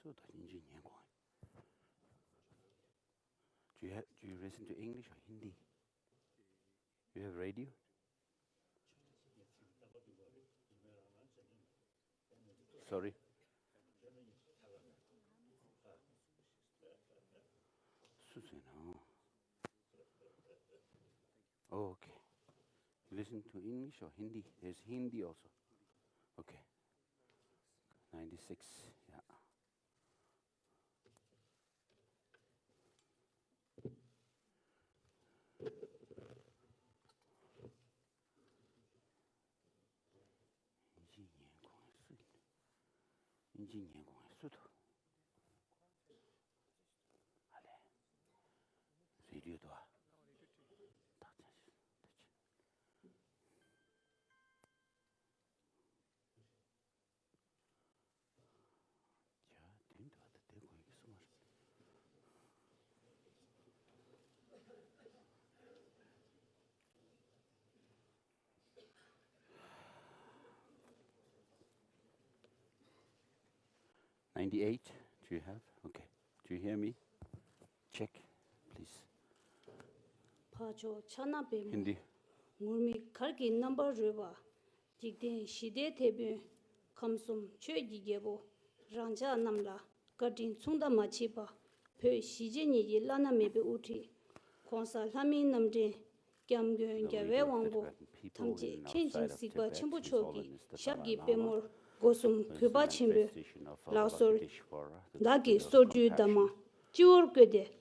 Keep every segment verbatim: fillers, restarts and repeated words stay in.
So, ད་དབྱིན་ཇི་ཉན་དགོས། Do you have, do you listen to English or Hindi? You have radio? Sorry. སུ་ཟེར་ན། Oh, okay. Listen to English or Hindi? There's Hindi also. Okay. ninety-six. Yeah. དབྱིན་ཇི་ཉན་དགོས་ངེས་སུ། དབྱིན་ཇི་ཉན་དགོས་ངེས་སུ་དུ། ཨ་ལས། རེ་ལུས་དུ་ཨ། བདག་ཅག་ཤི་ད་ཅི། ཡ་དུས་འདུག་ད་དེ་དགོས་ཀྱི་སུ་མ་རེད། Ninety-eight, do you have? Okay. Do you hear me? Check, please. ཕར་ཕྱོགས་ཕྱག་ན་པདྨོ། ཧིན་དི། ངུར་སྨྲིག་གར་གྱི་རྣམ་པར་རོལ་པ། འཇིག་རྟེན་ཞི་བདེའི་དེད་དཔོན། ཁམས་གསུམ་ཆོས་ཀྱི་རྒྱལ་པོ། རང་ཅག་རྣམས་ལ་བཀའ་དྲིན་མཚུངས་ཟླ་མ་མཆིས་པ། བོད་གཞིས་བྱེས་གཉིས་ཀྱི་བླ་ན་མེད་པའི་དབུ་ཁྲིད། ༸གོང་ས་ལྷ་མིའི་རྣམ་འདྲེན། སྐྱབས་མགོན་རྒྱལ་བའི་དབང་པོ་ཐམས་ཅད་མཁྱེན་ཅིང་གཟིགས་པ་ཆེན་པོ་མཆོག་གི་ཞབས་ཀྱི་པད་མོར་སྒོ་གསུམ་གུས་པ་ཆེན་པོས་ལག་སོར། བདག་གི་སོར་བཅུའི་འདབ་མ་སྤྱི་བོར་བཀོད་དེ། ལྷ་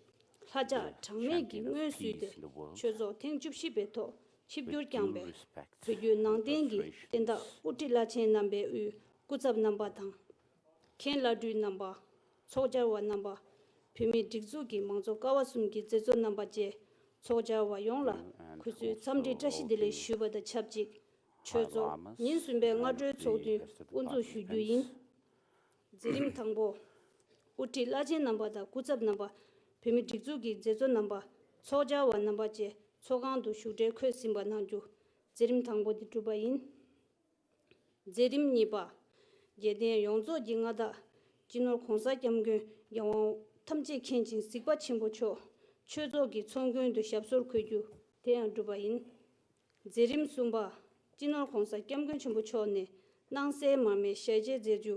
ཕྱག་གྲངས་མེད་ཀྱི་སྔོན་བསུས་ཏེ། ཆོས་ཚོགས་ཐེངས་བཅུ་བཞི་པའི་ཐོག་ཆིབས་བསྒྱུར་བསྐྱངས་པའི་བོད་བརྒྱུད་ནང་བསྟན་གྱི་བསྟན་བདག་དབུ་ཁྲིད་བླ་ཆེན་རྣམ་པའི་དབུས་སྐུ་ཚབ་རྣམ་པ་དང་། མཁན་བླ་སྤྲུལ་རྣམ་པ། ཚོགས་བཅར་བ་རྣམ་པ། བོད་མིའི་སྒྲིག་འཛུགས་ཀྱི་མང་གཙོ་ཀ་བ་གསུམ་གྱི་མཛད་གཙོ་རྣམ་པ་བཅས་ཚོགས་བཅར་བ་ཡོངས་ལ་གུས་བསུའི་འཚམས་འདྲི་བཀྲ་ཤིས་བདེ་ལེགས་ཞུས་པ་དང་ཆབས་ཅིག་ཆོས་ཚོགས་ཉིན་གསུམ་པའི་སྔ་དྲོའི་ཚོགས་འདུ་དབུ་འཛུགས་ཞུ་རྒྱུ་ཡིན། མཛད་རིམ་དང་པོ། དབུ་ཁྲིད་བླ་ཆེན་རྣམ་པ་དང་སྐུ་ཚབ་རྣམ་པ། བོད་མིའི་སྒྲིག་འཛུགས་ཀྱི་མཛད་གཙོ་རྣམ་པ། ཚོགས་བཅར་བ་རྣམ་པ་བཅས་ཚོགས་ཁང་དུ་བཞུགས་གྲལ་འཁོད་ཟིན་པ་གནང་རྒྱུ། མཛད་རིམ་དང་པོ་འདི་གྲུབ་པ་ཡིན། མཛད་རིམ་གཉིས་པ། རྒྱལ་བསྟན་ཡོངས་རྫོགས་ཀྱི་མངའ་བདག་སྤྱི་ནོར་༸གོང་ས་༸སྐྱབས་མགོན་རྒྱལ་དབང་ཐམས་ཅད་མཁྱེན་ཅིང་གཟིགས་པ་ཆེན་པོ་མཆོག་ཆོས་ཚོགས་ཀྱི་ཚོགས་མགོན་དུ་ཞབས་སོར་འཁོད་རྒྱུ་དེ་ཡང་གྲུབ་པ་ཡིན། མཛད་རིམ་གསུམ་པ། སྤྱི་ནོར་༸གོང་ས་༸སྐྱབས་མགོན་ཆེན་པོ་མཆོག་ནས་སྣང་གསལ་མར་མེ་ཞལ་མཇལ་མཛད་རྒྱུ་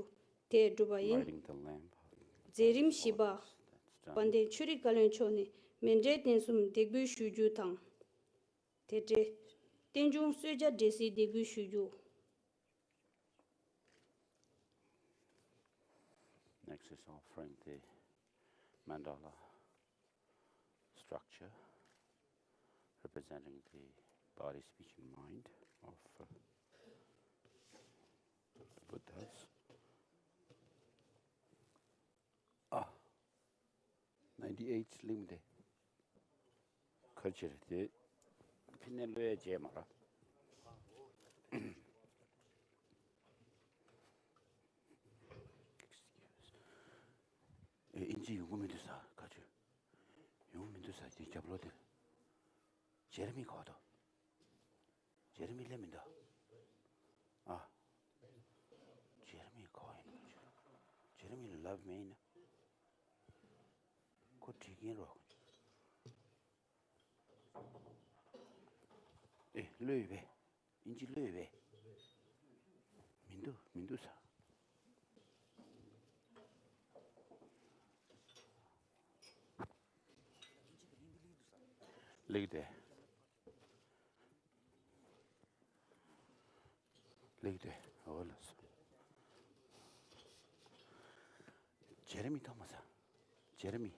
དེ་གྲུབ་པ་ཡིན། མཛད་རིམ་བཞི་པ། དཔལ་ལྡན་ཆོས་རིག་བཀའ་བློན་མཆོག་ནས་མཎྜལ་རྟེན་གསུམ་འདེགས་འབུལ་ཞུ་རྒྱུ་དང་། དེ་འབྲེལ། རྟེན་འབྱུང་གསོལ་ཇ་འབྲས་སིལ་འདེགས་འབུལ་ཞུ་རྒྱུ། Next is offering the mandala structure representing the body, speech, and mind of uh, the Buddhas. Ah, ninety-eight ལིང་དེ། ཁ་ཕྱིར་དེ། ཕི་ནས་ལོས་རྗེས་མ་ར། ཨེ་ཨིན་ཇི་ཡོང་གི་མི་འདུག་ས་ཁ་ཆུ། ཡོང་མི་འདུག་ས་དེ་རྒྱབ་ལོགས་དེ། ཇེ་རེ་མི་གོ་དོ། ཇེ་རེ་མི་སླེབས་མི་འདུག་ཨ། ཇེ་རེ་མི་གོ་ཡིན་ནོ་ཇེ་རེ་མི་ལབ་མེད་ཡིན་ན། ཁོ་བྲིས་མཁན་རོ། ཨེ་ལོས་ཡོད་པས། ཨིན་ཇི་ལོས་ཡོད་པས། མི་འདུག་མི་འདུག་ས། ལེགས་ཏེ། ལེགས་ཏེ། འོ་ལགས་སོ། ཇེ་རེ་མི་མཐོང་མ་ས། ཇེ་རེ་མི།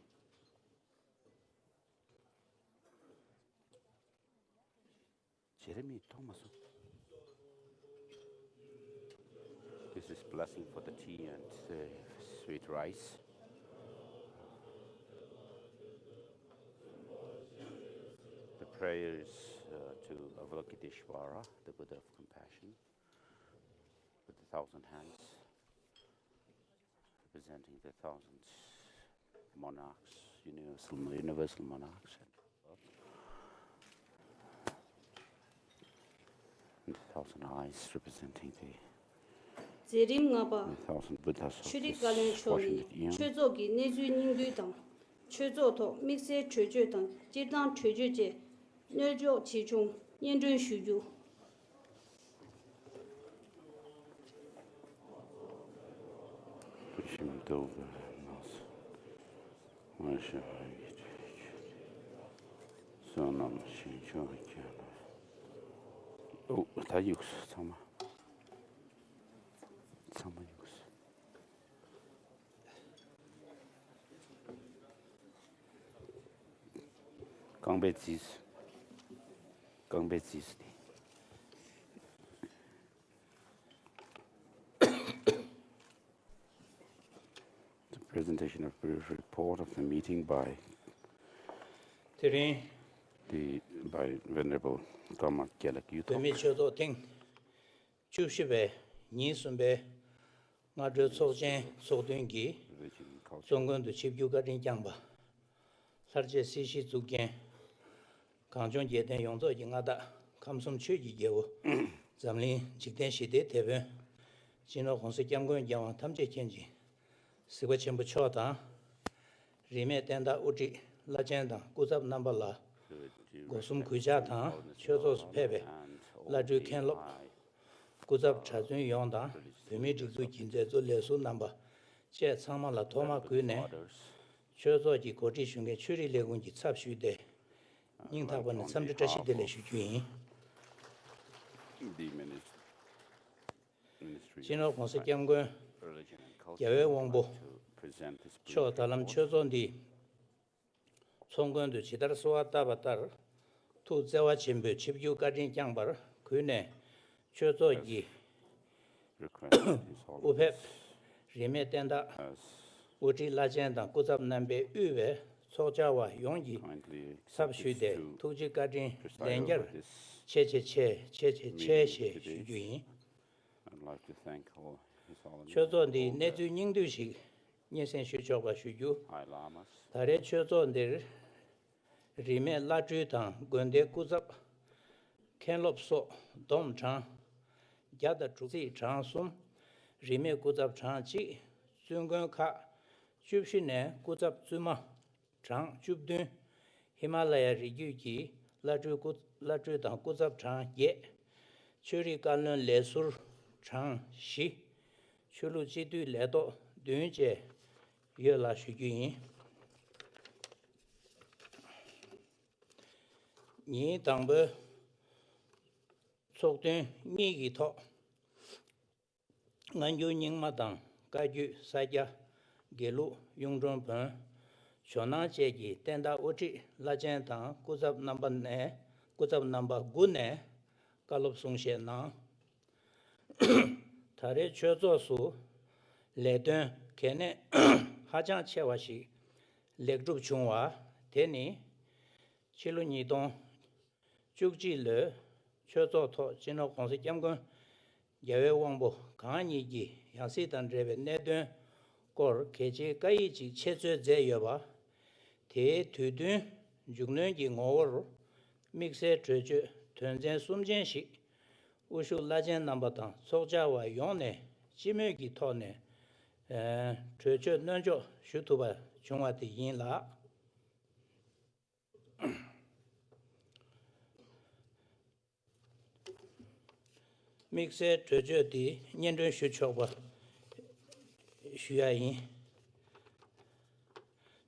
ཇེ་རེ་མི་མཐོང་མ་སོང་། This is blessing for the tea and the sweet rice. The prayer is uh, to Avalokiteshvara, the Buddha of compassion, with a thousand hands, representing the thousand monarchs, universal, universal monarchs, and a thousand eyes representing the མཛད་རིམ་ལྔ་པ། ཆོས་རིག་བཀའ་བློན་མཆོག་ནས་ཆོས་ཚོགས་ཀྱི་གནས་ཚུལ་སྙིང་བསྡུས་དང་། ཆོས་ཚོགས་ཐོག་དམིགས་བསལ་གྲོས་ཆོད་དང་སྤྱིར་བཏང་གྲོས་ཆོད་བཅས་སྣོལ་འཇོག་ཆེ་ཆུང་སྙན་སྒྲོན་ཞུ་རྒྱུ། ཞིམ་མདོག་གི་ནང་སོང་། ང་ཞེ་བའི་གྲོས་ཆོད། བསོད་ནམས་ཞིང་ཆོག་རྒྱལ་ལ། ཨོ། ད་ཡིག་ཚང་མ། ཚང་མ་ཡིག་རྐང་པའི་རྩིས། རྐང་པའི་རྩིས་ཏེ། The presentation of brief report of the meeting by དེ་རིང་the, by Venerable Karma Gyalak Youth བོད་མིའི་Hawk. ཆོས་ཚོགས་ཐེངས་བཅུ་བཞི་པའི་ཉིན་གསུམ་པའི་སྔ་དྲོའི་ཚོགས་ཆེན་ཚོགས་མདུན་གྱི་གཙོ་མགོན་དུ་ཆིབས་བསྒྱུར་བཀའ་དྲིན་བསྐྱངས་པ། ལྷར་བཅས་སྲིད་ཞིའི་གཙུག་རྒྱན། གངས་ལྗོངས་རྒྱལ་བསྟན་ཡོངས་རྫོགས་ཀྱི་མངའ་བདག་ཁམས་གསུམ་ཆོས་ཀྱི་རྒྱལ་པོ། འཛམ་གླིང་འཇིག་རྟེན་ཞི་བདེའི་དེད་དཔོན། སྤྱི་ནོར་༸གོང་ས་༸སྐྱབས་མགོན་རྒྱལ་དབང་ཐམས་ཅད་མཁྱེན་ཅིང་གཟིགས་པ་ཆེན་པོ་མཆོག་དང་། རིས་མེད་བསྟན་བདག་དབུ་ཁྲིད་བླ་ཆེན་དང་སྐུ་ཚབ་རྣམ་པ་ལ་སྒོ་གསུམ་གུས་ཕྱག་དང་། ཆོས་ཚོགས་སུ་ཕེབས་པའི་བླ་སྤྲུལ་མཁན་སློབ། སྐུ་ཚབ་གྲྭ་བཙུན་ཡོངས་དང་། བོད་མིའི་སྒྲིག་འཛུགས་ཀྱི་མཛད་གཙོ་ལས་ཟུར་རྣམ་པ་བཅས་ཚང་མ་ལ་ཐོག་མར་གུས་ནས་ཆོས་ཚོགས་ཀྱི་གོ་སྒྲིག་ཞུ་མཁན་ཆོས་རིག་ལས་ཁུངས་ཀྱི་ཚབ་ཞུས་ཏེ། སྙིང་ཐག་པ་ནས་འཚམས་འདྲི་བཀྲ་ཤིས་བདེ་ལེགས་ཞུ་རྒྱུ་ཡིན། སྤྱི་ནོར་༸གོང་ས་༸སྐྱབས་མགོན་རྒྱལ་བའི་དབང་པོ་མཆོག་ད་ལམ་ཆོས་ཚོགས་འདི་ཚོགས་མགོན་དུ་ཇི་ལྟར་གསོལ་བ་བཏབ་པ་ལྟར། ཐུགས་བརྩེ་བ་ཆེན་པོས་ཆིབས་བསྒྱུར་བཀའ་དྲིན་བསྐྱངས་པར་གུས་ནས། ཆོས་ཚོགས་ཀྱི་དབུ་ཕེབས་རིས་མེད་བསྟན་བདག་དབུ་ཁྲིད་བླ་ཆེན་དང་སྐུ་ཚབ་རྣམ་པས་དབུས་པའི་ཚོགས་བཅར་བ་ཡོངས་ཀྱི་ཚབ་ཞུས་ཏེ། ཐུགས་རྗེ་བཀའ་དྲིན་ལན་བརྒྱར་ཆེ་ཆེ་ཆེ་ཆེ་ཆེ་ཆེ་ཞེས་ཞུ་རྒྱུ་ཡིན། I'd like to thank all His Holiness ཆོས་ཚོགས་འདིའི་གནས་ཚུལ་སྙིང་བསྡུས་ཤིག་སྙན་སེང་ཞུ་ཆོག་པ་ཞུ་རྒྱུ། High Lamas. ད་རེས་ཆོས་ཚོགས་འདིར་རིས་མེད་བླ་སྤྲུལ་དང་དགོན་སྡེའི་སྐུ་ཚབ། མཁན་སློབ་སོགས་བསྡོམས་གྲངས་བརྒྱ་དང་དྲུག་ཅུ། གྲངས་གསུམ། རིས་མེད་སྐུ་ཚབ་གྲངས་གཅིག། བཙུན་དགོན་ཁག་བཅུ་བཞི་ནས་སྐུ་ཚབ་བཙུན་མ་གྲངས་བཅུ་བདུན། ཧི་མ་ལ་ཡ་རི་རྒྱུད་ཀྱི་བླ་སྤྲུལ་སྐུ། བླ་སྤྲུལ་དང་སྐུ་ཚབ་གྲངས་བརྒྱད། ཆོས་རིག་བཀའ་བློན་ལས་ཟུར་གྲངས་བཞི། ཆོས་ལུགས་སྤྱི་འཐུས་ལས་ཐོག་བདུན་བཅས་ཡོད་ལ་ཞུ་རྒྱུ་ཡིན། ཉིན་དང་པོའི་ཚོགས་ཐུན་གཉིས་ཀྱི་ཐོག་སྔ་འགྱུར་རྙིང་མ་དང་བཀའ་བརྒྱུད་ས་སྐྱ། དགེ་ལུགས། གཡུང་དྲུང་བོན། ཇོ་ནང་བཅས་ཀྱི་བསྟན་བདག་དབུ་ཁྲིད་བླ་ཆེན་དང་སྐུ་ཚབ་རྣམ་པ་ནས། སྐུ་ཚབ་རྣམ་པ་དགུ་ནས་བཀའ་སློབ་གསུང་བཤད་གནང་། ད་རེས་ཆོས་ཚོགས་སུ་ལས་དོན་གལ་གནད་ཧ་ཅང་ཆེ་བ་ཞིག་ལེགས་གྲུབ་བྱུང་བ་དེ་ནི། ཕྱི་ལོ་ཉིས་སྟོང་བཅུ་གཅིག་ལོའི་ཆོས་ཚོགས་ཐོག་སྤྱི་ནོར་༸གོང་ས་༸སྐྱབས་མགོན་རྒྱལ་བའི་དབང་པོ་གང་ཉིད་ཀྱིས་ཡང་སྲིད་དང་འབྲེལ་བའི་གནད་དོན་སྐོར་གལ་ཆེའི་བཀའ་ཡིག་ཅིག་འཆད་རྩོད་མཛད་ཡོད་པ། དེའི་དུས་སྟོན་མཇུག་གནོན་གྱི་ངོ་བོར། དམིགས་བསལ་གྲོས་ཆོད་དོན་ཚན་གསུམ་ཅན་ཞིག་དབུ་བཞུགས་བླ་ཆེན་རྣམ་པ་དང་ཚོགས་བཅར་བ་ཡོངས་ནས་སྤྱི་མོས་ཀྱི་ཐོག་ནས། ཨ། གྲོས་ཆོད་སྣོལ་འཇོག་ཞུ་ཐུབ་པ་བྱུང་བ་དེ་ཡིན་ལགས། དམིགས་བསལ་གྲོས་ཆོད་འདི་སྙན་སྒྲོན་ཞུ་ཆོག་པ་ཞུ་ཡ་ཡིན།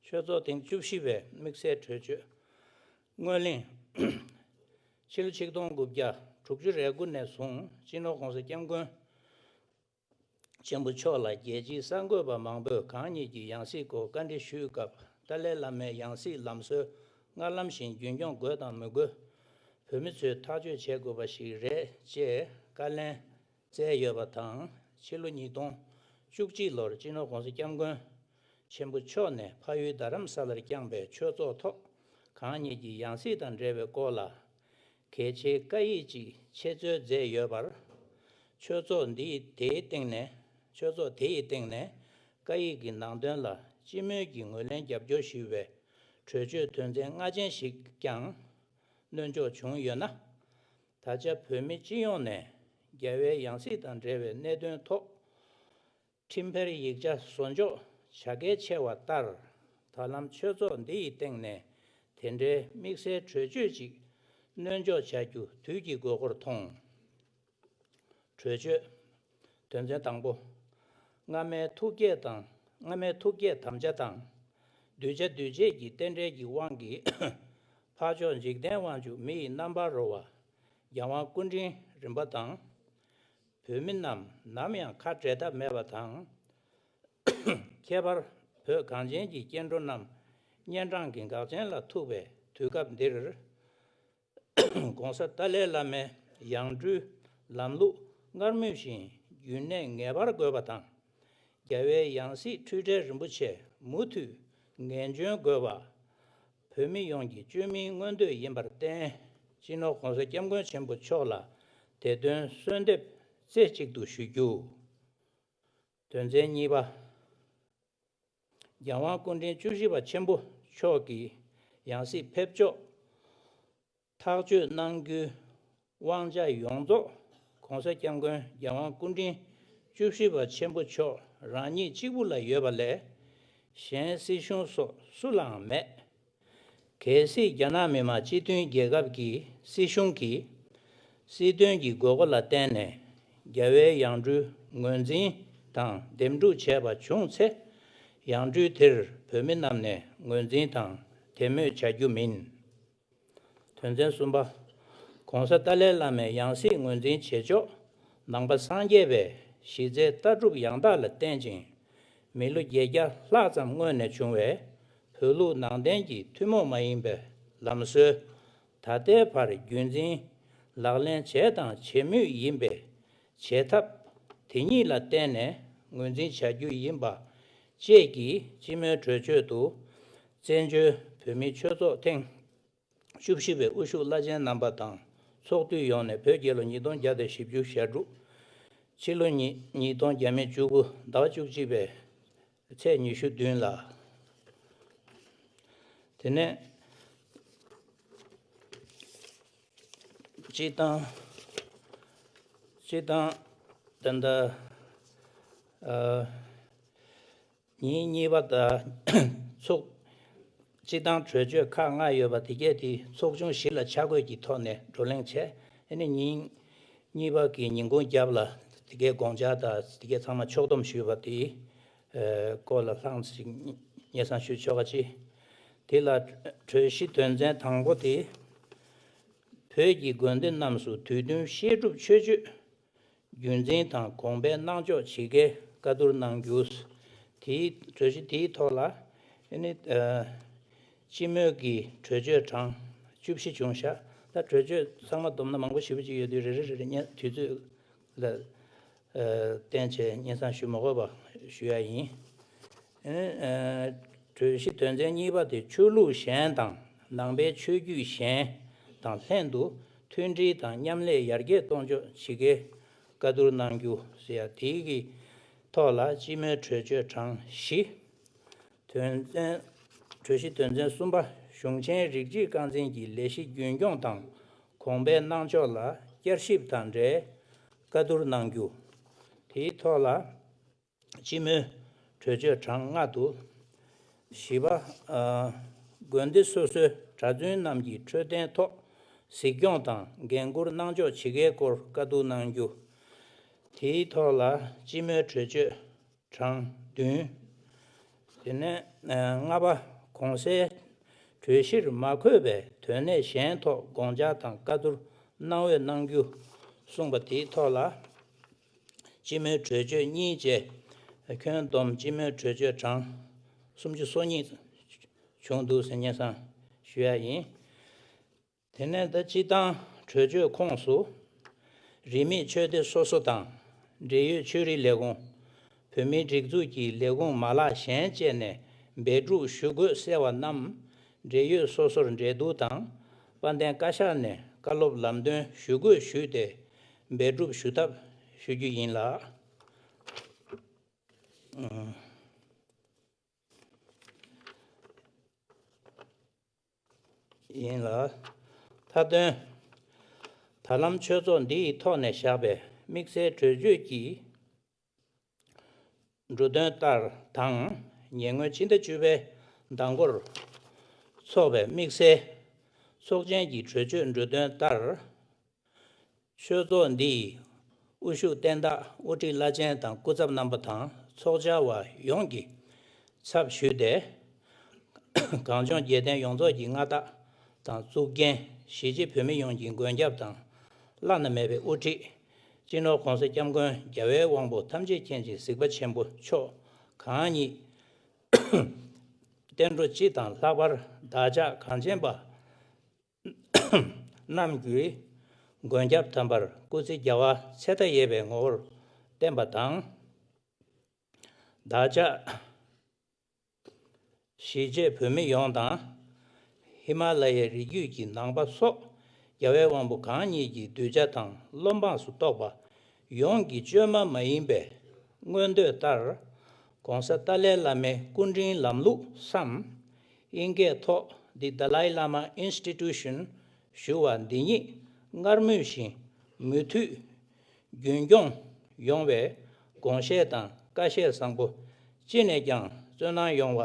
ཆོས་ཚོགས་ཐེངས་བཅུ་བཞི་པའི་དམིགས་བསལ་གྲོས་ཆོད། སྔོན་གླེང་། ཕྱི་ལོ་ཆིག་སྟོང་དགུ་བརྒྱ་དྲུག་ཅུ་རེ་དགུ་ནས་བཟུང་སྤྱི་ནོར་༸གོང་ས་༸སྐྱབས་མགོན་ཆེན་པོ་མཆོག་ལ་རྒྱལ་སྤྱིའི་གསར་འགོད་པ་མང་པོས་གང་ཉིད་ཀྱི་ཡང་སྲིད་སྐོར་བཀའ་འདྲི་ཞུས་སྐབས། ཏཱ་ལའི་བླ་མའི་ཡང་སྲིད་ལམ་སྲོལ་སྔར་ལམ་བཞིན་རྒྱུན་སྐྱོང་དགོས་དང་མི་དགོས། བོད་མི་ཚོས་ཐག་གཅོད་བྱེད་དགོས་པ་ཞིག་རེད་ཅེས་བཀའ་ལན་སྩལ་ཡོད་པ་དང་། ཕྱི་ལོ་ཉིས་སྟོང་བཅུ་གཅིག་ལོར་སྤྱི་ནོར་༸གོང་ས་༸སྐྱབས་མགོན་ཆེན་པོ་མཆོག་ནས་ཕ་ཡུལ་རྡ་རམ་ས་ལར་བསྐྱངས་པའི་ཆོས་ཚོགས་ཐོག་གང་ཉིད་ཀྱི་ཡང་སྲིད་དང་འབྲེལ་བའི་སྐོར་ལ། གལ་ཆེའི་བཀའ་ཡིག་ཅིག་འཆད་རྩོད་མཛད་ཡོད་པར། ཆོས་ཚོགས་འདིའི་དེའི་སྟེང་ནས། ཆོས་ཚོགས་དེ་ཡི་སྟེང་ནས་བཀའ་ཡིག་གི་ནང་དོན་ལ་སྤྱི་མོས་ཀྱི་ངོས་ལེན་རྒྱབ་སྐྱོར་ཞུ་བའི་གྲོས་ཆོད་དོན་ཚན་ལྔ་ཅན་ཞིག་ཀྱང་སྣོན་འཇོག་བྱུང་ཡོད་ན། ད་ཆ་བོད་མི་སྤྱི་ཡོངས་ནས་རྒྱལ་བའི་ཡང་སྲིད་དང་འབྲེལ་བའི་གནད་དོན་ཐོག་ ཁྲིམས་འཕེར་ཡིག་ཆ་བཟོ་འཇོག་བྱ་གལ་ཆེ་བ་ལྟར། ད་ལམ་ཆོས་ཚོགས་འདི་ཡི་སྟེང་ནས་དེ་འདྲའི་དམིགས་བསལ་གྲོས་ཆོད་ཅིག་སྣོན་འཇོག་བྱ་རྒྱུ་དུས་ཀྱི་དགོས་མཁོར་མཐོང་། གྲོས་ཆོད། དོན་ཚན་དང་པོ། སྔ་མའི་ཐུགས་བསྐྱེད་དང་། སྔ་མའི་ཐུགས་བསྐྱེད་དམ་བཅའ་དང་། གདུལ་བྱ་འདུལ་བྱེད་ཀྱི་རྟེན་འབྲེལ་གྱི་དབང་གིས། འཕགས་མཆོག་འཇིག་རྟེན་དབང་ཕྱུག་མི་ཡི་རྣམ་པར་རོལ་བ་རྒྱལ་དབང་སྐུ་ཕྲེང་རིམ་པ་དང་། བོད་མི་རྣམས་ནམ་ཡང་ཁ་བྲལ་ཐབས་མེད་པ་དང་། ཁྱད་པར་བོད་གངས་ཅན་གྱི་སྐྱེ་འགྲོ་རྣམས་གཉན་འཕྲང་གི་འགག་ཆེན་ལ་ཐུག་པའི་དུས་སྐབས་འདིར། ༸གོང་ས་ཏཱ་ལའི་བླ་མའི་ཡང་སྤྲུལ་ལམ་ལུགས་སྔར་མུས་བཞིན་རྒྱུན་གནས་ངེས་པར་དགོས་པ་དང་། རྒྱལ་བའི་ཡང་སྲིད་འཁྲུལ་བྲལ་རིན་པོ་ཆེ་མུ་མཐུད་ངེས་འབྱོན་དགོས་པ། བོད་མི་ཡོངས་ཀྱི་བཅོས་མིན་མངོན་འདོད་ཡིན་པར་བརྟེན། སྤྱི་ནོར་༸གོང་ས་༸སྐྱབས་མགོན་ཆེན་པོ་མཆོག་ལ་དེ་དོན་གསོལ་འདེབས་རྩེ་གཅིག་ཏུ་ཞུ་རྒྱུ། དོན་ཚན་གཉིས་པ། རྒྱལ་དབང་སྐུ་ཕྲེང་བཅུ་བཞི་པ་ཆེན་པོ་མཆོག་གི་ཡང་སྲིད་ཕེབས་ཕྱོགས་ཐག་གཅོད་གནང་རྒྱུའི་དབང་ཆ་ཡོངས་རྫོགས་༸གོང་ས་༸སྐྱབས་མགོན་རྒྱལ་དབང་སྐུ་ཕྲེང་བཅུ་བཞི་པ་ཆེན་པོ་མཆོག་རང་ཉིད་གཅིག་པུ་ལ་ཡོད་པ་ལས། གཞན་སྲིད་གཞུང་སོགས་སུ་ལའང་མེད། གལ་སྲིད་རྒྱ་ནག་མི་དམངས་སྤྱི་མཐུན་རྒྱལ་ཁབ་ཀྱི་སྲིད་གཞུང་གིས་སྲིད་དོན་གྱི་དགོས་མཁོ་ལ་བརྟེན་ནས་རྒྱལ་བའི་ཡང་སྤྲུལ་ངོས་འཛིན་དང་འདེམས་སྒྲུག་བྱས་པ་བྱུང་ཚེ། ཡང་སྤྲུལ་དེར་བོད་མི་རྣམས་ནས་ངོས་འཛིན་དང་དད་མོས་བྱ་རྒྱུ་མིན། དོན་ཚན་གསུམ་པ། ༸གོང་ས་ཏཱ་ལའི་བླ་མའི་ཡང་སྲིད་ངོས་འཛིན་བྱེད་ཕྱོགས་ནང་པ་སངས་རྒྱས་པའི་གཞི་རྩའི་ལྟ་གྲུབ་ཡང་དག་ལ་བརྟེན་ཅིང་། མི་ལོ་བརྒྱད་བརྒྱ་ལྷག་ཙམ་སྔོན་ནས་བྱུང་བའི་བོད་ལུགས་ནང་བསྟན་གྱི་ཐུན་མོང་མ་ཡིན་པའི་ལམ་སྲོལ། ད་ལྟའི་བར་རྒྱུན་འཛིན་ལག་ལེན་བྱས་དང་བྱེད་མུས་ཡིན་པའི་བྱེད་ཐབས་དེ་ཉིད་ལ་བརྟེན་ནས་ངོས་འཛིན་བྱ་རྒྱུ་ཡིན་པ་བཅས་ཀྱི་སྤྱི་མོས་གྲོས་ཆོད་དུ། བཙན་བྱོལ་བོད་མིའི་ཆོས་ཚོགས་ཐེངས་བཅུ་བཞི་པའི་དབུ་བཞུགས་བླ་ཆེན་རྣམ་པ་དང་ཚོགས་འཐུས་ཡོངས་ནས་བོད་རྒྱལ་ལོ་ཉིས་སྟོང་བརྒྱ་དང་བཞི་བཅུ་ཞེ་དྲུག་ཕྱི་ལོ་ཉིས་ཉིས་སྟོང་བརྒྱ་མེད་བཅུ་དགུ་ཟླ་བ་བཅུ་གཅིག་པའི་ཚེས་ཉི་ཤུ་བདུན་ལ། དེ་ནས་སྤྱི་བཏང་། སྤྱི་བཏང་། ད་ལྟ་ཨ། ཉིན་གཉིས་པ་དང་ཚོགས། སྤྱི་བཏང་གྲོས་ཆོད་ཁག་ལྔ་ཡོད་པ་དེ་གས་དེ་ཚོགས་ཆུང་བཞི་ལ་ཆ་བགོས་ཀྱི་ཐོག་ནས་བགྲོ་གླེང་བྱས། ཨ་ནི་ཉིན་གཉིས་པ་གི་ཉིན་གུང་རྒྱབ་ལ་དེ་གས་དགོངས་འཆར་དང་དེ་གས་ཚང་མ་ཕྱོགས་བསྡོམས་ཞུས་པ་དེའི་ཨ་སྐོར་ལ་ལྷང་ཅིག་སྙན་སེང་ཞུ་ཆོག་ག་ཅི། དེ་ལ་གྲོས་གཞི་དོན་ཚན་དང་པོ་དེ། བོད་ཀྱི་དགོན་སྡེ་རྣམས་སུ་དུས་བསྟུན་བཤད་སྒྲུབ་མཆོད་བརྗོད་རྒྱུན་འཛིན་དང་དགོངས་པའི་གནང་ཕྱོགས་ཇི་དགེ་བཀའ་བསྡུར་གནང་རྒྱུ། དེའི་གྲོས་གཞི་དེའི་ཐོག་ལ་ཨ་ནི་ཨ་སྤྱི་མོས་ཀྱི་གྲོས་ཆོད་གྲངས་བཅུ་བཞི་བྱུང་ཤག་ད་གྲོས་ཆོད་ཚང་མ་བསྡོམས་ན་མང་པོ་ཞེ་པོ་ཅིག་ཡོད་དུས་རེ་རེ་རེ་རེ་སྙན་དུས་ཚོད་ལ་ཨ་བརྟེན་བྱས་སྙན་སེང་ཞུ་མ་དགོས་པ་ཞུ་ཡ་ཡིན། ཨ་ནི་ཨ་གྲོས་གཞི་དོན་ཚན་གཉིས་པ་དེ་ཆོས་ལུགས་གཞན་དང་ནང་པའི་ཆོས་བརྒྱུད་གཞན་དང་ལྷན་དུ་མཐུན་སྒྲིལ་དང་མཉམ་ལས་ཡར་རྒྱས་གཏོང་ཕྱོགས་ཇི་དགེ་བཀའ་བསྡུར་གནང་རྒྱུ་ཟེར་ཡ་དེའི་གི་ཐོག་ལ་སྤྱི་མོས་གྲོས་ཆོད་གྲངས་བཞི། དོན་ཚན། གྲོས་གཞི་དོན་ཚན་གསུམ་པ། གཞུང་ཆེན་རིགས་གཅིག་རྐང་འཛིན་གྱི་ལས་གཞི་རྒྱུན་སྐྱོང་དང་དགོངས་པའི་གནང་ཕྱོགས་ལ་བསྐྱར་ཞིབ་དང་འབྲེལ་བཀའ་བསྡུར་གནང་རྒྱུ། དེའི་ཐོག་ལ་སྤྱི་མོས་གྲོས་ཆོད་གྲངས་ལྔ་འདུག་བཞི་པ། ཨ་དགོན་སྡེ་སོ་སོའི་གྲྭ་བཙུན་རྣམས་ཀྱི་འཕྲོད་བསྟེན་ཐོག་གཟིགས་སྐྱོང་དང་འགན་འཁུར་གནང་ཕྱོགས་ཇི་དགེའི་སྐོར་བཀའ་བསྡུར་གནང་རྒྱུ། དེའི་ཐོག་ལ་སྤྱི་མོས་གྲོས་ཆོད་གྲངས་བདུན། དེ་ནས་ཨ་ལྔ་པ། གོང་གསལ་གྲོས་གཞིར་མ་འཁོད་པའི་དོན་གནད་གཞན་ཐོག་དགོངས་འཆར་དང་བཀའ་བསྡུར་གནང་འོས་གནང་རྒྱུ་གསུངས་པ་དེའི་ཐོག་ལ། སྤྱི་མོས་གྲོས་ཆོད་གཉིས་བཅས་ཁྱོན་བསྡོམས་སྤྱི་མོས་གྲོས་ཆོད་གྲངས་སུམ་ཅུ་སོ་གཉིས་བྱུང་འདུག་ཟེར་སྙན་སེང་ཞུ་ཡ་ཡིན། དེ་ནས་ད་སྤྱི་བཏང་གྲོས་ཆོད་ཁོངས་སུ། རིས་མེད་ཆོས་སྡེ་སོ་སོ་དང་འབྲེལ་ཡོད་ཆོས་རིག་ལས་ཁུངས། བོད་མིའི་སྒྲིག་འཛུགས་ཀྱི་ལས་ཁུངས་མ་ལག་གཞན་བཅས་ནས་འབད་སྒྲུབ་ཞུ་དགོས་གསལ་བ་རྣམས་འབྲེལ་ཡོད་སོ་སོར་འབྲེལ་གཏུག་དང་། དཔལ་ལྡན་བཀའ་ཤག་ནས་བཀའ་སློབ་ལམ་སྟོན་ཞུ་དགོས་ཞུས་ཏེ་འབད་སྒྲུབ་ཞུ་ཐབས་ཞུ་རྒྱུ་ཡིན་ལགས། ཡིན་ལ། མཐའ་དོན། ད་ལམ་ཆོས་ཚོགས་འདི་ཡི་ཐོག་ནས་བཞག་པའི་དམིགས་བསལ་གྲོས་ཆོད་ཀྱི་ འབྲུ་དོན་ལྟར་དང་། ཉེ་སྔོན་ཕྱི་ཟླ་བཅུ་པའི་ཟླ་འགོར་འཚོགས་པའི་དམིགས་བསལ་ཚོགས་ཆེན་གྱི་གྲོས་ཆོད་འབྲུ་དོན་ལྟར། ཆོས་ཚོགས་འདིའི་དབུ་བཞུགས་བསྟན་བདག་དབུ་ཁྲིད་བླ་ཆེན་དང་སྐུ་ཚབ་རྣམ་པ་དང་ཚོགས་བཅར་བ་ཡོངས་ཀྱི་ཚབ་ཞུས་ཏེ། གངས་ལྗོངས་རྒྱལ་བསྟན་ཡོངས་རྫོགས་ཀྱི་མངའ་བདག་དང་གཙུག་རྒྱན། གཞིས་བྱེས་བོད་མི་ཡོངས་ཀྱི་མགོན་སྐྱབས་དང་བླ་ན་མེད་པའི་དབུ་ཁྲིད། སྤྱི་ནོར་༸གོང་ས་༸སྐྱབས་མགོན་རྒྱལ་བའི་དབང་པོ་ཐམས་ཅད་མཁྱེན་ཅིང་གཟིགས་པ་ཆེན་པོ་མཆོག་གང་ཉིད་བསྟན་འགྲོ་སྤྱི་དང་ལྷག་པར་བདག་ཅག་གངས་ཅན་པ་རྣམས་ཀྱི་མགོན་སྐྱབས་དམ་པར་སྐུ་ཚེ་རྒྱལ་བ་ཚེ་མཐའ་ཡས་པའི་ངོ་བོར་བརྟན་པ་དང་། བདག་ཅག་གཞིས་བྱེས་བོད་མི་ཡོངས་དང་། ཧི་མ་ལ་ཡའི་རི་རྒྱུད་ཀྱི་ནང་པ་སོགས་རྒྱལ་བའི་དབང་པོ་གང་ཉིད་ཀྱི་གདུལ་བྱ་དང་བློ་འབངས་སུ་གཏོགས་པ་ཡོངས་ཀྱི་བཅོས་མ་མ་ཡིན་པའི་མངོན་འདོད་ལྟར། ༸གོང་ས་ཏཱ་ལའི་བླ་མའི་སྐུ་དྲིན་ལམ་ལུགས་སམ། དབྱིན་སྐད་ཐོག་The Dalai Lama Institution ཞུ་བ་འདི་ཉིད་སྔར་མུས་བཞིན་མུ་མཐུད་རྒྱུན་སྐྱོང་ཡོང་བའི་དགོངས་བཞེད་དང་བཀའ་བཞེད་བཟང་པོ་ཅི་ནས་ཀྱང་བརྩོན་གནང་ཡོང་བ་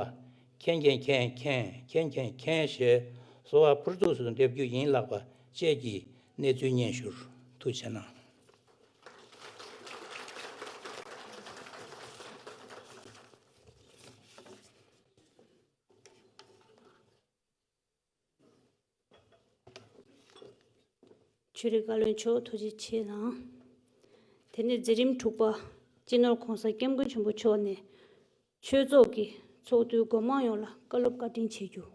མཁྱེན་མཁྱེན་མཁྱེན་མཁྱེན་མཁྱེན་མཁྱེན་ཞེས་གསོལ་བ་ཕུར་ཚུགས་སུ་འདེབས་རྒྱུ་ཡིན་ལགས་པ་བཅས་ཀྱི་གནས་ཚུལ་སྙན་ཞུར་ཐུགས་རྗེ་གནང་། ཆོས་རིག་བཀའ་བློན་མཆོག་ཐུགས་རྗེ་ཆེ་གནང་། དེ་ནས་མཛད་རིམ་དྲུག་པ། སྤྱི་ནོར་༸གོང་ས་༸སྐྱབས་མགོན་ཆེན་པོ་མཆོག་ནས་ཆོས་ཚོགས་ཀྱི་ཚོགས་འདུའི་འགོ་དམངས་ཡོངས་ལ་བཀའ་སློབ་བཀའ་དྲིན་ཆེ་རྒྱུ།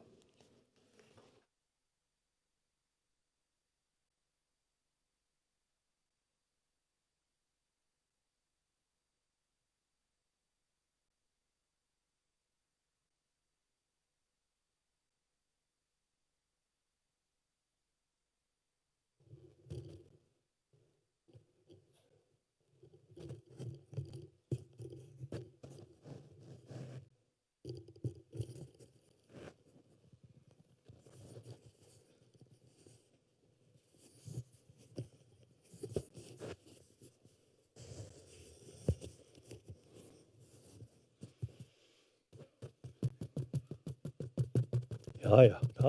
ཡ་ཡ་ད།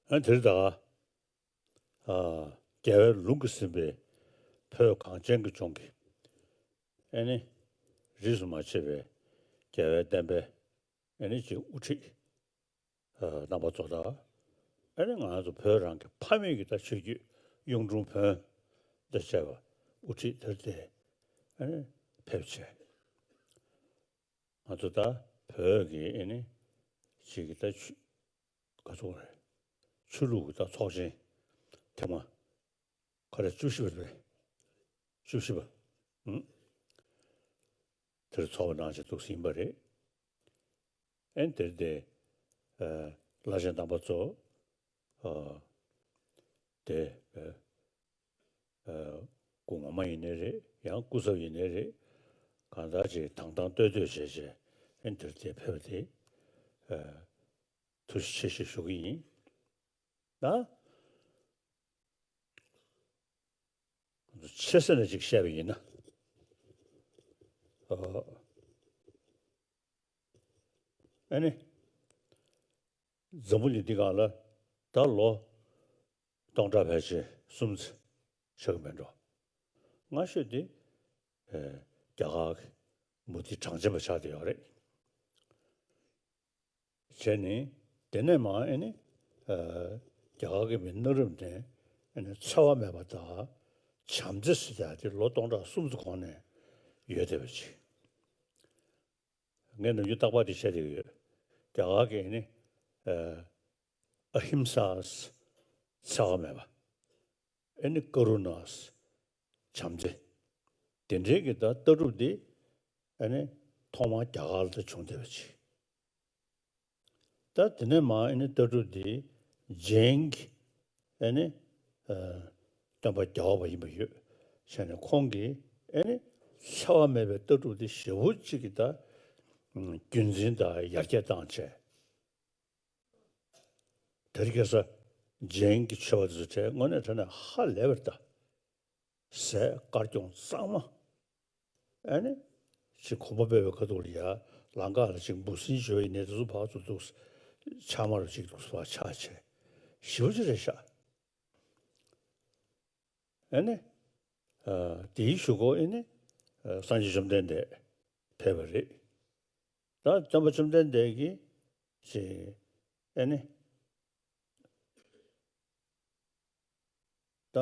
ཨ་དེར་ད། ཨ་རྒྱལ་བའི་ལུང་གིས་ཟིན་པའི་བོད་གངས་ཅན་གྱི་ལྗོངས་ཀྱི། ཨ་ནི། རིས་སུ་མ་ཆད་པའི་རྒྱལ་བའི་བསྟན་པའི། ཨ་ནི་ཅིག་དབུ་ཁྲིད། ཨ་རྣམ་པ་ཚོ་དང་། ཨ་ནི་ང་ཚོ་བོད་རང་གི་ཕ་མེས་ཀྱི་ད་ཆོས་བརྒྱུད་གཡུང་དྲུང་བོན་དང་བཅས་པ་དབུ་ཁྲིད་དེར་དེ། ཨ་ནི་ཕེབས་བྱས། ང་ཚོ་ད་བོད་ཀྱི་ཨ་ནི་ཅིག་གི་ད་ཆོས་ག་ཚོད་རེད། ཆོས་ལུགས་ཀྱི་ད་ཚོགས་ཆེན་ཐེངས་མ་ག་རེ་བཅུ་བཞི་པ་རེད། བཅུ་བཞི་པ། ཨུམ། དེར་ཚོགས་པ་གནང་བྱས་འདུག་ཟིན་པ་རེད། ཨན་དེར་དེ། ཨ་བླ་ཆེན་རྣམ་པ་ཚོ། ཨ་དེ། ཨ་སྐུ་ངོ་མ་ཡིན་ནའི་རེད། ཡང་སྐུ་ཚབ་ཡིན་ནའི་རེད། གང་ལྟར་ཅིག་དང་དང་ཏོག་ཏོག་བྱས་བྱས་ཨན་དེར་དེ་ཕེབས་དེ། ཨ་ཐུགས་རྗེ་ཆེ་ཞེས་ཞུ་གི་ཡིན། ད། ཆེ་ས་ནས་ཅིག་བཤད་པ་ཡིན་ན། ཨ་ནི། འཛམ་བུ་གླིང་འདི་སྒང་ལ་ད་ལོ་སྟོང་ཕྲག་ཕལ་ཆེར་གསུམ་ཙམ་ཆགས་ཀྱི་མེད་འགྲོ། སྔ་ཤོས་དེ་ཨེ་རྒྱ་གར་གྱི་མུ་སྟེགས་གྲངས་ཅན་པ་ཆགས་བསྡད་ཡོད་རེད། བྱས་ནས་དེ་ནས་མར་ཨེ་ནི་ཨ་རྒྱ་གར་གྱི་མི་གནའ་རབས་ནས་ཨེ་ནི་འཚེ་བ་མེད་པ་དང་བྱམས་བརྩེ་ཟེར་ཡག་དེ་ལོ་སྟོང་ཕྲག་གསུམ་ཙམ་གོང་ནས་ཡོད་བསྡད་པ་ཅིག་ངས་ནམ་རྒྱུན་རྟག་པར་དེ་བཤད་བསྡད་ཀྱི་ཡོད། རྒྱ་གར་གྱི་ཨེ་ནི་ཨ་ཨ་ཧིམ་ས། འཚེ་བ་མེད་པ། ཨེ་ནི་ཀ་རུ་ཎཱ། བྱམས་བརྩེ། དེ་འདྲའི་གི་ད་ལྟ་གྲུབ་འདི་ཨེ་ནི་ཐོག་མར་རྒྱ་གར་ལ་ད་བྱུང་བསྡད་པ་ཅིག་ད་དེ་ནས་མར་ཨེ་ནི་ལྟ་གྲུབ་འདི་ཇེན་གྱི་ཨེ་ནི་ཨ་སྟོན་པ་རྒྱལ་བ་པ་ཡིན་པ་ཡོད་བྱས་ནས་ཁོང་གིས་ཨེ་ནི་འཚེ་བ་མེད་པའི་ལྟ་གྲུབ་འདི་ཞེ་པོ་ཅིག་གི་ད་རྒྱུན་འཛིན་དང་ཡར་རྒྱས་བཏང་བྱས། དེར་ཁ་སང་ རྗེན་གྱི་ཆོས་པ་དེ་ཚོ་གྲས་དངོས་གནས་དྲང་གནས་ཧ་ལས་པ་རེད་ད། ཟས་དཀར་གྱོང་གཙང་མ། ཨ་ནི་ཅིག་གོམ་པ་སྤོས་པའི་ཁ་ཐུག་ལ་ཡ་ལམ་ཁ་ལ་ཅིག་འབུ་སྲིན་བྱོས་ཡིན་ནའི་དེ་ཚོ་ཕར་ཚུར་འདུག་ཆགས་མ་རུ་ཅིག་འདུག་ཕར་ཆགས་བྱས་ཞེ་པོ་ཅིག་རེད་ཤག་ཨ་ནི། ཨ་དེའི་གཞུག་གུ་ཨ་ནི་ཨ་སངས་རྒྱས་བཅོམ་ལྡན་འདས་ཕེབས་པ་རེད། ད་སྟོན་པ་བཅོམ་ལྡན་འདས་ཀྱིས་ཅིག་ཨ་ནི་ད་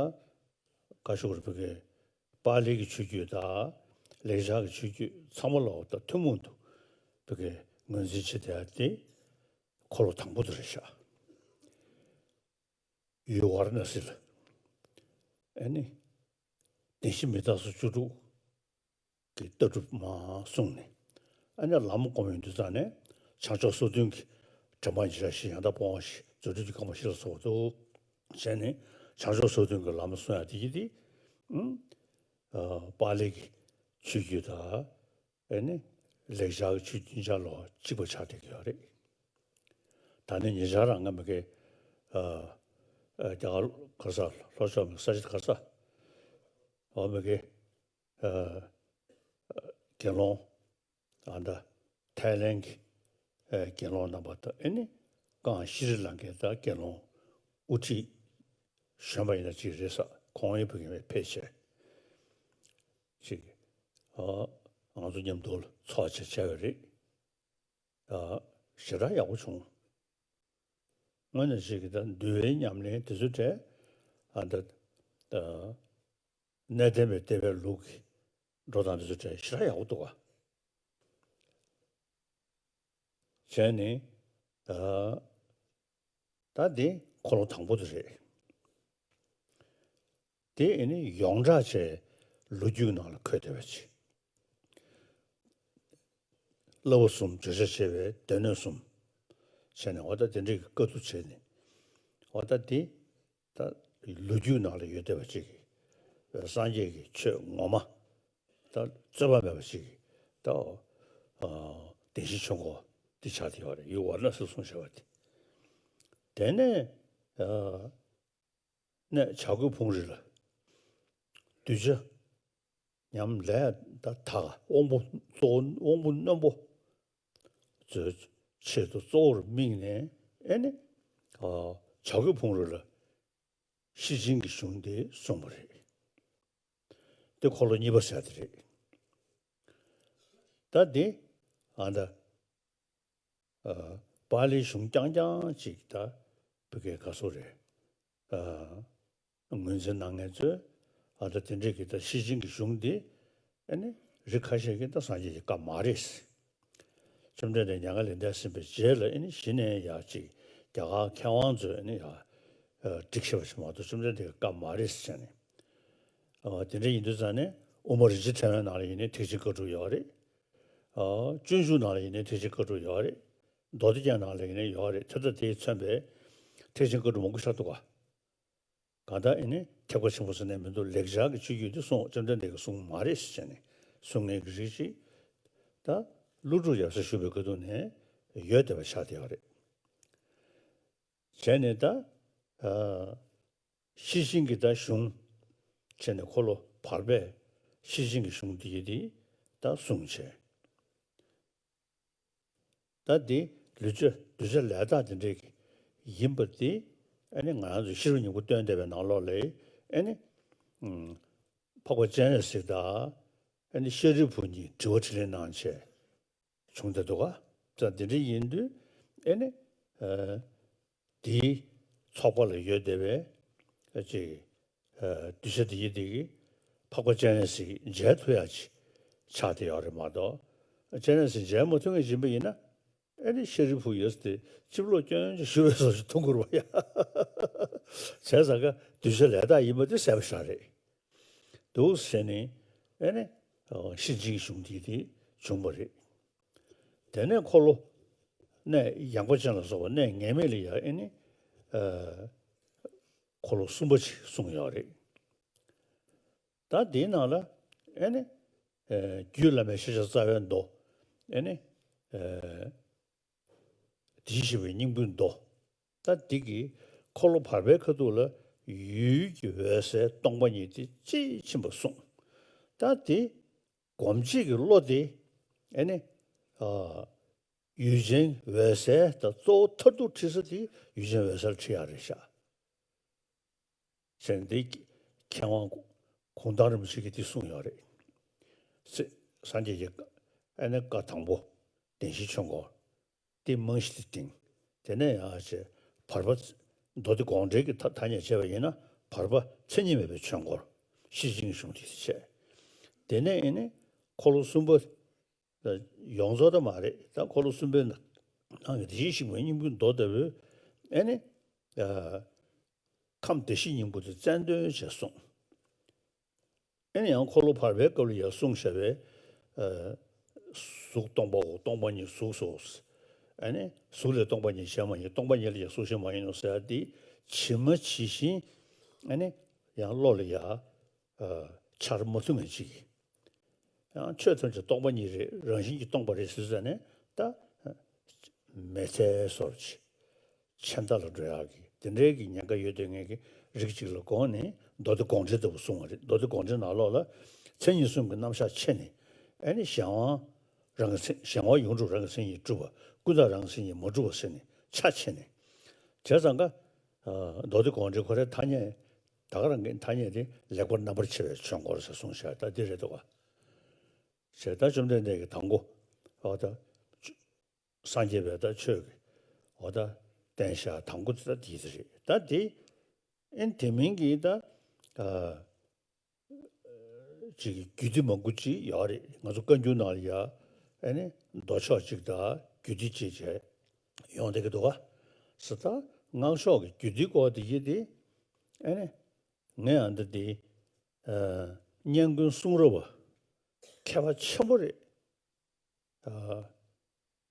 ག་ཞུ་དགོས་རེད། བོད་ཀྱི་པཱ་ལི་གི་ཆོས་བརྒྱུད་དང་ལེགས་སྦྱར་གྱི་ཆོས་བརྒྱུད་ཚང་མ་ལ་ད་ཐུན་མོང་དུ་བོད་ཀྱི་ངོས་འཛིན་བྱེད་བསྡད་ཡ་དེ་འཁོར་ལོ་དང་པོ་དེ་རེད་ཤག་ཡུལ་ཝཱ་ར་ཎ་སི་ལ་ཨ་ནི་བདེན་བཞི་མི་རྟག་སོགས་བཅུ་དྲུག་གི་ལྟ་གྲུབ་མར་གསུངས་ནས། ཨ་ནི་ལམ་སྒོམ་ཡོང་དུས་ཙང་ནས་བྱང་ཆུབ་སོ་བདུན་གྱི་དྲན་པ་ཉེར་བཞི། ཡང་དག་སྤོང་བ་བཞི། རྫུ་འཕྲུལ་གྱི་སྐར་མ་བཞི་ལ་སོགས་པ་འདུག་བྱས་ནས་བྱང་ཆུབ་སོ་བདུན་གྱི་ལམ་གསུང་ཡ་དེ་ཡིན་ཏེ། ཨ་པཱ་ལི་གི་ཆོས་བརྒྱུད་དང་ཨ་ནི་ལེགས་སྦྱར་གྱི་ཆོས་བརྒྱུད་ཆ་ལོ་གཅིག་པ་ཆགས་བསྡད་ཀྱི་ཡོད་རེད། ད་ནི་ཉེ་ཆར་རང་ང་མི་དགེ་ཨ་ཨ་རྒྱ་གར་ག་ས་ལྷོ་ཕྱོགས་མི་ས་ཆ་ག་ས་འོ་མི་དགེ་ཨ་དགེ་སློང་ཨ་ད་ཐའི་ལེན་གྱི་ཨ་དགེ་སློང་རྣམ་པ་དང་ཨ་ནི་ཀང་ཤི་རི་ལང་ཀའི་ད་དགེ་སློང་དབུ་ཁྲིད་གཞོན་པ་ཡིན་ན་གཅིག་རེད་ས། ཁོང་ཡི་བུ་ངས་ཕེབས་བྱས་ཅིག་ཨ་ང་ཚོ་མཉམ་དུ་ཚོགས་བྱས་བྱས་པ་རེད། ཨ་ཞེ་དྲག་ཡག་པོ་བྱུང་། དངོས་གནས་ཅིག་གི་ད་འདུལ་བའི་ཉམས་ལེན་དེ་ཚོ་གྲས་ཨ་ད་ཨ་གནས་བརྟན་པའི་བསྟན་པའི་ལུགས་ཀྱི་འགྲོ་སྟངས་དེ་ཚོ་གྲས་ཞེ་དྲག་ཡག་པོ་འདུག་ག་བྱས་ནས་ཨ་ད་འདི་འཁོར་ལོ་དང་པོ་དེ་རེད། དེ་ཨེ་ནི་ཡོངས་གྲགས་བྱས་ལོ་རྒྱུས་ནང་ལ་འཁོད་བསྡད་པ་ཅིག་བསླབ་པ་གསུམ་བརྗོད་བྱ་བྱེ་བའི་སྡེ་སྣོད་གསུམ་བྱས་ནས་འོ་ད་དེ་འདྲའི་བཀའ་བསྡུ་བྱས་ནས་འོ་ད་དེ་ད་ལོ་རྒྱུས་ནང་ལ་ཡོད་བསྡད་པ་ཅིག་སངས་རྒྱས་ཀྱི་ཆོས་ངོ་མ་ད་རྩོད་པ་མེད་པ་ཅིག་ད་ཨ་བདེན་བཞི་ཆོས་འཁོར་འདི་ཆགས་བསྡད་ཡོད་རེད། ཡུལ་ཝཱ་ར་ཎ་སི་གསུངས་བཞག་པ་དེ། དེ་ནས་ཨ་གནས་བྱ་རྒོད་ཕུང་རི་ལ་གདུལ་བྱ་ཉམས་ལས་ད་དག་དབང་པོ་གཙོ་བོ་དབང་པོ་རྣོན་པོ་ཚོའི་ཆེད་དུ་གཙོ་བོར་དམིགས་ནས་ཨེ་ནི་ཨ་བྱ་རྒོད་ཕུང་རི་ལ་ཤེར་ཕྱིན་གྱི་གཞུང་དེ་གསུངས་པ་རེད། དེ་འཁོར་ལོ་གཉིས་པ་ཟེར་དེ་རེད། ད་དེ་ཨ་ད་ཨ་པཱ་ལིའི་གཞུང་རྐྱང་རྐྱང་ཅིག་ད་བོད་སྐད་ག་སོ་རེད། ཨ་ངོས་འཛིན་གནང་མཁན་ཚོས་ཨ་ད་དེ་འདྲས་ཀྱི་ད་ཤེར་ཕྱིན་གྱི་གཞུང་འདི་ཨ་ནི་རིགས་ཁ་ཤས་ཀྱིས་ད་སངས་རྒྱས་ཀྱི་བཀའ་མ་རེད། བཅོམ་ལྡན་འདས་མྱ་ངན་ལས་འདས་ཟིན་པའི་རྗེས་ལ་ཨ་ནི་གཞི་ནས་ཡ་ཅིག་རྒྱ་གར་མཁས་དབང་ཚོས་ཨ་ནི་ཡ་ཨ་བསྒྲིགས་བཞག་པ་ཞིག་མ་གཏོགས་བཅོམ་ལྡན་འདས་ཀྱི་བཀའ་མ་རེད་ཟེར་ནས། ཨ་དེ་འདྲ་ཡིན་དུས་ཙང་ནས་དབུ་མ་རིན་ཆེན་ཕྲེང་བའི་ནང་ལ་ཡིན་ནའི་ཐེག་ཆེན་བཀའ་དྲུག་ཡོད་རེད། ཨ་སྤྱོད་འཇུག་ནང་ལ་ཡིན་ནའི་ཐེག་ཆེན་བཀའ་དྲུག་ཡོད་རེད། མདོ་སྡེ་རྒྱན་ནང་ལ་ཡིན་ནའི་ཡོད་རེད། དེ་དང་དེས་མཚོན་པའི་ཐེག་ཆེན་བཀའ་དྲུག་མང་པོ་ཤར་འདུག་ག་གང་ལྟར་ཨེ་ནི་ཐེག་པ་ཆེན་པོ་ཟེར་ནས་མི་འདུག་ལེགས་སྦྱར་གྱི་ཆོས་བརྒྱུད་འདི་གསུངས། བཅོམ་ལྡན་འདས་ཀྱིས་གསུངས་མ་རེད་ཟེར་ནས་གསུང་མཁན་གྱི་རིགས་ཤིག་ད་ཀླུ་སྒྲུབ་ཡབ་སྲས་བཞུགས་པའི་སྐབས་དུས་ནས་ཡོད་བསྡད་པ་ཆགས་བསྡད་ཡོད་རེད། བྱས་ནས་ད་ཨ་ཤེར་ཕྱིན་གྱི་ད་གཞུང་བྱས་ནས་འཁོར་ལོ་བར་པས་ཤེར་ཕྱིན་གྱི་གཞུང་འདི་ཡི་འདི་ད་གསུངས་བྱས། ད་འདི་ལུས་བྱ་གདུལ་བྱ་ལས་དག་དེ་འདྲས་ཀྱི་ཡིན་པ་འདི་ཨ་ནི་ང་རང་ཚོ་ཤེས་རབ་སྙིང་པོ་སྟོན་བསྡད་པའི་ནང་ལོགས་ལ་ཨ་ནི་ཨུམ་འཕགས་པ་སྤྱན་རས་གཟིགས་དང་ཨ་ནི་ཤཱ་རིའི་བུ་གཉིས་དྲི་བ་དྲིས་ལན་གནང་བྱས་བྱུང་བསྡད་འདུག་ག་ད་འདི་འདྲ་ཡིན་དུས་ཨ་ནི་ཨ་དེའི་ཚོགས་པ་ལ་ཡོད་བསྡད་པའི་ཅིག་ཨ་གདུལ་བྱ་དེ་ཡི་དེ་གི་འཕགས་པ་སྤྱན་རས་གཟིགས་མཇལ་ཐུབ་ཡ་ཅིག་ཆགས་བསྡད་ཡོད་རེད་མ་གཏོགས། སྤྱན་རས་གཟིགས་མཇལ་མ་ཐུབ་མཁན་ཡིན་པ་ཡིན་ན་ཨ་ནི་ཤཱ་རིའི་བུ་ཡོད་དེ་སྤྱི་ལོ་སྐྱོན་ཅིག་ཞུ་བའི་བཟོ་ཞིག་མཐོང་གི་རེད་པ་ཡ། བྱས་ཙང་ཀ་གདུལ་བྱ་ལས་དག་ཡིན་པ་དེ་གསལ་པོ་ཞིག་རེད། འདུག་ཟེར་ནས་ཨ་ནི་ཤེར་ཕྱིན་གྱི་གཞུང་འདི་དེ་བྱུང་བ་རེད། དེ་ནས་འཁོར་ལོ་གནས་ཡངས་པ་ཅན་ལ་སོགས་པ་གནས་ངེས་མེད་ལ་ཡ་ཨ་ནི་ཨ་འཁོར་ལོ་གསུམ་པ་ཅིག་གསུངས་ཡོད་རེད། ད་དེའི་ནང་ལ་ཨ་ནི་ཨ་རྒྱུད་བླ་མའི་ཤེས་བྱ་རྩ་བའི་མདོ། ཨ་ནི་ཨ་དེ་བཞི་པའི་སྙིང་པོའི་མདོ། ད་འདི་གི་ འཁོར་ལོ་བར་པའི་ཁ་ཐུག་ལ་ཡུལ་གྱི་འོད་གསལ་སྟོང་པ་ཉིད་དེ་དཔྱིས་ཕྱིན་པ་གསུངས། ད་དེ་སྒོམ་བྱེད་ཀྱི་བློ་དེ་ཨེ་ནི་ཨ་ཡུལ་ཅན་འོད་གསལ་དང་གཙོ་བོ་མཐར་ཐུག་ཁྲིད་ས་དེ་ཡུལ་ཅན་འོད་གསལ་ཁྲིད་ཡག་རེད་ཤག་ཟེར་ནས་འདི་མཁས་དབང་གུང་ཐང་རིན་པོ་ཆེ་གིས་འདི་གསུངས་ཡོད་རེད། སེ་སངས་རྒྱས་ཀྱི་ཨ་ནི་བཀའ་དང་པོ་བདེན་བཞིའི་ཆོས་འཁོར། དེ་རྨང་གཞི་དེ་བཏིང་། དེ་ནས་ཡང་ཅེ་བར་པ་མདོ་སྡེ་དགོངས་འགྲེལ་གྱི་ཐ་ཐ་སྙད་བྱས་པ་ཡིན་ན་བར་པ་མཚན་ཉིད་མེད་པའི་ཆོས་འཁོར་ཤེར་ཕྱིན་གྱི་གཞུང་དེ་བྱས། དེ་ནས་ཨེ་ནི་འཁོར་ལོ་གསུམ་པ་ཡོངས་རྫོགས་ད་མ་རེད། ད་འཁོར་ལོ་གསུམ་པའི་ནང་ནང་གི་བདེ་གཤེགས་སྙིང་པོའི་མདོ་ལྟ་བུའི་ཨེ་ནི་ཨ་ཁམས་བདེ་གཤེགས་སྙིང་པོ་དེ་རྩལ་འདོན་བྱས་གསུངས། ཨེ་ནི་ཡང་འཁོར་ལོ་བར་པའི་སྐབས་ལ་ཡང་གསུངས་བཞག་པའི་ཨ་གཟུགས་སྟོང་པའོ། སྟོང་པ་ཉིད་གཟུགས་སོ། ཨེ་ནི་གཟུགས་ལས་སྟོང་པ་ཉིད་གཞན་མ་ཡིན། སྟོང་པ་ཉིད་ལས་ཀྱང་གཟུགས་གཞན་མ་ཡིན་ནོ་ཟེར་ཡ་དེ་ཇི་མ་ཇི་བཞིན་ཨེ་ནི་ཡང་བློ་ལ་ཡ་ཨ་འཆར་མ་ཐུབ་མཁན་ཅིག་ཡང་ཆོས་ཐམས་ཅད་སྟོང་པ་ཉིད་རེད། རང་བཞིན་གྱིས་སྟོང་པ་རེད་ཟེར་ཙང་ནས་ད་མི་འཐད་བཟོ་འདྲ་ཅིག་མཚན་རྟགས་ལ་འགྲོ་ཡག་གི་དེ་འདྲའི་གི་ཉེན་ཁ་ཡོད་དེ་ངེད་ཀྱི་རིགས་གཅིག་ལ་དགོངས་ནས་མདོ་སྡེ་དགོངས་འགྲེལ་ལྟ་བུ་གསུངས་པ་རེད། མདོ་སྡེ་དགོངས་འགྲེལ་ནང་ལོགས་ལ་མཚན་ཉིད་གསུམ་གྱི་རྣམ་གཞག་ཕྱེ་ནས་ཨེ་ནི་གཞན་དབང་རང་གི་མཚན་གཞན་དབང་ཡོངས་གྲུབ་རང་གི་མཚན་ཉིད་གྲུབ་པ། ཀུན་བརྟགས་རང་གི་མཚན་ཉིད་མ་གྲུབ་པ་ཟེར་ནས་ཆ་ཕྱེ་ནས་བྱས་ཙང་ཀ་མདོ་སྡེ་དགོངས་འགྲེལ་ཁོ་རའི་ཐ་སྙད་ད་ག་རང་གི་ཐ་སྙད་དེ་ལེགས་པར་རྣམ་པར་ཕྱེ་བའི་ཆོས་འཁོར་ཟེར་གསུངས་བཞག་ད་འདི་རེད་འདུག་ག་ཞེས་ད་བཅོམ་ལྡན་འདས་ཀྱིས་དང་པོ་འོ་ད་སངས་རྒྱས་པའི་ད་ཆོས་ཀྱི་འོ་ད་བསྟན་བཞག་དང་པོ་དེ་ད་དེ་རེད། ད་དེ་ཨེ་དེ་མིན་གྱི་ད་ཨ་ཅིག་རྒྱུད་སྡེ་མང་པོ་ཅིག་ཡོད་རེད། ང་ཚོ་བཀའ་འགྱུར་ནང་ལ་ཡ་ཨེ་ནི་མདོ་ཕྱོགས་གཅིག་དང་རྒྱུད་སྡེ་གཅིག་བྱས་ཡོང་བསྡད་ཀྱི་འདུག་ག་ས་ད་སྔགས་ཕྱོགས་ཀྱི་རྒྱུད་སྡེའི་སྐོར་དེ་ཡིན་ཏེ་ཨེ་ནི་ངས་ཨ་འདི་དེ་ཨ་སྙན་ཀུན་གསུང་རབ་པ་མཁས་པ་ཆེན་པོ་རེད། ཨ་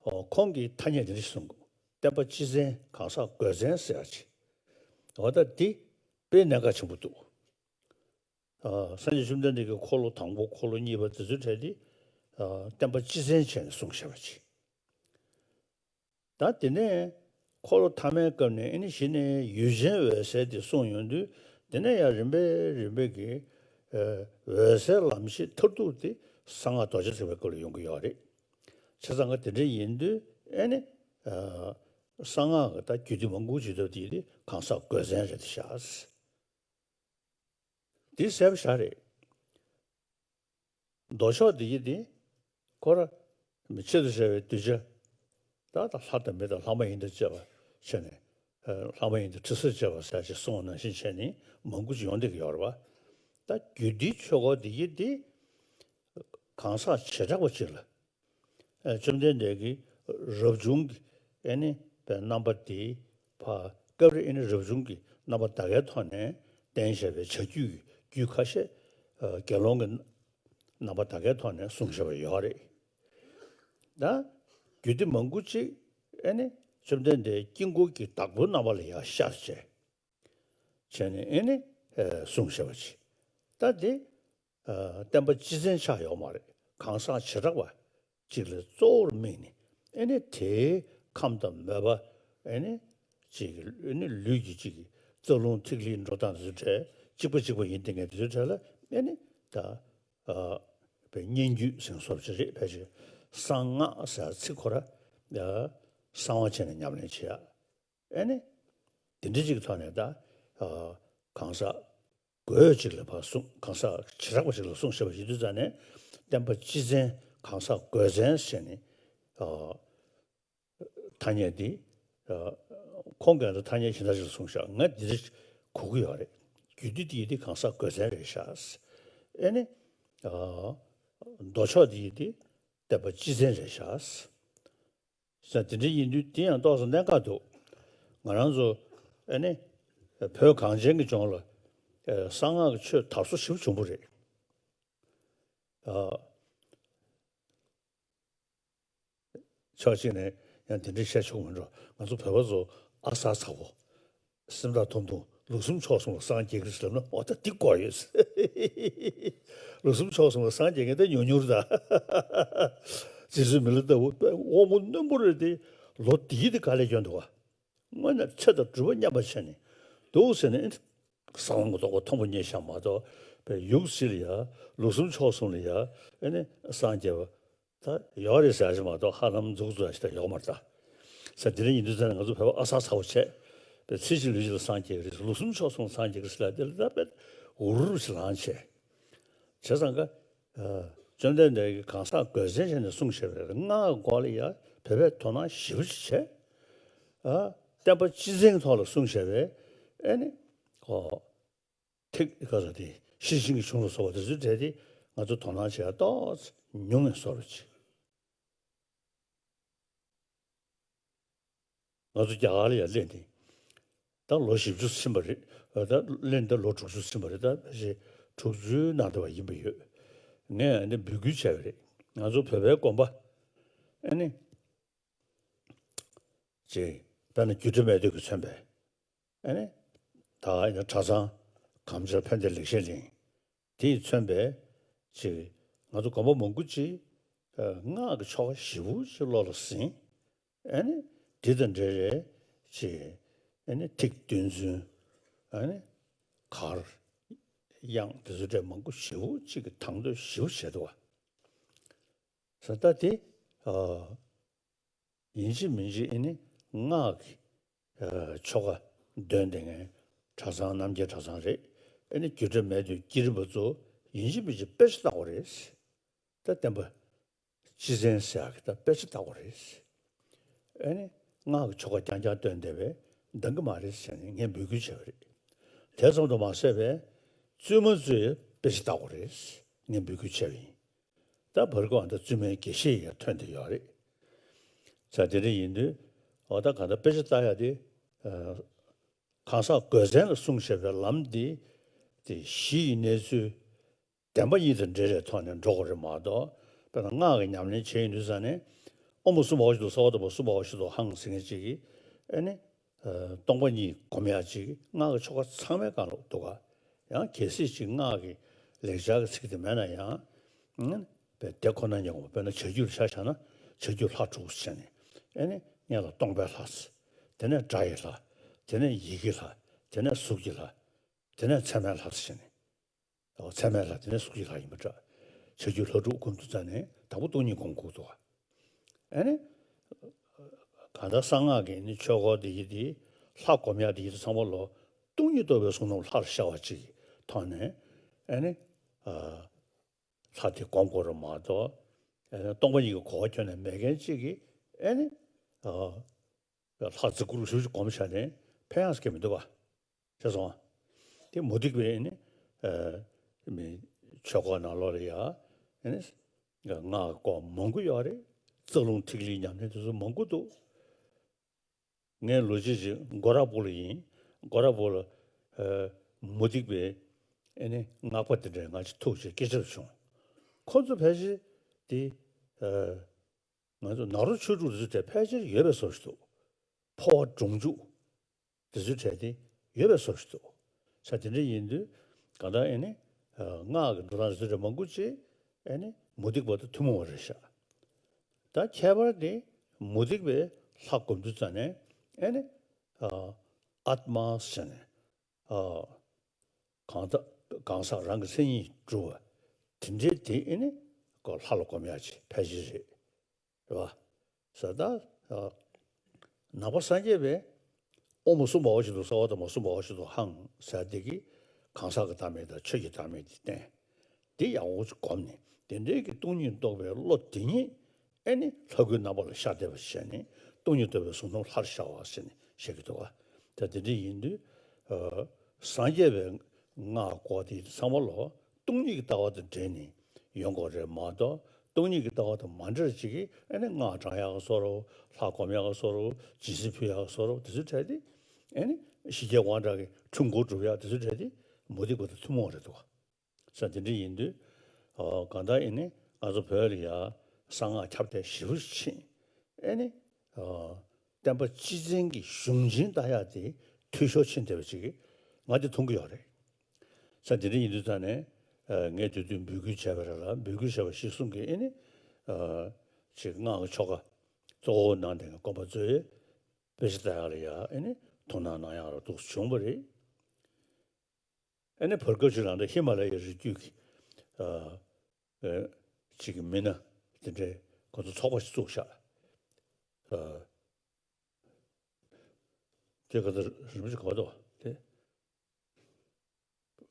ཨོ་ཁོང་གིས་ཐ་སྙད་འདི་འདྲ་ཞིག་གསུངས་འདུག་བསྟན་པ་སྤྱི་བཙན་གང་ཟག་བགོས་བཙན་ཟེར་ཡག་ཅིག་འོ་ད་འདི་དཔེ་གནད་འགག་ཆེན་པོ་འདུག་ཨ་སངས་རྒྱས་བཅོམ་ལྡན་འདས་ཀྱིས་འཁོར་ལོ་དང་པོ་འཁོར་ལོ་གཉིས་པ་དེ་ཚོའི་གྲས་འདི་ཨ་བསྟན་པ་སྤྱི་བཙན་བྱས་ནས་གསུངས་བཞག་པ་ཅིག་ད་དེ་ནས་འཁོར་ལོ་ཐ་མའི་སྐབས་ནས་ཨེ་ནི་གཞི་ནས་ཡུལ་ཅན་འོད་གསལ་དེ་གསུངས་ཡོང་དུས་དེ་ནས་ཡང་རིམ་པས་རིམ་པས་ཀྱི་ཨ་འོད་གསལ་ལམ་ཤེས་མཐར་ཐུག་དེ་གསང་སྔགས་རྡོ་རྗེ་ཐེག་པའི་སྐབས་ལ་ཡོང་གི་ཡོད་རེད། བྱས་ཙང་ང་དེ་འདྲ་ཡིན་དུས་ཨེ་ནི་ཨ་གསང་སྔགས་ཀྱི་ད་རྒྱུད་སྡེ་མང་པོ་ཅིག་ཡོད་དེ་དེ་གང་ཟག་བགོས་བཙན་རེད་ཤག་འདི་གསལ་པོ་ཞེ་དྲག་རེད། མདོ་ཕྱོགས་འདི་ཡི་འདི་ཁོ་ར་མི་ཆེད་དུ་བྱ་བའི་གདུལ་བྱ་ད་ལྟ་ལྷ་དང་མི་དང་ལྷ་མ་ཡིན་དང་བཅས་པ་བྱས་ནས་ལྷ་མ་ཡིན་དང་ཁྲི་སར་བཅས་པ་ཟེར་ཅིག་གསུངས་པ་ནང་བཞིན་བྱས་ནས་མང་པོ་ཅིག་ཡོང་བསྡད་ཀྱི་ཡོད་རེད་བ། ད་རྒྱུད་སྡེའི་ཆོས་སྐོར་འདི་ཡི་འདི་གང་ཟག་བྱེ་བྲག་པ་ཅིག་ལ། ཨ་བཅོམ་ལྡན་འདས་ཀྱིས་རབ་བྱུང་གི་ཨེ་ནི་པའི་རྣམ་པ་དེ་ཕ་སྐབས་རེ་ཨེ་ནི་རབ་བྱུང་གི་རྣམ་པ་ད་གའི་ཐོག་ནས་བསྟན་བཞག་པའི་བྱ་རྒྱུད་ཀྱི་རྒྱུད་ཁ་ཤས་ཨ་དགེ་སློང་གི་རྣམ་པ་ད་གའི་ཐོག་ནས་གསུངས་བཞག་པ་ཡོད་རེད། ད་རྒྱུད་སྡེ་མང་པོ་ཅིག་ཨེ་ནི་བཅོམ་ལྡན་འདས་དཀྱིལ་འཁོར་གྱི་བདག་པོའི་རྣམ་པ་ལ་ཡང་ཤར་བྱས། བྱས་ནས་ཨེ་ནི་ཨ་གསུངས་བཞག་པ་ཅིག་ད་དེ་ཨ་བསྟན་པ་སྤྱི་བཙན་ཆགས་ཡོད་མ་རེད། གང་ཟག་བྱེ་བྲག་པ་ཅིག་ལ་གཙོ་བོར་དམིགས་ནས་ཨེ་ནི་དེའི་ཁམས་དང་མོས་པ་ཨེ་ནི་ཅིག་ཨེ་ནི་ལུས་ཀྱི་ཅིག་རྩ་རླུང་ཐིག་ལེའི་འགྲོ་སྟངས་དེ་ཚོའི་གྲས་གཅིག་པ་གཅིག་པ་ཡིན་བསྡད་མཁན་དེ་ཚོའི་གྲས་ལ་ཨེ་ནི་ད་ཨ་པའི་སྙན་བརྒྱུད་ཟེར་བཟོ་འདྲ་ཅིག་རེད། ཕལ་ཆེར་གསང་སྔགས་ཟེར་ཚིག་ཁོ་ར་ཨ་གསང་བ་བྱས་ནས་ཉམས་ལེན་བྱེད་ཡ། ཨེ་ནི། དེ་འདྲ་ཅིག་གི་ཐོག་ནས་ད། ཨ་གང་ཟག་བགོས་ཅིག་ལ་ཕར་གསུངས། གང་ཟག་བྱེ་བྲག་པ་ཅིག་ལ་གསུངས་བཞག་པ་ཡིན་དུས་ཙང་ནས་བསྟན་པ་སྤྱི་བཙན་གང་ཟག་བགོས་བཙན་ཟེར་ནས། ཨ་ཐ་སྙད་འདི། ཨ་ཁོང་གིས་ད་ཐ་སྙད་གཞན་དག་ཅིག་ལ་གསུངས་ཤག་ང་འདི་འདྲ་གོ་གི་ཡོད་རེད། རྒྱུད་སྡེ་འདི་ཡི་འདི་གང་ཟག་བགོས་བཙན་རེད་ཤག་ཨེ་ནི། ཨ་མདོ་ཕྱོགས་འདི་ཡི་འདི་བསྟན་པ་སྤྱི་བཙན་རེད་ཤག་ཟེར་དེ་འདྲ་ཡིན་དུས་དེ་ཡང་ཏོག་ཙམ་གནད་འགག་འདུག་ང་རང་ཚོ་ཨ་ནི་བོད་གངས་ཅན་གྱི་ལྗོངས་ལ་ཨ་གསང་སྔགས་ཀྱི་ཆོས་དར་སྲོལ་ཞེ་པོ་བྱུང་བ་རེད། ཨ་ཕྱོགས་གཅིག་ནས་ཡང་དེ་འདྲ་བཤད་ཆོག་མི་འགྲོ། ང་ཚོ་བོད་པ་ཚོ་ཨ་གསར་ཚ་བོ། སེམས་ཐག་ཐུང་ཐུང་། ལུགས་གསུམ་ཕྱོགས་གསུམ་ལ་སངས་རྒྱས་ཀྱི་རེད་ལབ་ན་འོ་ད་འདི་དགོས་ཡོད། ལུགས་གསུམ་ཕྱོགས་གསུམ་ལ་སངས་རྒྱས་མཁན་ད་ཉུང་ཉུང་རེད་ད། རྗེ་བཙུན་མི་ལ་ལྟ་བུ་དབང་པོ་རྣོན་པོ་རེད་དེ། ལོ་འདི་ཡི་དེ་དཀའ་ལས་བསྐྱོན་འདུག་ག་སྔོན་ནས་ཆོས་དང་སྒྲུབ་པ་མཉམ་པ་བྱས་ནས་ འདུག་ཟེར་ནས། ས་ལམ་གྱི་རྟོགས་པ་མཐོན་པོ་རྙེད་བཞག་མ་གཏོགས། པའི་ཡུག་ཅིག་ལ་ཡ་ལུགས་གསུམ་ཕྱོགས་གསུམ་ལ་ཡ་ཨེ་ནི་སངས་རྒྱས་པ་ད་ཡོད་རེད་ཟེར་ཡ་ཞིག་མ་གཏོགས། ཧ་ལམ་མཛུབ་བཙུགས་ཡ་ཞིག་ད་ཡོད་མ་རེད་ད། ས་དེ་འདྲ་ཡིན་དུས་ཙང་ང་ཚོ་བོད་པ་ཨ་གསར་ཚ་བོ་བྱས། པའི་ཚེ་གཅིག་ལུས་གཅིག་ལ་སངས་རྒྱས་ཀྱི་རེད། ལུགས་གསུམ་ཕྱོགས་གསུམ་ལ་སངས་རྒྱས་ཀྱི་རེད་ཟེར་ལབ་དེ་ལ་ད་དཔེ་འུར་འུར་ཞིག་ལངས་བྱས། བྱས་ཙང་ཀ་ཨ་བཅོམ་ལྡན་འདས་ཀྱིས་གང་ཟག་དགོས་མཚན་བྱས་ནས་གསུངས་བཞག་པའི་སྔགས་སྐོར་ལ་ཡ་བོད་པས་དོ་སྣང་ཞེ་པོ་ཅིག་བྱས། ཨ་བསྟན་པ་སྤྱི་བཙན་གྱི་ཐོག་ལ་གསུངས་བཞག་པའི་ཨེ་ནི་ཨོ་ཐིག་ག་ས་དེ་ཤེར་ཕྱིན་གྱི་གཞུང་ལ་སོགས་པ་དེ་ཚོའི་གྲས་དེ་ང་ཚོ་དོ་སྣང་བྱེད་ཡ་ཏོག་ཙམ་ཉུང་ངེ་བཟོ་འདྲ་ཅིག་ང་ཚོ་རྒྱ་གར་ལ་ཡ་སླེབས་ནས་ད་ལོ་བཞི་བཅུ་ཕྱིན་པ་རེད། ད་སླེབས་ནས་ད་ལོ་དྲུག་ཅུ་ཕྱིན་པ་རེད། ད་ཕལ་ཆེར་དྲུག་ཅུའི་ནང་དུ་བ་ཡིན་པ་ཡོད། ངས་ཨ་ནི་འབོད་སྐུལ་བྱས་པ་རེད། ང་ཚོ་བོད་པའི་དགོན་པ་ཨ་ནི་ཅིག་དཔེར་ན་རྒྱུད་གྲྭ་སྨད་སྟོད་ཀྱིས་མཚོན་པའི་ཨ་ནི་ད་ཨ་ནི་གྲྭ་ཚང་གངས་ཅན་ཕན་བདེ་ལེགས་བཤད་གླིང་། དེས་མཚོན་པའི་ཅིག་ང་ཚོ་དགོན་པ་མང་པོ་ཅིག་ཨ་སྔགས་ཀྱི་ཆོ་ག་ཞེ་པོ་ཅིག་བློ་ལ་ཟིན། ཨ་ནི་འདི་དང་འབྲེལ་བའི་ཅིག་ཨ་ནི་ཐིག་འདོན་ཚུལ། ཨ་ནི་གར་དབྱངས་དེ་ཚོ་འདྲ་མང་པོ་ཞེ་པོ་ཅིག་གི་དང་དོད་ཞེ་པོ་བྱས་འདུག་བ། ས་ད་དེ་ཨ། ཡིན་གཅིག་མིན་གཅིག་ཨེ་ནི་སྔགས་ཀྱི་ཨ་ཆོ་ག་འདོན་བསྡད་མཁན་གྲྭ་ཚང་རྣམ་རྒྱལ་གྲྭ་ཚང་རེད། ཨེ་ནི་རྒྱུད་གྲྭ་སྨད་སྟོད་བསྐྱེད་རིམ་པ་ཚོ་ཡིན་གཅིག་མིན་གཅིག་དཔེ་ཆ་ལྟ་དགོས་རེད། ད་བསྟན་པ་སྤྱི་བཙན་ཟེར་ཡག་གི་ད་དཔེ་ཆ་ལྟ་དགོས་རེད། ཨེ་ནི་སྔགས་ཀྱི་ཆོ་ག་རྐྱང་རྐྱང་འདོན་བསྡད་པས་འདང་གི་མ་རེད་ཟེར་ནས་ངས་འབོད་སྐུལ་བྱས་པ་རེད། དེ་ཙམ་དུ་མ་ཟད་པའི་བཙུན་མ་ཚོས་དཔེ་ཆ་ལྟ་དགོས་རེད། ངས་འབོད་སྐུལ་བྱས་པ་ཡིན། ད་བར་སྐབས་ཨ་ད་བཙུན་མའི་དགེ་བཤེས་ཡང་ཐོན་བསྡད་ཡོད་རེད། ས་དེ་འདྲ་ཡིན་དུས་ཨོ་ད་གང་ལྟར་དཔེ་ཆ་ལྟ་ཡ་དེ་ཨ་གང་ཟག་དགོས་མཚན་ལ་གསུངས་བཞག་པའི་ལམ་འདི་དེ་གཞི་ཡི་གནས་ཚུལ་བདེན་པ་གཉིས་དང་འབྲེལ་བའི་ཐོག་ནས་འགྲོ་དགོས་རེད་མ་གཏོགས། དཔེར་ན་སྔགས་ཀྱི་ཉམས་ལེན་བྱེད་ཡོང་དུས་ཙང་ནས་ཨོཾ་སྭ་བྷཱ་ཝ་ཤཱ་ཏོ་ས་ཝ་ཏ་མ་སྭ་བྷཱ་ཝ་ཤཱ་ཏོ་ཧཾ་ཟེར་མཁན་ཅིག་གིས་ཨེ་ནི་ཨ་སྟོང་པ་ཉིད་སྒོམ་ཡག་ཅིག་སྔགས་ཀྱི་ཆོ་ག་ཚང་མའི་སྒང་ལ་འདུག་ག་ཡང་གལ་སྲིད་ཅིག་སྔགས་ཀྱི་ལེགས་སྦྱར་གྱི་ཚིག་དེ་མེད་ན་ཡང་། ཨ་ནི་དཔེ་དེ་ཁོ་ན་ཉིད་ངོ་། དཔེར་ན་བྱ་རྒྱུད་ལ་ཆ་བཞག་ན་བྱ་རྒྱུད་ལྷ་དྲུག་ཟེར་ནས། ཨེ་ནི་སྔོན་ལ་སྟོང་པའི་ལྷ་ཟེར། དེ་ནས་སྒྲ་ཡི་ལྷ། དེ་ནས་ཡི་གེའི་ལྷ། དེ་ནས་གཟུགས་ཀྱི་ལྷ། དེ་ནས་མཚན་མའི་ལྷ་ཟེར་ནས། ཨོ་མཚན་མའི་ལྷ་དེ་ནས་གཟུགས་ཀྱི་ལྷ་ཡིན་པ་འདྲ། བྱ་རྒྱུད་ལྷ་དྲུག་སྒོམ་དུས་ཙང་ནས་དང་པོ་སྟོང་ཉིད་སྒོམ་དགོས་འདུག་ག་ཨེ་ནི། གང་ལྟར་གསང་སྔགས་ཀྱི་ནི་ཆོས་སྐོར་འདི་ཡི་དེ་ལྷ་སྒོམ་ཡག་འདི་ཡི་དེ་ཚང་མ་ལོ་སྟོང་ཉིད་རྟོགས་པའི་གཟུང་རྣམ་ལྷར་ཤར་བ་ཅིག་གི་ཐོག་ནས་ཨེ་ནི། ཨ་ལྷ་དེ་སྒོམ་དགོས་རེད་མ་གཏོགས། ཨེ་ནི་སྟོང་པ་ཉིད་ཀྱི་གོ་བ་ཁྱོན་ནས་མེད་མཁན་ཅིག་གིས་ཨེ་ནི། ཨ་ལྷ་རྫིག་པོ་ཞེ་པོ་ཅིག་སྒོམ་བཞག་ནས་ཕན་ཡག་ཟེར་མཁན་མི་འདུག་ག་བྱས་སོང་། དེ་མུ་སྟེགས་པའི་ནི་ཨ་མི་ཆོས་སྐོར་ནང་ལོགས་ལ་ཡ་ཨ་ནི་སྔགས་སྐོར་མང་པོ་ཡོད་རེད། རྩ་རླུང་ཐིག་ལེའི་ཉམས་ལེན་དེ་ཚོ་མང་པོ་འདུག་ངའི་ལོ་རྒྱུས་ཅིག་སྒོ་ར་བུ་ལ་ཡིན། སྒོ་ར་བུ་ལ་ཨ་མུ་སྟེགས་པའི་ཨ་ནི་སྔགས་པ་དེ་འདྲས་ང་ཅིག་ཐུག་བྱས་སྐད་ཆ་བྱུང་། ཁོ་ཚོ་ཕལ་ཆེར་དེ་ཨ། ང་ཚོ་ནཱ་རོ་ཆོས་དྲུག་དེ་ཚོའི་གྲས་ཕལ་ཆེར་ཡོད་པའི་བཟོ་ཞིག་འདུག་འཕོ་བ་སྒྲུབ་འཇུག་དེ་ཚོའི་གྲས་དེ་ཡོད་པའི་བཟོ་ཞིག་འདུག་ས་དེ་འདྲ་ཡིན་དུས་གང་ལྟར་ཨེ་ནི་ཨ་སྔགས་ཀྱི་འགྲོ་སྟངས་དེ་ཚོའི་གྲས་མང་པོ་ཅིག་ཨེ་ནི་མུ་སྟེགས་པ་དང་ཐུན་མོང་བ་རེད་ཤག་ད་ཁྱད་པར་དེ་མུ་སྟེགས་པས་ལྷ་སྒོམ་དུས་ཙང་ནས་ཨེ་ནི་ཨ་ཨཱཏྨ་ཟེར་ནས། ཨ་གང་ཟག་གང་ཟག་རང་གི་མཚན་ཉིད་གྲུབ་པ་དེ་འདྲའི་དེ་ཨེ་ནི་ཀོ་ལྷ་ལ་སྒོམ་ཡག་ཅིག་ཕལ་ཆེར་རེད། རེད་བ། ས་ད་ཨ་ནང་པ་སངས་རྒྱས་པས་ཨོཾ་སྭ་བྷཱ་ཝ་ཤཱ་ཏོ་ས་ཝ་ཏ་མ་སྭ་བྷཱ་ཝ་ཤཱ་ཏོ་ཧཾ་ཟེར་དེ་གིས་གང་ཟག་གི་བདག་མེད་དང་ཆོས་ཀྱི་བདག་མེད་དེ་བསྟན། དེ་ཡག་པོ་ཅིག་སྒོམ་ནས་དེ་འདྲའི་གི་སྟོང་ཉིད་རྟོགས་པའི་བློ་དེ་ཉིད་ཨེ་ནི་ལྷ་སྐུའི་རྣམ་པ་ལ་ཤར་བསྡད་པ་ཞེས་ནས་སྟོང་ཉིད་རྟོགས་པའི་གཟུང་རྣམ་ལྷར་ཤར་བ་ཞེས་ནས་བཤད་ཀྱི་འདུག་ག་ད་དེ་འདྲ་ཡིན་དུས་ཨ་སངས་རྒྱས་པའི་སྔགས་སྐོར་དེ་ཚང་མ་ལོ་སྟོང་ཉིད་ཀྱི་ལྟ་བ་དང་འབྲེལ་ནས་ཡོང་དགོས་རེད་མ་གཏོགས། སྟོང་ཉིད་ཀྱི་ལྟ་བ་དང་མ་འབྲེལ་ཅིག་གིས་ཨེ་ནི་སྔགས་བགྲང་ཡག་གི་བཟོ་འདྲ། ལྷ་སྒོམ་ཡག་གི་བཟོ་འདྲ། སྦྱིན་སྲེག་ཕུལ་ཡག་གི་བཟོ་འདྲ། དེ་ཚོའི་གྲས་དེ་ཨེ་ནི་ཞི་རྒྱས་དབང་དྲག་གི་འཁྲུལ་འཁོར་སྒྲུབ་ཡག་དེ་ཚོའི་གྲས་དེ་མུ་སྟེགས་པ་དང་ཐུན་མོང་བ་རེད་འདུག་ག་ས་དེ་འདྲ་ཡིན་དུས། ཨོ་གང་ལྟར་ཡིན་ནི་ང་ཚོ་བོད་ལ་ཡ་གསང་སྔགས་ཁྱབ་གདལ་ཞེ་པོ་ཕྱིན། ཨེ་ནི་ཨོ་བསྟན་པ་སྤྱི་བཙན་གྱི་གཞུང་ཆེན་ལྟ་ཡག་དེ་འཐུས་ཤོར་ཕྱིན་བསྡད་པ་ཅིག་ང་དེ་མཐོང་གི་ཡོད་རེད། ས་དེ་འདྲ་ཡིན་དུས་ཙང་ནས་ཨ་ངས་དེ་དུས་འབོད་སྐུལ་བྱས་པ་རེད་ལ། འབོད་སྐུལ་བྱས་པ་གཞིར་བཟུང་གིས་ཨེ་ནི་ཨ་ཅིག་སྔགས་ཀྱི་ཆོ་ག་གཙོ་བོ་གནང་བསྡད་མཁན་དགོན་པ་ཚོས། དཔེ་ཆ་ལྟ་ཡག་ལ་ཡ་ཨེ་ནི་དོ་སྣང་གནང་ཡག་ལ་འདུག་བྱུང་བ་རེད། ཨ་ནི་བར་སྐབས་ཅིག་ལ་ད་ཧི་མ་ལ་ཡའི་རི་རྒྱུད་ཀྱི་ཨ་ཨ་ཅིག་གི་མི་སྣ་དེ་འདྲའི་ཁོ་ཚོ་ཚོགས་པ་ཞིག་བཙུགས་ཤག་ཨ་དེ་ག་ཚོད་རིན་པོ་ཆེ་ག་པར་འདུག་དེ།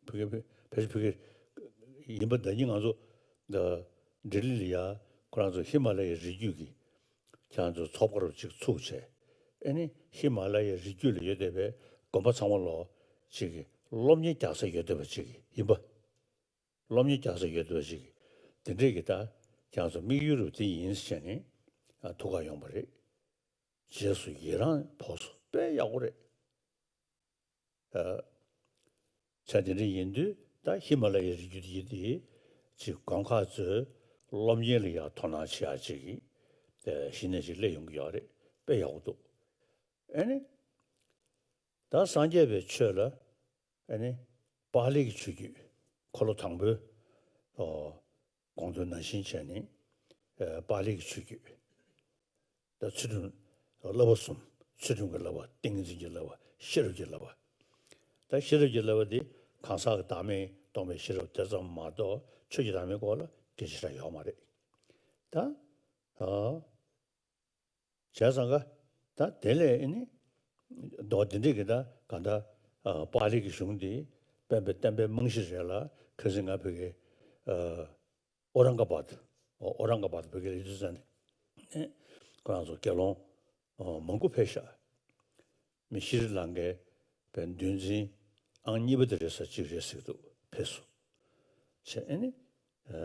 བོད་སྐད་བོད་ཕལ་ཆེར་བོད་སྐད་ཡིན་པ་ད་ནི་ང་ཚོ་ད་ལྡི་ལི་ལ་ཡ་ཁོ་རང་ཚོ་ཧི་མ་ལ་ཡའི་རི་རྒྱུད་ཀྱི་ཁྱེད་རང་ཚོ་ཚོགས་པ་རུ་ཅིག་ཚུགས་བྱས། ཨེ་ནི་ཧི་མ་ལ་ཡའི་རི་རྒྱུད་ལ་ཡོད་བསྡད་པའི་དགོན་པ་ཚང་མ་ལོ་ཅིག་གི་སློབ་གཉེར་རྒྱག་ས་ཡོད་བསྡད་པ་ཅིག་ཡིན་པ། སློབ་གཉེར་རྒྱག་ས་ཡོད་བསྡད་པ་ཅིག་དེ་འདྲས་ཀྱི་ད་ཁྱེད་རང་ཚོ་དམིགས་ཡུལ་རུ་དེ་ཡིན་ཟེར་ནས་ཐུགས་ཁ་ཡོང་པ་རེད། རྗེས་སུ་ཡི་རང་ཕོག་སོང་། དཔེ་ཡག་པོ་རེད། ཨ། བྱས་དེ་འདྲ་ཡིན་དུས་ད་ཧི་མ་ལ་ཡའི་རི་རྒྱུད་འདི་ཡི་དེ་ཅིག་དགོན་ཁག་ཚོས་སློབ་གཉེར་ལ་ཡང་དོ་སྣང་བྱེད་ཡག་ཅིག་གི་གཞི་ནས་ཅིག་སླེབས་ཡོང་གི་ཡོད་རེད། དཔེ་ཡག་པོ་འདུག་ཨ་ནི་ད་སངས་རྒྱས་པའི་ཆོས་ལ་ཨ་ནི་པཱ་ལི་གི་ཆོས་བརྒྱུད་འཁོར་ལོ་དང་པོའི་ཨོ། དགོངས་དོན་ནང་བཞིན་བྱས་ནས་ཨ་པཱ་ལི་གི་ཆོས་བརྒྱུད། ད་ཚུལ་ཁྲིམས་བསླབ་པ་གསུམ། ཚུལ་ཁྲིམས་ཀྱི་བསླབ་པ། ཏིང་ངེ་འཛིན་གྱི་བསླབ་པ། ཤེས་རབ་ཀྱི་བསླབ་པ། ད་ཤེས་རབ་ཀྱི་བསླབ་པ་འདི་གང་ཟག་གི་བདག་མེད་རྟོགས་པའི་ཤེས་རབ་དེ་ཙམ་མ་གཏོགས་ཆོས་ཀྱི་བདག་མེད་སྐོར་ལ་སྐད་ཆ་ར་ཡོད་མ་རེད། ད་ཨ་བྱས་ཙང་ཀ་ད་དེ་ལས་ཨེ་ནི་མདོ་འདི་འདྲས་ཀྱི་ད་ག་ད་ཨ་པཱ་ལི་གི་གཞུང་འདི་སྤེན་པའི་བསྟན་པའི་རྨང་གཞི་རེད་ལ། ཁ་སང་ང་བོད་ཀྱི་ཨ། ཨོ་རང་ཀ་བཱད། ཨོ་ཨོ་རང་ཀ་བཱད་བོད་སྐད་ལ་ཡུལ་དུ་ཟེར་ནས། ཁོ་རང་ཚོ་དགེ་སློང་ཨོ་མང་པོ་ཕེབས་ཤག་མི་ཤྲི་ལང་ཀའི་བན་འདུལ་འཛིན་ཨང་གཉིས་པ་དེ་རེད་ས་གཅིག་རེད་ཟེར་གྱི་འདུག་ཕེབས་སོང་། བྱས་ཨེ་ནི་ཨ་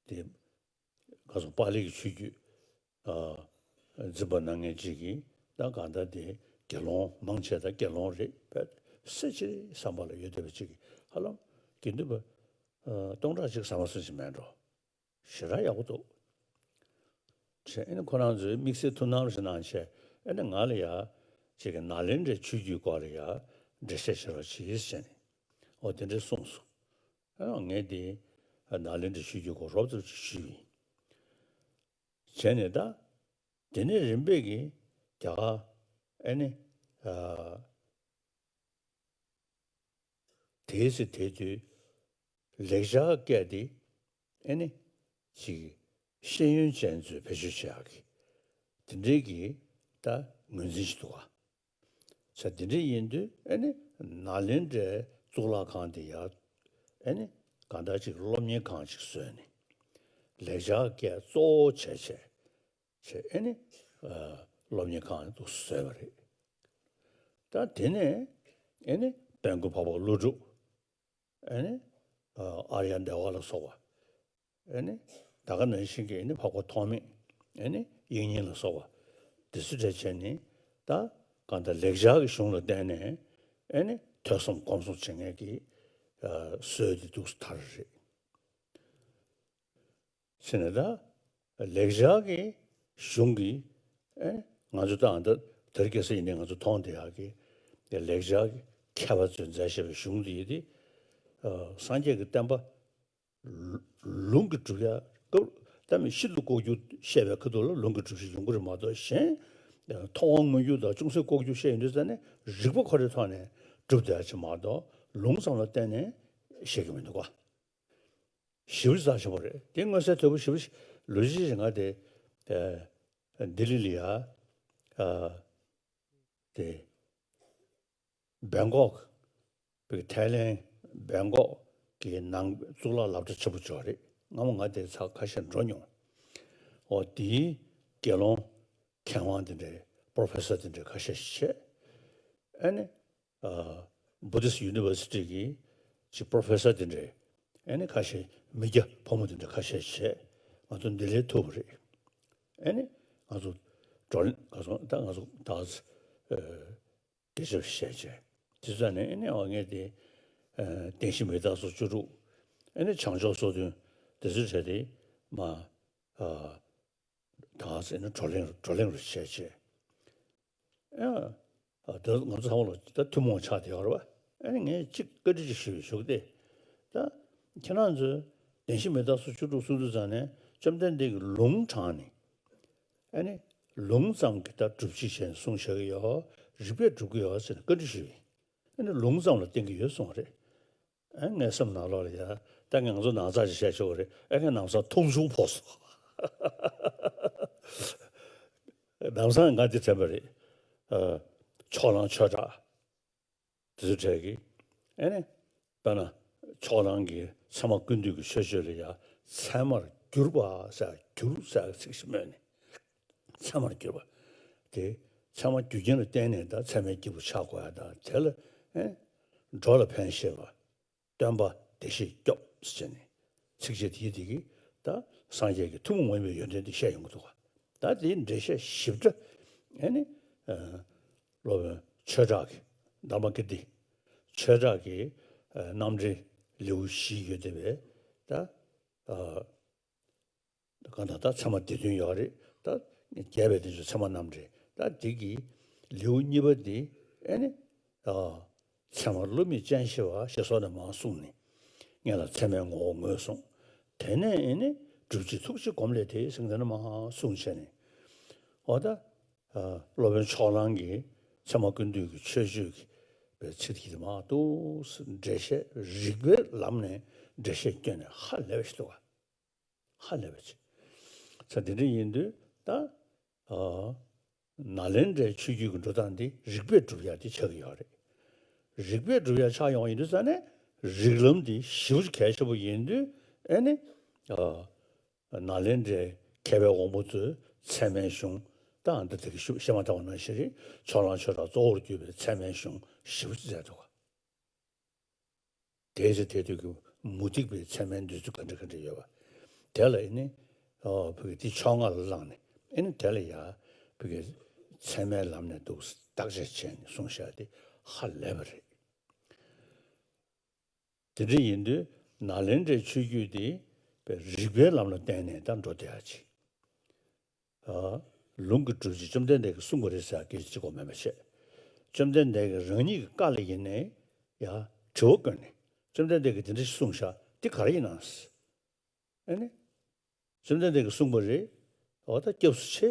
དེ་ག་སོང་པཱ་ལི་གི་ཆོས་བརྒྱུད་ཨ་འཛིན་པ་གནང་མཁན་གཅིག་གིས་ད་གང་ལྟར་དེ་དགེ་སློང་མང་ཆེ་ད་དགེ་སློང་རེད་པས་ཟེར་ཅིག་བསམ་པ་ལ་ཡོད་བསྡད་པ་ཅིག་གིས་ཧ་ལམ་དགེ་འདུན་པ་ཨ་སྟོང་ཕྲག་གཅིག་ཟ་མ་ཟ་ཞིག་མེད་འགྲོ། ཞེ་དྲག་ཡག་པོ་འདུག་བྱས་ཨེ་ནི་ཁོ་རང་ཚོའི་དམིགས་བསལ་ཐུགས་སྣང་ཞིག་གནང་བྱས། ཨེ་ནི་ང་ལ་ཡ་ཅིག་གི་ནཱ་ལེནྡྲའི་ཆོས་བརྒྱུད་སྐོར་ལ་ཡ་འགྲེལ་བཤད་བྱེད་རོགས་གྱིས་ཟེར་ནས་ཨོ་དེ་འདྲས་གསུངས་སོང་། ཨེ་ནི་ངས་དེ་ནཱ་ལེནྡྲའི་ཆོས་བརྒྱུད་སྐོར་རོབ་ཙམ་ཅིག་ཞུས་ཡིན། བྱས་ནས་ད་དེ་ནས་རིམ་པས་ཀྱིས་རྒྱ་གར་ཨེ་ནི་ཨ། དེའི་ཚེ་དེ་དུས་ལེགས་སྦྱར་སྐད་དེ་ཨེ་ནི་ཅིག་ཤེས་ཡོན་ཅན་ཚོས་བེད་སྤྱོད་བྱེད་ཡག་གི་དེ་འདྲའི་གི་ད་ངོས་འཛིན་ཞིག་འདུག་ག་བྱས་དེ་འདྲ་ཡིན་དུས་ཨེ་ནི་ནཱ་ལེནྡྲའི་གཙུག་ལག་ཁང་དེ་ཡར་ཨེ་ནི་གང་ལྟར་ཅིག་སློབ་གཉེར་ཁང་ཅིག་བཟོས་ནས་ལེགས་སྦྱར་སྐད་གཙོ་བོ་བྱས་བྱས། བྱས་ཨེ་ནི་ཨ་སློབ་གཉེར་ཁང་དུ་བཟོས་པ་རེད། ད་དེ་ནས་ཨེ་ནི་དཔལ་མགོན་འཕགས་པ་ཀླུ་སྒྲུབ། ཨེ་ནི་ཨ་ཨཱརྱ་དེ་ཝ་ལ་སོགས་པ། ཨེ་ནི་ད་ག་ནང་བཞིན་གྱི་ཨེ་ནི་འཕགས་པ་ཐོགས་མེད། ཨེ་ནི་དབྱིག་གཉེན་ལ་སོགས་པ། དེ་ཚོ་གྲས་བྱས་ནས་ད་གང་ལྟར་ལེགས་སྦྱར་གྱི་གཞུང་ལ་བརྟེན་ནས་ཨེ་ནི་ཐོས་བསམ་སྒོམ་གསུམ་བྱེད་མཁན་གྱི་ཨ་སྲོལ་དེ་འདུག་སེ་དར་རེད། ཟེར་ནས་ད་ལེགས་སྦྱར་གྱི་གཞུང་གི་ཨེ་ང་ཚོ་ད་ཨ་ད་དེ་རིང་ཁ་སང་ཡིན་ནའི་ང་ཚོ་མཐོང་བསྡད་ཡག་གི་ལེགས་སྦྱར་གྱི་མཁས་པ་ཚོས་མཛད་བཞག་པའི་གཞུང་འདི་ཡིན་ཏེ། ཨ་སངས་རྒྱས་ཀྱི་བསྟན་པ་ལུང་གིས་སྒྲུབ་ཡག་སྐབས་ད་མི་ཤིན་ཏུ་ལྐོག་གྱུར་བཤད་པའི་ཁ་ཐུག་ལ་ལུང་གིས་སྒྲུབ་ཤེས་ཡོང་གི་རེད་མ་གཏོགས་གཞན་མཐོང་བ་མངོན་གྱུར་དང་ཅུང་ཟད་ལྐོག་གྱུར་བཤད་ཡོང་དུས་ཙ་ནས་རིགས་པ་ཁོ་རའི་ཐོག་ནས་སྒྲུབ་བསྡད་ཡག་ཅིག་མ་གཏོགས་ལུང་ཙམ་ལ་བརྟེན་ནས་བཤད་ཀྱི་མི་འདུག་ག་ཞེ་པོ་རྩ་ཆེན་པོ་རེད། དེ་མངོན་གསལ་དོད་པོ་ཞེ་པོ་ཞིག་ལོ་རྒྱུས་ཞིག་ང་དེ་ལྡི་ལི་ལ་ཡ་ཨ་དེ་སྦེང་ཀོག་པའི་ཐའི་ལེན་སྦེང་ཀོག་གི་ནང་གཙུག་ལག་སློབ་གྲྭ་ཆེན་པོ་ཅིག་ཡོད་རེད། སྔ་མོ་ང་དེ་ཚོ་ཁ་ཤས་འགྲོ་མྱོང་། འོ་དེའི་དགེ་སློང་མཁས་དབང་དེ་འདྲའི་པོ་རོ་ཕེ་སར་དེ་འདྲའི་ཁ་ཤས་ཤིག་བྱས། ཨ་ནི་ཨ་Buddhist University གི་ཅིག་པོ་རོ་ཕེ་སར་དེ་འདྲའི། ཨ་ནི་ཁ་ཤས་མི་སྐྱ་ཕོ་མོ་དེ་འདྲ་ཁ་ཤས་བྱས་ང་ཚོ་འདི་ལས་ཐུབ་པ་རེད། ཨ་ནི་ང་ཚོ་བགྲོ་གླེང་ག་སོང་ད་ང་ཚོ་ད་ཨ་སྐད་ཆ་བཤད་བྱས་དེ་ཚོ་ནས་ཨ་ནི་འོ་ངས་དེ་ཨ་བདེན་བཞི་མི་རྟག་སོགས་བཅུ་དྲུག་ཨ་ནི་བྱང་ཕྱོགས་སོ་བདུན་དེ་ཚོ་བྱས་ཏེ་མ་ཨ། ད་ཟེར་ན་བགྲོ་གླེང་བགྲོ་གླེང་རུ་བྱས་བྱས། ཨ་ད་ང་ཚོ་ཚང་མ་ལ་ད་ཐུན་མོང་ཆགས་བསྡད་ཡོད་རེད་པ། ཨ་ནི་ངས་གཅིག་བཀའ་འདྲི་ཅིག་ཞུ་ཞུ་གི་སྟེ། ད་ཁྱེད་རང་ཚོས་བདེན་བཞི་མི་རྟག་སོགས་བཅུ་དྲུག་གསུང་དུས་ཙང་ནས་བཅོམ་ལྡན་འདས་ཀྱིས་ལུང་དྲངས་ནས། ཨ་ནི་ལུང་ཙམ་གྱིས་ད་སྒྲུབ་བྱེད་ཅན་གསུངས་བཞག་གི་ཡོད། རིགས་པས་སྒྲུབ་ཀྱི་ཡོད་ཟེར་ནས་བཀའ་འདྲི་ཞུས་ཡིན། ཨ་ནི་ལུང་ཙམ་ལ་བརྟེན་གྱི་ཡོད་གསུངས་པ་རེད། ཨ་ངའི་སེམས་ནང་ལོགས་ལ་ཡ། ད་ང་ཚོ་ནང་ཚགས་ཅིག་བཤད་ཆོག་གི་རེད། ཨ་ངས་ནང་ཚགས་མཐོང་ཆུང་ཕོག་སོང་། ལམ་སང་ང་འདི་དྲན་པ་རེད། ཨ། ཕྱོགས་གླང་ཆོས་གྲགས་དེ་ཚོ་གྲས་ཀྱིས། ཨེ་ནི། དཔེར་ན། ཕྱོགས་གླང་གིས་ཚད་མ་ཀུན་བཏུས་ཀྱི་ཆོས་སྤྱོད་ལ་ཡང་ཚད་མར་གྱུར་པ་ཟེར། གྱུར་ཟེར་ཚིག་ཞིག་སྨོས་ནས། ཚད་མར་གྱུར་པ། དེ་ཚད་མ་རྒྱུ་རྐྱེན་ལ་བརྟེན་ནས་ད་ཚད་མའི་སྐྱེས་བུ་ཆགས་དགོས་ཡ་དང་། དེ་ལ། ཨེ། འགྲོ་ལ་ཕན་བཞེད་པ། སྟོན་པ་བདེ་གཤེགས་སྐྱོབ་ཟེར་ནས། ཚིགས་བཅད་དེ་དེ་གིས་ད་སངས་རྒྱས་ཀྱི་ཐུན་མོང་མ་ཡིན་པའི་ཡོན་ཏན་དེ་བཤད་ཡོང་གི་འདུག་ག། ད་དེའི་འགྲེལ་བཤད་ཞིབ་ཕྲ། ཨེ་ནི། ཨ། སློབ་དཔོན་ཆོས་གྲགས་ཀྱི། དྷརྨ་ཀིརྟི་ཆོས་གྲགས་ཀྱི། ཨ། རྣམ་འགྲེལ་ལེའུ་བཞི་ཡོད་བསྡད་པས། ད། ཨ། གང་ལྟར་ད་ཚད་མ་སྡེ་བདུན་ཡོད་རེད། ད་རྒྱས་པའི་དོན་ཚན་ཚད་མ་རྣམ་འགྲེལ། ད་འདི་གི་ལེའུ་གཉིས་པ་འདི། ཨེ་ནི། ཨ། ཚད་མར་བསླུ་མེད་སྤྱན་ཞི་བ་ཞེས་སོགས་ནས་མར་གསུངས་ནས། སྔོན་ལ་ཚད་མའི་ངོ་བོ་ངོས་བཟུང་། དེ་ནས་ཨེ་ནི་སྒྲུབ་བྱེད་ཐུགས་རྗེའི་སྒོམ་ལས་ཏེ་ཟེར་མཁན་དེ་ནས་མར་གསུངས་བྱས་ནས། འོ་ད། ཨ། སློབ་དཔོན་ཕྱོགས་གླང་གིས་ཚད་མ་ཀུན་བཏུས་ཀྱི་ཆོས་སྤྱོད་ཀྱི་པའི་ཚིག་དེ་མར་འདུག་སེ་འགྲེལ་བཤད། རིགས་པའི་ལམ་ནས་འགྲེལ་བཤད་བསྐྱོན་ནས་ཧ་ལས་པ་ཞིག་འདུག་ག། ཧ་ལས་པ་ཅིག། ས་དེ་འདྲ་ཡིན་དུས་ད། ཨ། ནཱ་ལེནྡྲའི་ཆོས་བརྒྱུད་ཀྱི་འགྲོ་སྟངས་འདི་རིགས་པས་སྒྲུབ་ཡག་དེ་ཆགས་ཀྱི་ཡོད་རེད། རིགས་པས་སྒྲུབ་ཡག་ཆགས་ཡོང་བ་ཡིན་དུས་ཙང་ནས། རིགས་ལམ་འདི་ཞེ་པོ་ཅིག་གལ་ཆེན་པོ་ཡིན་དུས། ཨེ་ནི། ཨ། ནཱ་ལེནྡྲའི་མཁས་པའི་དབང་པོ་ཚོས་ཚད་མའི་གཞུང་། ད་ཨ་འདི་དེ་གི་ཞུ་བཤད་མ་ཐག་པ་ནང་བཞིན་རེད། ཕྱོགས་གླང་ཆོས་གྲགས་གཙོ་བོར་གྱུར་པའི་ཚད་མའི་གཞུང་ཞེ་པོ་ཅིག་མཛད་འདུག་ག། དེའི་ཚེ་དེ་དུས་ཀྱི་མུ་སྟེགས་པའི་ཚད་མའི་འདོད་ཚུལ་ག་འདྲ་ག་འདྲ་ཡོད་པ། དེ་ལ་ཨེ་ནི། ཨོ། བོད་ཀྱི་འདི་ཕྱོགས་སྔ་ལ་བླངས་ནས། ཨེ་ནི་དེ་ལ་ཡ། བོད་ཀྱི་ཚད་མའི་ལམ་ནས་འདུག་སེ་བརྟག་དཔྱད་བྱས་ནས་གསུངས་བཞག་དེ་ཧ་ལས་པ་རེད། དེ་འདྲ་ཡིན་དུས་ནཱ་ལེནྡྲའི་ཆོས་བརྒྱུད་དེ་རིགས་པའི་ལམ་ལ་བརྟེན་ནས་ད་འགྲོ་བསྡད་ཡ་ཅིག། ཨ། ལུང་གི་སྒྲུབ་བྱེད་བཅོམ་ལྡན་འདས་ཀྱིས་གསུངས་པ་རེད་ཟེར་སྐད་ཆ་གཅིག་པོ་མེད་པ་བྱས། བཅོམ་ལྡན་འདས་ཀྱིས་རང་ཉིད་ཀྱི་བཀའ་ལ་ཡིན་ནའི་ཡ་དྲི་བ་བཀོད་ནས། བཅོམ་ལྡན་འདས་ཀྱིས་དེ་འདྲ་ཞིག་གསུངས་ཤག། འདི་ག་རེ་ཡིན་ནམ། ཨ་ནི། བཅོམ་ལྡན་འདས་ཀྱིས་གསུངས་པ་རེད། འོ་ད་སྐྱབས་སུ་མཆི།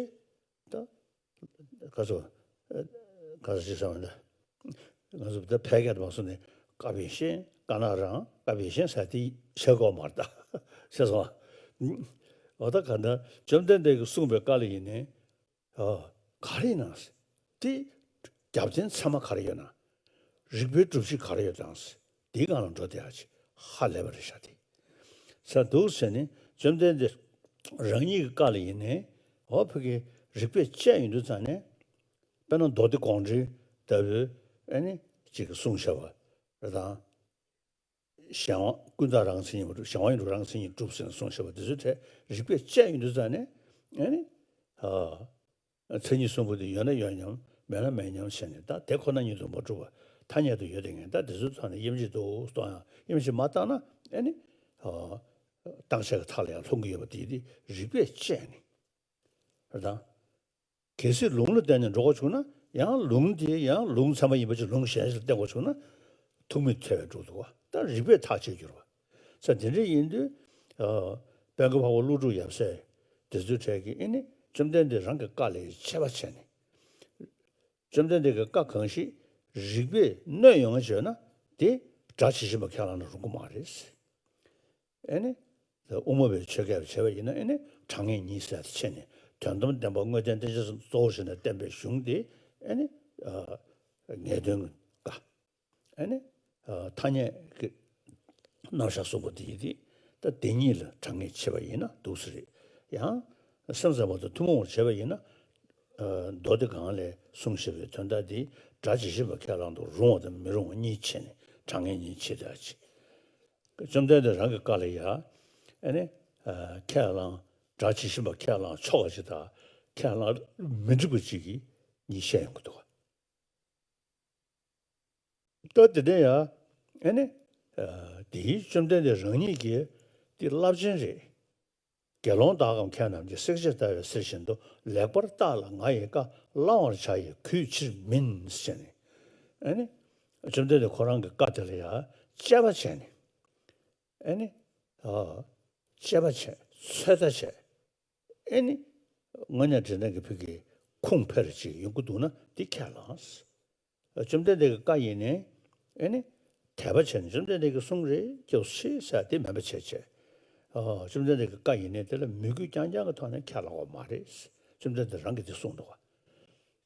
ད། ག་ཚོད། ག་ཚོད་ཅིག་བསམ་ན། ང་ཚོ་ད་ཕལ་སྐད་དུ་མ་སོང་ནས། བཀའ་བཞིན་བཞེས། བཀའ་ན་རང་། བཀའ་བཞིན་བཞེས་ཟེར་དེ་བྱེད་དགོས་མ་རེད་ད། ཤེས་སོང་ཨ། འོ་ད་ག་ན་བཅོམ་ལྡན་འདས་ཀྱིས་གསུངས་པའི་བཀའ་ལ་ཡིན་ནའི། ཨ། ག་རེ་ཡིན་ནམ། དེ་རྒྱབ་རྟེན་ཚད་མ་ག་རེ་ཡོད་ན། རིགས་པའི་སྒྲུབ་བྱེད་ག་རེ་ཡོད་དམ། དེའི་སྒང་ལ་འགྲོ་བསྡད་ཡ་ཅིག་ཧ་ལས་པ་རེད་ཤག་དེ། ས་འདུག་ཟེར་ནས་བཅོམ་ལྡན་འདས་རང་ཉིད་ཀྱི་བཀའ་ལ་ཡིན་ནའི། འོ་བོད་ཀྱི་རིགས་པས་དཔྱད་ཡོང་དུས་ཙང་ནས། དཔེར་ན་མདོ་སྡེ་དགོངས་འགྲེལ་ལྟ་བུའི། ཨེ་ནི། ཅིག་གསུངས་བཞག་པ་རེད་དང་། གཞན་དབང་ཀུན་བརྟགས་རང་མཚན་ཉིད་མ་གྲུབ། གཞན་དབང་ཡིན་གྲུབ་རང་མཚན་ཉིད་གྲུབ་ཟེར་ནས་གསུངས་བཞག་པ་དེ་ཚོའི་གྲས་རིགས་པས་དཔྱད་ཡོང་དུས་ཙང་ནས། ཨེ་ནི། ཨ། མཚན་ཉིད་གསུམ་པོ་དེ་ཡོད་ན་ཡོད་མཉམ། མེད་ན་མེད་མཉམ་བྱས་ནས། ད་དེ་ཁོ་ན་ཉིད་དུ་མ་གྲུབ་པ་ཐ་སྙད་དུ་ཡོད་དེ། ངས་ད་དེ་ཚོའི་ཐོག་ནས་དབྱེ་འབྱེད་འདུག་གཏོང་ཡང་། དབྱེ་འབྱེད་མ་བཏང་ན། ཨེ་ནི། ཨ། བརྟག་དཔྱད་ཀྱི་མཐའ་ལ་ཡང་ལྷུང་གི་ཡོད་པ་དེ། དེ་རིགས་པས་དཔྱད་ནས། རེད་དང་། གལ་སྲིད་ལུང་ལ་བརྟེན་ནས་འགྲོ་དགོས་བྱུང་ན། ཡང་ལུང་དེ་ཡང་ལུང་ཚད་མ་ཡིན་པ་ཅིག་ལུང་གཞན་ཞིག་ལ་བརྟེན་དགོས་བྱུང་ན། ཐུགས་མི་འཚེར་བའི་འགྲོ་འདུག་བ། ད་རིགས་པས་ཐག་བཅད་འགྱུར་བ། ས་དེ་འདྲ་ཡིན་དུས། ཨ། དཔལ་མགོན་འཕགས་པ་ཀླུ་སྒྲུབ་ཡབ་སྲས་དེ་ཚོའི་གྲས་ཀྱིས། ཨེ་ནི། བཅོམ་ལྡན་འདས་རང་གི་བཀའ་ལ་དཔྱད་པ་བྱས་ནས། བཅོམ་ལྡན་འདས་ཀྱི་བཀའ་གང་ཞིག་རིགས་པས་གནོད་ཡོང་བ་བྱས་ན། དེ་དགྲ་ཇི་བཞིན་པ་ཁས་བླངས་ན་རུང་གི་མ་རེད། ཨེ་ནི། དབུ་མ་པའི་ཆོས་སྐད་བྱས་པ་ཡིན་ན། ཨེ་ནི། གྲངས་ངེས་ཉིད་ཟེར་དེ་ཕྱེ་ནས། དོན་དམ་བདེན་པ་དངོས་བསྟན་བསྟན་བྱ་གཙོ་བོར་བྱས་ནས་བསྟན་པའི་གཞུང་དེ། ཨེ་ནི། ཨ། ངེས་དོན་གྱི་བཀའ། ཨེ་ནི། ཨ། ཐ་སྙད་ཀྱི་རྣམ་གཞག་གསུངས་པ་དེ་ཡིན་ཏེ། ད་དེ་གཉིས་ལ་གྲངས་ངེས་ཕྱེ་བ་ཡིན་ན་འདུག་སེ་རེད། ཡང་སེམས་ཙམ་པ་དང་ཐུན་མོང་བར་བྱས་པ་ཡིན་ན། ཨ། མདོ་སྡེ་གང་ལས་གསུངས་བཞག་པའི་དོན་དག་དེ་དགྲ་ཇི་བཞིན་པ་ཁས་བླངས་དུ་རུང་བ་དང་མི་རུང་བ་གཉིས་ཕྱེ་ནས། གྲངས་ངེས་གཉིས་ཕྱེ་བསྡད་ཅིག། བཅོམ་ལྡན་འདས་རང་གི་བཀའ་ལ་ཡ། ཨེ་ནི། ཨ། ཁས་བླངས། དགྲ་ཇི་བཞིན་པ་ཁས་བླངས་ཆོག་པ་ཅིག་དང་། ཁས་བླངས་མི་འགྲིག་པ་ཅིག་གི་གཉིས་བཤད་ཡོང་གི་འདུག་ག། ད་དེ་ནས་ཡ། ཨེ་ནི། ཨ། དེའི་བཅོམ་ལྡན་འདས་རང་ཉིད་ཀྱི་དེ་རླབས་ཆེན་རེད། དགེ་སློང་དག་གམ་མཁས་རྣམས་ཀྱིས། བསྲེགས་བཅད་ལྟ་བའི་གསེར་བཞིན་དུ། ལེགས་པར་བརྟགས་ལ་ང་ཡི་བཀའ། བླང་བར་བྱ་ཡི་གུས་ཕྱིར་མིན་ཟེར་ནས། ཨེ་ནི། བཅོམ་ལྡན་འདས་ཁོ་རང་གི་བཀའ་དེ་ལ་ཡ་དཔྱད་པ་བྱས་ནས། ཨེ་ནི། ཨ། དཔྱད་པ་བྱས། ཚོད་ལྟ་བྱས། ཨེ་ནི། དངོས་གནས་དྲང་གནས་ཀྱི་བོད་ཀྱི་ཁུངས་འཕེར་ཅིག་ཡོང་གི་འདུག་ན་དེ་ཁས་བླངས། བཅོམ་ལྡན་འདས་ཀྱི་བཀའ་ཡིན་ནའི། ཨེ་ནི། དད་པ་བྱས་ནས་བཅོམ་ལྡན་འདས་ཀྱིས་གསུངས་རེད། སྐྱབས་སུ་མཆི་ཟེར་དེ་མེད་པ་བྱས་བྱས། ཨ། བཅོམ་ལྡན་འདས་ཀྱི་བཀའ་ཡིན་ནའི་དེ་ལ་མོས་གུས་རྐྱང་རྐྱང་གི་ཐོག་ནས་ཁས་བླངས་པ་མ་རེད། བཅོམ་ལྡན་འདས་རང་གིས་དེ་གསུངས་འདུག་བ།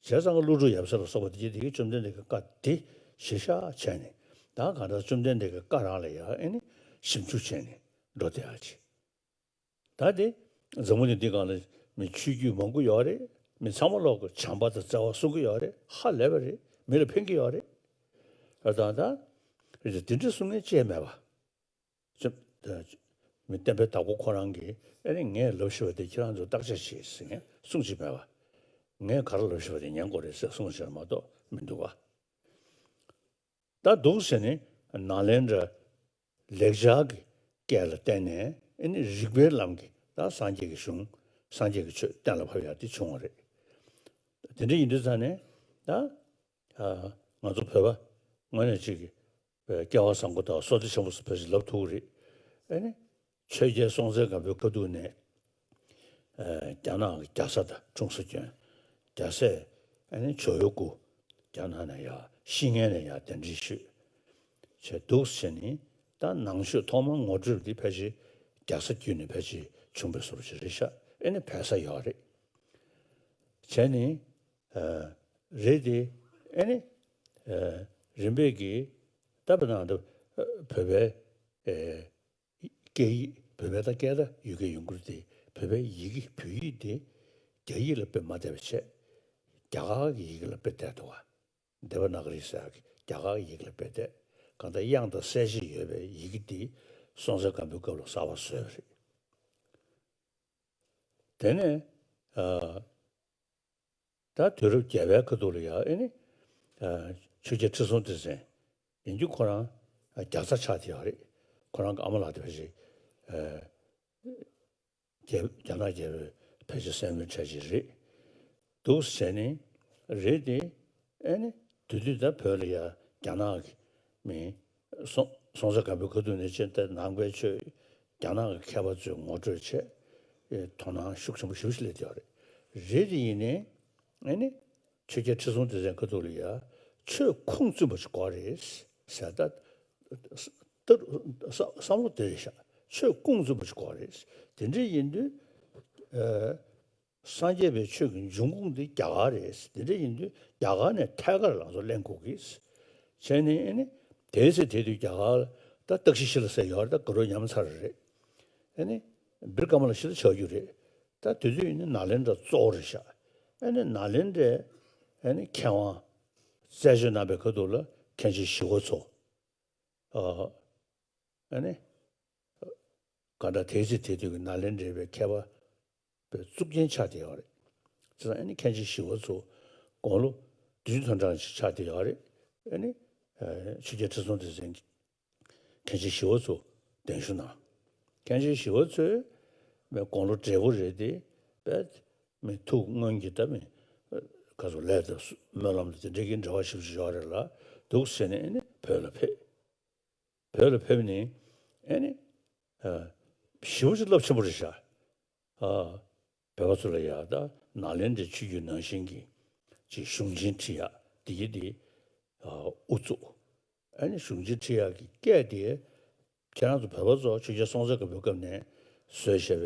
བྱས་ཙང་ཀླུ་སྒྲུབ་ཡབ་སྲས་ལ་སོགས་པ་དེ་དེ་གིས་བཅོམ་ལྡན་འདས་ཀྱི་བཀའ་དེ་གཞིར་བཞག་བྱས་ནས། ད་གང་ལྟར་བཅོམ་ལྡན་འདས་ཀྱི་བཀའ་རང་ལ་ཡང་ཨེ་ནི་ཞིབ་འཇུག་བྱས་ནས་འགྲོ་བསྡད་ཡག་ཅིག་ད་དེ་འཛམ་བུ་གླིང་འདི་སྒང་ལ་མི་ཆོས་བརྒྱུད་མང་པོ་ཡོད་རེད། མི་ཚང་མ་ལོག་གི་བྱམས་པ་དང་བརྩེ་བ་གསུང་གི་ཡོད་རེད། ཧ་ལས་པ་རེད། མི་ལ་ཕན་གྱི་ཡོད་རེད། ཨ། ད་ད་དེ་འདྲ་གསུང་མཁན་ཅིག་མེད་པ། ཅི། མི་བསྟན་པའི་བདག་པོ་ཁོ་རང་གིས་ཨེ་ནི་ངས་ལབ་ཤེས་པ་དེ་ཁྱེད་རང་ཚོ་བརྟག་དཔྱད་བྱེད་ཟེར་མཁན་གསུང་ཅིག་མེད་པ། ངས་ག་རེ་ལབ་ཤེས་པ་དེ་ཉན་དགོས་རེད་ཟེར་གསུངས་ཤེས་མ་གཏོགས་མི་འདུག་བ། ད་འདུག་ཟེར་ནས་ནཱ་ལེནྡྲ་ལེགས་སྦྱར་གྱི་སྐད་ལ་བརྟེན་ནས་ཨེ་ནི་རིགས་པའི་ལམ་གྱི་ད་སངས་རྒྱས་ཀྱི་གཞུང་། སངས་རྒྱས་ཀྱི་ཆོས་གཏན་ལ་ཕབ་ཡག་དེ་བྱུང་བ་རེད། དེ་འདྲ་ཡིན་དུས་ཙང་ནས་ད། ཨ། ང་ཚོ་བོད་པ་དངོས་གནས་གཅིག་གིས་སྐལ་བ་བཟང་པོ་དང་བསོད་བདེ་ཆེན་པོ་སུ་ཕལ་ཆེར་ལབ་ཐུབ་ཀྱི་རེད། ཨེ་ནི། ཆོས་རྒྱལ་སྲོང་བཙན་སྒམ་པོའི་ཁ་ཐུག་ནས། ཨ། རྒྱ་ནག་གི་རྒྱལ་ས་དང་ཁྲུང་ས་བསྐྱོན། རྒྱལ་སྲས་ཨེ་ནི་ཇོ་བོའི་སྐུ་རྒྱ་ནག་ནས་ཡར་བཤིག་མཁན་ནས་ཡར་གདན་འདྲེན་ཞུས། བྱས་འདུག་ཟེར་ནས་ད་ནང་ཆོས་ཐོག་མར་ངོ་སྤྲོད་འདི་ཕལ་ཆེར་རྒྱལ་ས་བརྒྱུད་ནས་ཕལ་ཆེར་བྱུང་བའི་བཟོ་འདྲ་ཞིག་རེད་ཤག་ཨེ་ནི་བོད་ས་ཡོད་རེད། བྱས་ནས། ཨ། རེད་དེ། ཨེ་ནི། ཨ། རིམ་པས་ཀྱིས་ད་བོད་ནང་དུ་བོད་པའི། ཨེ། སྐད་ཡིག་བོད་པའི་ད་སྐད་ད་ཡུལ་སྐད་ཡོང་གི་རེད་དེ། བོད་པའི་ཡི་གེ་བོད་ཡིག་དེ་རྒྱ་ཡིག་ལ་དཔེ་མ་བལྟས་པ་བྱས། རྒྱ་གར་གྱི་ཡི་གེ་ལ་དཔེ་བལྟས་འདུག་བ། དེ་ཝ་ན་ག་རི་ཟེར་ཡག་གི་རྒྱ་གར་ཡི་གེ་ལ་དཔེ་བལྟས། གང་ལྟར་དབྱངས་དང་གསལ་བྱེད་ཡོད་པའི་ཡི་གེ་འདི་སྲོང་བཙན་སྒམ་པོའི་སྐབས་ལ་གསར་པ་བཟོས་པ་རེད། དེ་ནས། ཨ། ད་དུས་རབས་བརྒྱད་པའི་ཁ་ཐུག་ལ་ཡང་ཨེ་ནི། ཨ། ཆོས་རྒྱལ་ཁྲི་སྲོང་ལྡེ་བཙན། ཡིན་རྒྱུ་ཁོ་རང་རྒྱ་བཟའ་ཆགས་བསྡད་ཡོད་རེད། ཁོ་རང་གི་ཨ་མ་ལགས་དེ་ཕལ་ཆེར། ཨ། རྒྱ། རྒྱ་ནག་རྒྱལ་པོའི་ཕལ་ཆེར་སྲས་མོའི་གྲས་ཅིག་རེད། འདུག་ཟེར་ནས་རེད་དེ། ཨེ་ནི། དེ་དུས་ད་བོད་ལ་ཡ་རྒྱ་ནག་གི་མི། སྲོང་། སྲོང་བཙན་སྒམ་པོའི་ཁ་ཐུག་ནས་བྱས་ད་ནང་པའི་ཆོས། རྒྱ་ནག་གི་མཁས་པ་ཚོས་ངོ་སྤྲོད་བྱས། ཨེ། དོ་སྣང་ཤུགས་ཆེན་པོ་ཞེ་པོ་ཞིག་སླེབས་བསྡད་ཡོད་རེད། རེད་དེ་ཡིན་ནའི། ཨེ་ནི། ཆོས་རྒྱལ་ཁྲི་སྲོང་ལྡེ་བཙན་ཁ་ཐུག་ལ་ཡ་ཆོས་ཁུངས་བཙུན་པ་ཞིག་དགོས་རེད་ཟེར། ད། ད་བསམ་བློ་དེ་རེད་ཤག་ཆོས་ཁུངས་བཙུན་པ་ཞིག་དགོས་རེད། དེ་འདྲ་ཡིན་དུས། ཨ། སངས་རྒྱས་པའི་ཆོས་ཀྱི་འབྱུང་ཁུངས་འདི་རྒྱ་གར་རེད། དེ་འདྲ་ཡིན་དུས་རྒྱ་གར་ནས་ཐད་ཀར་ང་ཚོ་ལེན་དགོས་ཀྱི། བྱས་ནས་ཨེ་ནི། དེའི་ཚེ་དེ་དུས་རྒྱ་གར་ད་སྟག་ཤི་ཤི་ལ་ཟེར་ཡོད་རེད། ད་དགའ་རོགས་ཉམས་ཚར་རེད། ཨེ་ནི། བིར་ཀ་མ་ལ་ཤི་ལ་ཆགས་རྒྱུ་རེད། ད་དེ་དུས་ཨེ་ནི་ནཱ་ལེནྡྲ་གཙོ་བོ་རེད་ཤག་ཨེ་ནི་ནཱ་ལེནྡྲའི་ཨེ་ནི་མཁས་དབང་རྩད་གཅོད་གནང་བའི་ཁ་ཐུག་ལ་མཁན་ཆེན་ཞི་བ་འཚོ། ཨ། ཨ་ནི། གང་ལྟར་དེའི་ཚེ་དེ་དུས་ཀྱི་ནཱ་ལེནྡྲའི་མཁས་པ་པའི་གཙུག་རྒྱན་ཆགས་བསྡད་ཡོད་རེད། བྱས་ཙང་ཨ་ནི་མཁན་ཆེན་ཞི་བ་འཚོ་དགུང་ལོ་བདུན་ཅུ་དོན་གྲངས་ཤིག་ཆགས་བསྡད་ཡོད་རེད། ཨ་ནི། ཨ། ཆོས་རྒྱལ་ཁྲི་སྲོང་ལྡེ་བཙན་གྱིས་མཁན་ཆེན་ཞི་བ་འཚོ་གདན་ཞུ་གནང་། མཁན་ཆེན་ཞི་བ་འཚོས་མི་དགུང་ལོ་བགྲེས་པོ་རེད་དེ། པས་མི་ཐུགས་སྔོན་གྱི་ད་མི་ག་ཚོད་ལས་དང་སྨོན་ལམ་དང་དེ་འདྲའི་གི་འབྲེལ་བ་ཞིབ་ཞིབ་ཡོད་རེད་ལ། འདུག་ཟེར་ནས་ཨ་ནི་བོད་ལ་ཕེབས། བོད་ལ་ཕེབས་ནས་ཨེ་ནི། ཨ། ཞེ་པོ་ཅིག་རླབས་ཆེན་པོ་རེད་ཤག་ཨ། བོད་པ་ཚོ་ལ་ཡ་ད་ནཱ་ལེནྡྲའི་ཆོས་བརྒྱུད་ནང་བཞིན་གྱི་ཅིག་གཞུང་ཆེན་ཁྲིད་ཡག་དེ་གི་དེ། ཨ། དབུ་བཙུགས། ཨེ་ནི་གཞུང་ཆེན་ཁྲིད་ཡག་གི་སྐད་དེ། ཁྱེད་རང་ཚོ་བོད་པ་ཚོ་ཆོས་རྒྱལ་སྲོང་བཙན་སྒམ་པོའི་སྐབས་ནས་བཟོས་བཞག་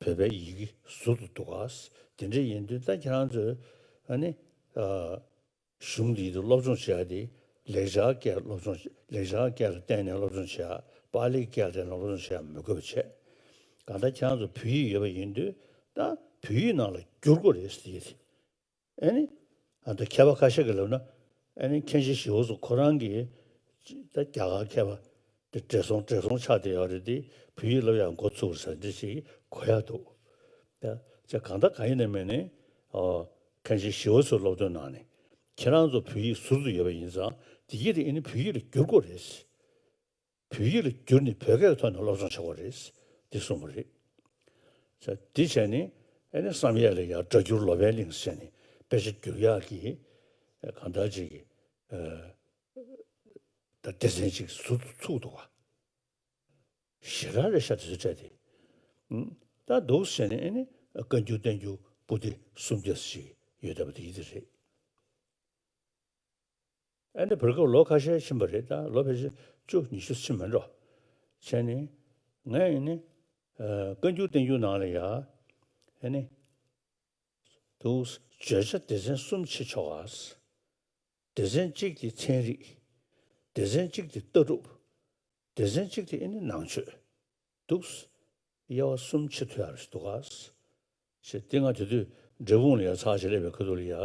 པའི་བོད་པའི་ཡི་གེ་ཟུར་དུ་འདུག་ག་དེ་འདྲ་ཡིན་དུས་ད་ཁྱེད་རང་ཚོས་ཨ་ནི། ཨ། གཞུང་འདི་དུ་སློབ་སྦྱོང་བྱེད་ཡ་དེ་ལེགས་སྦྱར་སྐད་སློབ་སྦྱོང་། ལེགས་སྦྱར་སྐད་ལ་བརྟེན་ནས་སློབ་སྦྱོང་བྱེད་ཡ། པཱ་ལིའི་སྐད་ལ་བརྟེན་ནས་སློབ་སྦྱོང་བྱེད་ཡ་མི་དགོས་པ་བྱས། གང་ལྟར་ཁྱེད་རང་ཚོ་བོད་ཡིག་ཡོད་པ་ཡིན་དུས་ད་བོད་ཡིག་ནང་ལ་བསྒྱུར་དགོས་རེད་ཟེར་གྱི་རེད། ཨ་ནི། ཨ། ད་མཁས་པ་ཁ་ཤས་ཀྱིས་ལབ་ན། ཨ་ནི་མཁན་ཆེན་ཞི་བ་འཚོ་ཁོ་རང་གིས་ད་རྒྱ་གར་མཁས་པ་དེ་བགྲེས་སོང་བགྲེས་སོང་ཆགས་བསྡད་ཡོད་རེད་དེ། བོད་ཡིག་སློབ་ཡ་འགོ་ཚུགས་རེད་ཟེར་འདི་ཞིག་གོ་ཡ་འདུག་ད་ཅི་གང་ལྟར་གང་ཡིན་ནའི་མིན་ནའི། ཨོ། མཁན་ཆེན་ཞི་བ་འཚོའི་སློབ་སྟོན་ནང་ནས་ཁྱེད་རང་ཚོ་བོད་ཡིག་ཟུར་དུ་ཡོད་པ་ཡིན་ཙང་དེ་གི་དེ་ཨ་ནི་བོད་ཡིག་ལ་བསྒྱུར་དགོས་རེད། བོད་ཡིག་ལ་བསྒྱུར་ནས་བོད་སྐད་ཀྱི་ཐོག་ནས་སློབ་སྦྱོང་བྱེད་དགོས་རེད། འདི་གསུངས་པ་རེད། ས་འདི་བྱས་ནས་ཨ་ནི་བསམ་ཡས་ལ་ཡང་སྒྲ་བསྒྱུར་ལོ་པཎ་གླིང་ཟེར་ནས་དཔེ་ཆ་བསྒྱུར་ཡག་གི་གང་ལྟར་ཅིག་གི། ཨ། ད་སྡེ་ཚན་ཅིག་ཟུར་དུ་ཚུགས་འདུག་ག་ཞེ་དྲག་རེད་ཤག་དེ་ཚོ་སྤྲད་དེ། ཨུམ། ད་འདུག་ཟེར་ནས་ཨ་ནི་བཀའ་འགྱུར་བསྟན་འགྱུར་པོ་ཏི་སུམ་བརྒྱ་ཞིག་ཡོད་བསྡད་པ་དེ་ཡིན་དེ་རེད། ཨ་ནི་བར་སྐབས་ལོ་ཁ་ཤས་ཕྱིན་པ་རེད། ད་ལོ་ཕལ་ཆེར་བཅུ་ཉི་ཤུ་ཕྱིན་མེད་འགྲོ། བྱས་ནས་ངས་ཡིན་ནི་བཀའ་འགྱུར་བསྟན་འགྱུར་ནང་ལ་ཡ་ཨ་ནི། འདུག་བརྗོད་བྱ་སྡེ་ཚན་གསུམ་ཕྱེ་ཆོག་ག་སྡེ་ཚན་གཅིག་དེ་ཚན་རིག་སྡེ་ཚན་གཅིག་དེ་ལྟ་གྲུབ། སྡེ་ཚན་གཅིག་དེ་ཨེ་ནི་ནང་ཆོས། འདུག་དབྱེ་བ་གསུམ་ཕྱེ་ཐུབ་ཡག་རེད་འདུག་ག་ཞེས་དེ་ང་དེ་དུས་འབྲས་སྤུངས་ལ་ཡ་ཚར་ཞིག་སླེབས་པའི་ཁ་ཐུག་ལ་ཡ།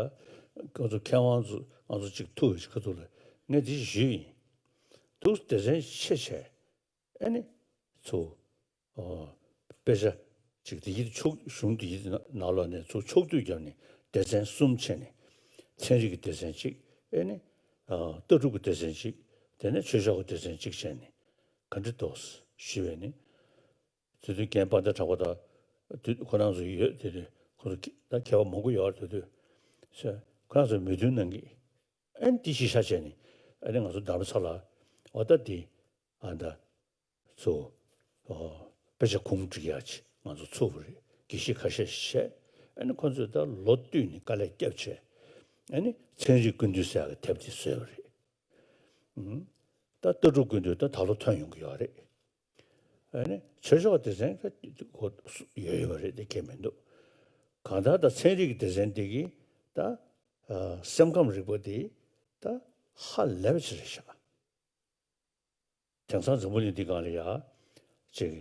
ཁོ་ཚོ་མཁས་དབང་ཚོ་ང་ཚོ་གཅིག་ཐུག་པའི་ཁ་ཐུག་ལ་ངས་དེ་ཞིག་ཞུས་ཡིན། འདུག་སྡེ་ཚན་ཕྱེ་བྱས། ཨ་ནི་ཚུར་ཨོ་དཔེ་ཆ་ཅིག་དེ་ཡིད་ཕྱོགས་གཞུང་དེ་ཡིད་ནང་ལོགས་ནས་ཚུར་ཕྱོགས་བསྡུས་བརྒྱབ་ནས་སྡེ་ཚན་གསུམ་ཕྱེ་ནས་ཚན་རིག་གི་སྡེ་ཚན་གཅིག་ཨ་ནི་ཨ་ལྟ་གྲུབ་ཀྱི་སྡེ་ཚན་གཅིག་དེ་ནས་ཆོས་ཕྱོགས་ཀྱི་སྡེ་ཚན་གཅིག་བྱས་ནས་ག་འདྲ་འདུག་ཞུས་པས་ནི། དེ་དུས་རྒན་དཔལ་ལྡན་གྲགས་པ་དང་དུས་ཁོ་རང་ཚོ་ཡོད་དེ་དུས་ཁོ་ཚོ་ད་མཁས་པ་མང་པོ་ཡོད་རེད་དེ་དུས་ཁོ་རང་ཚོ་མོས་མཐུན་གནང་གི་ཨ་ནི་དེ་གཞི་བཞག་བྱས་ནས་ཨ་ནི་ང་ཚོ་རྡ་རམ་ས་ལ་འོ་ད་དེ་ཨ་ད། ཚོ། ཨོ། དཔེ་ཆ་ཁུངས་སྒྲིག་ཡག་ཅིག་ང་ཚོ་ཚུགས་པ་རེད། དགེ་བཤེས་ཁ་ཤས་ཤིག་བྱས། ཨ་ནི་ཁོ་ཚོས་ད་ལོ་བསྟུད་ནས་དཀའ་ལས་བརྒྱབ་བྱས། ཨ་ནི་ཚན་རིག་ཀུན་བཏུས་ཟེར་ཡག་གི་དེབ་དེ་བཟོས་པ་རེད། ཨུམ། ད་ལྟ་གྲུབ་ཀུན་བཏུས་ད་ད་ལོ་ཐོན་ཡོང་གི་ཡོད་རེད། ཨ་ནི་ཆོས་ཕྱོགས་སྡེ་ཚན་ད་ཁོ་ཡོད་ཡོད་རེད་དེ་ཁྱད་མི་འདུག་གང་ལྟར་ད་ཚན་རིག་གི་སྡེ་ཚན་དེ་གིས་ད་ཨ་སེམས་ཁམས་རིག་པ་དེ་ད་ཧ་ལས་པ་ཅིག་རེད་ཤག་དེང་སང་འཛམ་བུ་གླིང་འདི་སྒང་ལ་ཡ། ཅིག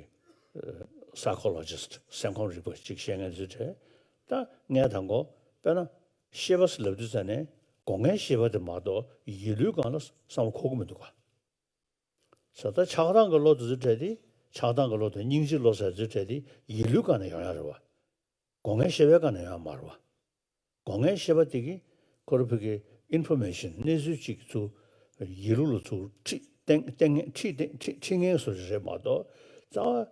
psychologist སེམས་ཁམས་རིག་པ་ཅིག་བཤད་མཁན་ཚོའི་གྲས། ད་ངས་དང་པོ་དཔེར་ན་ཤེས་པ་ཟེར་ལབ་དུས་ཙ་ནས་སྒོ་ལྔའི་ཤེས་པ་དེ་མ་གཏོགས་ཡིད་བློའི་སྒང་ལ་བསམ་བློ་འཁོར་གི་མི་འདུག་ག་ས་ད་ཆགས་སྡང་གི་བློ་དེ་ཚོའི་གྲས་དེ་ཆགས་སྡང་གི་བློ་དང་སྙིང་རྗེའི་བློ་ཟེར་ཚོའི་གྲས་དེ་ཡིད་བློའི་སྒང་ནས་ཡོང་ཡ་རེད་བ། སྒོ་ལྔའི་ཤེས་པའི་སྒང་ནས་ཡོང་ཡ་མ་རེད་བ། སྒོ་ལྔའི་ཤེས་པ་དེ་གིས་ཁོ་རང་ཕ་གིའི་ཨིན་ཕོར་མེ་ཤན་གནས་ཚུལ་གཅིག་ཚུར་ཡིད་བློ་ལ་ཚུར་ཁྲིད་བསྟན་བསྟན་མཁན་ཁྲིད་བསྟན་ཁྲིད་ཁྲིད་མཁན་བཟོ་འདྲ་རེད་མ་གཏོགས་རྩ་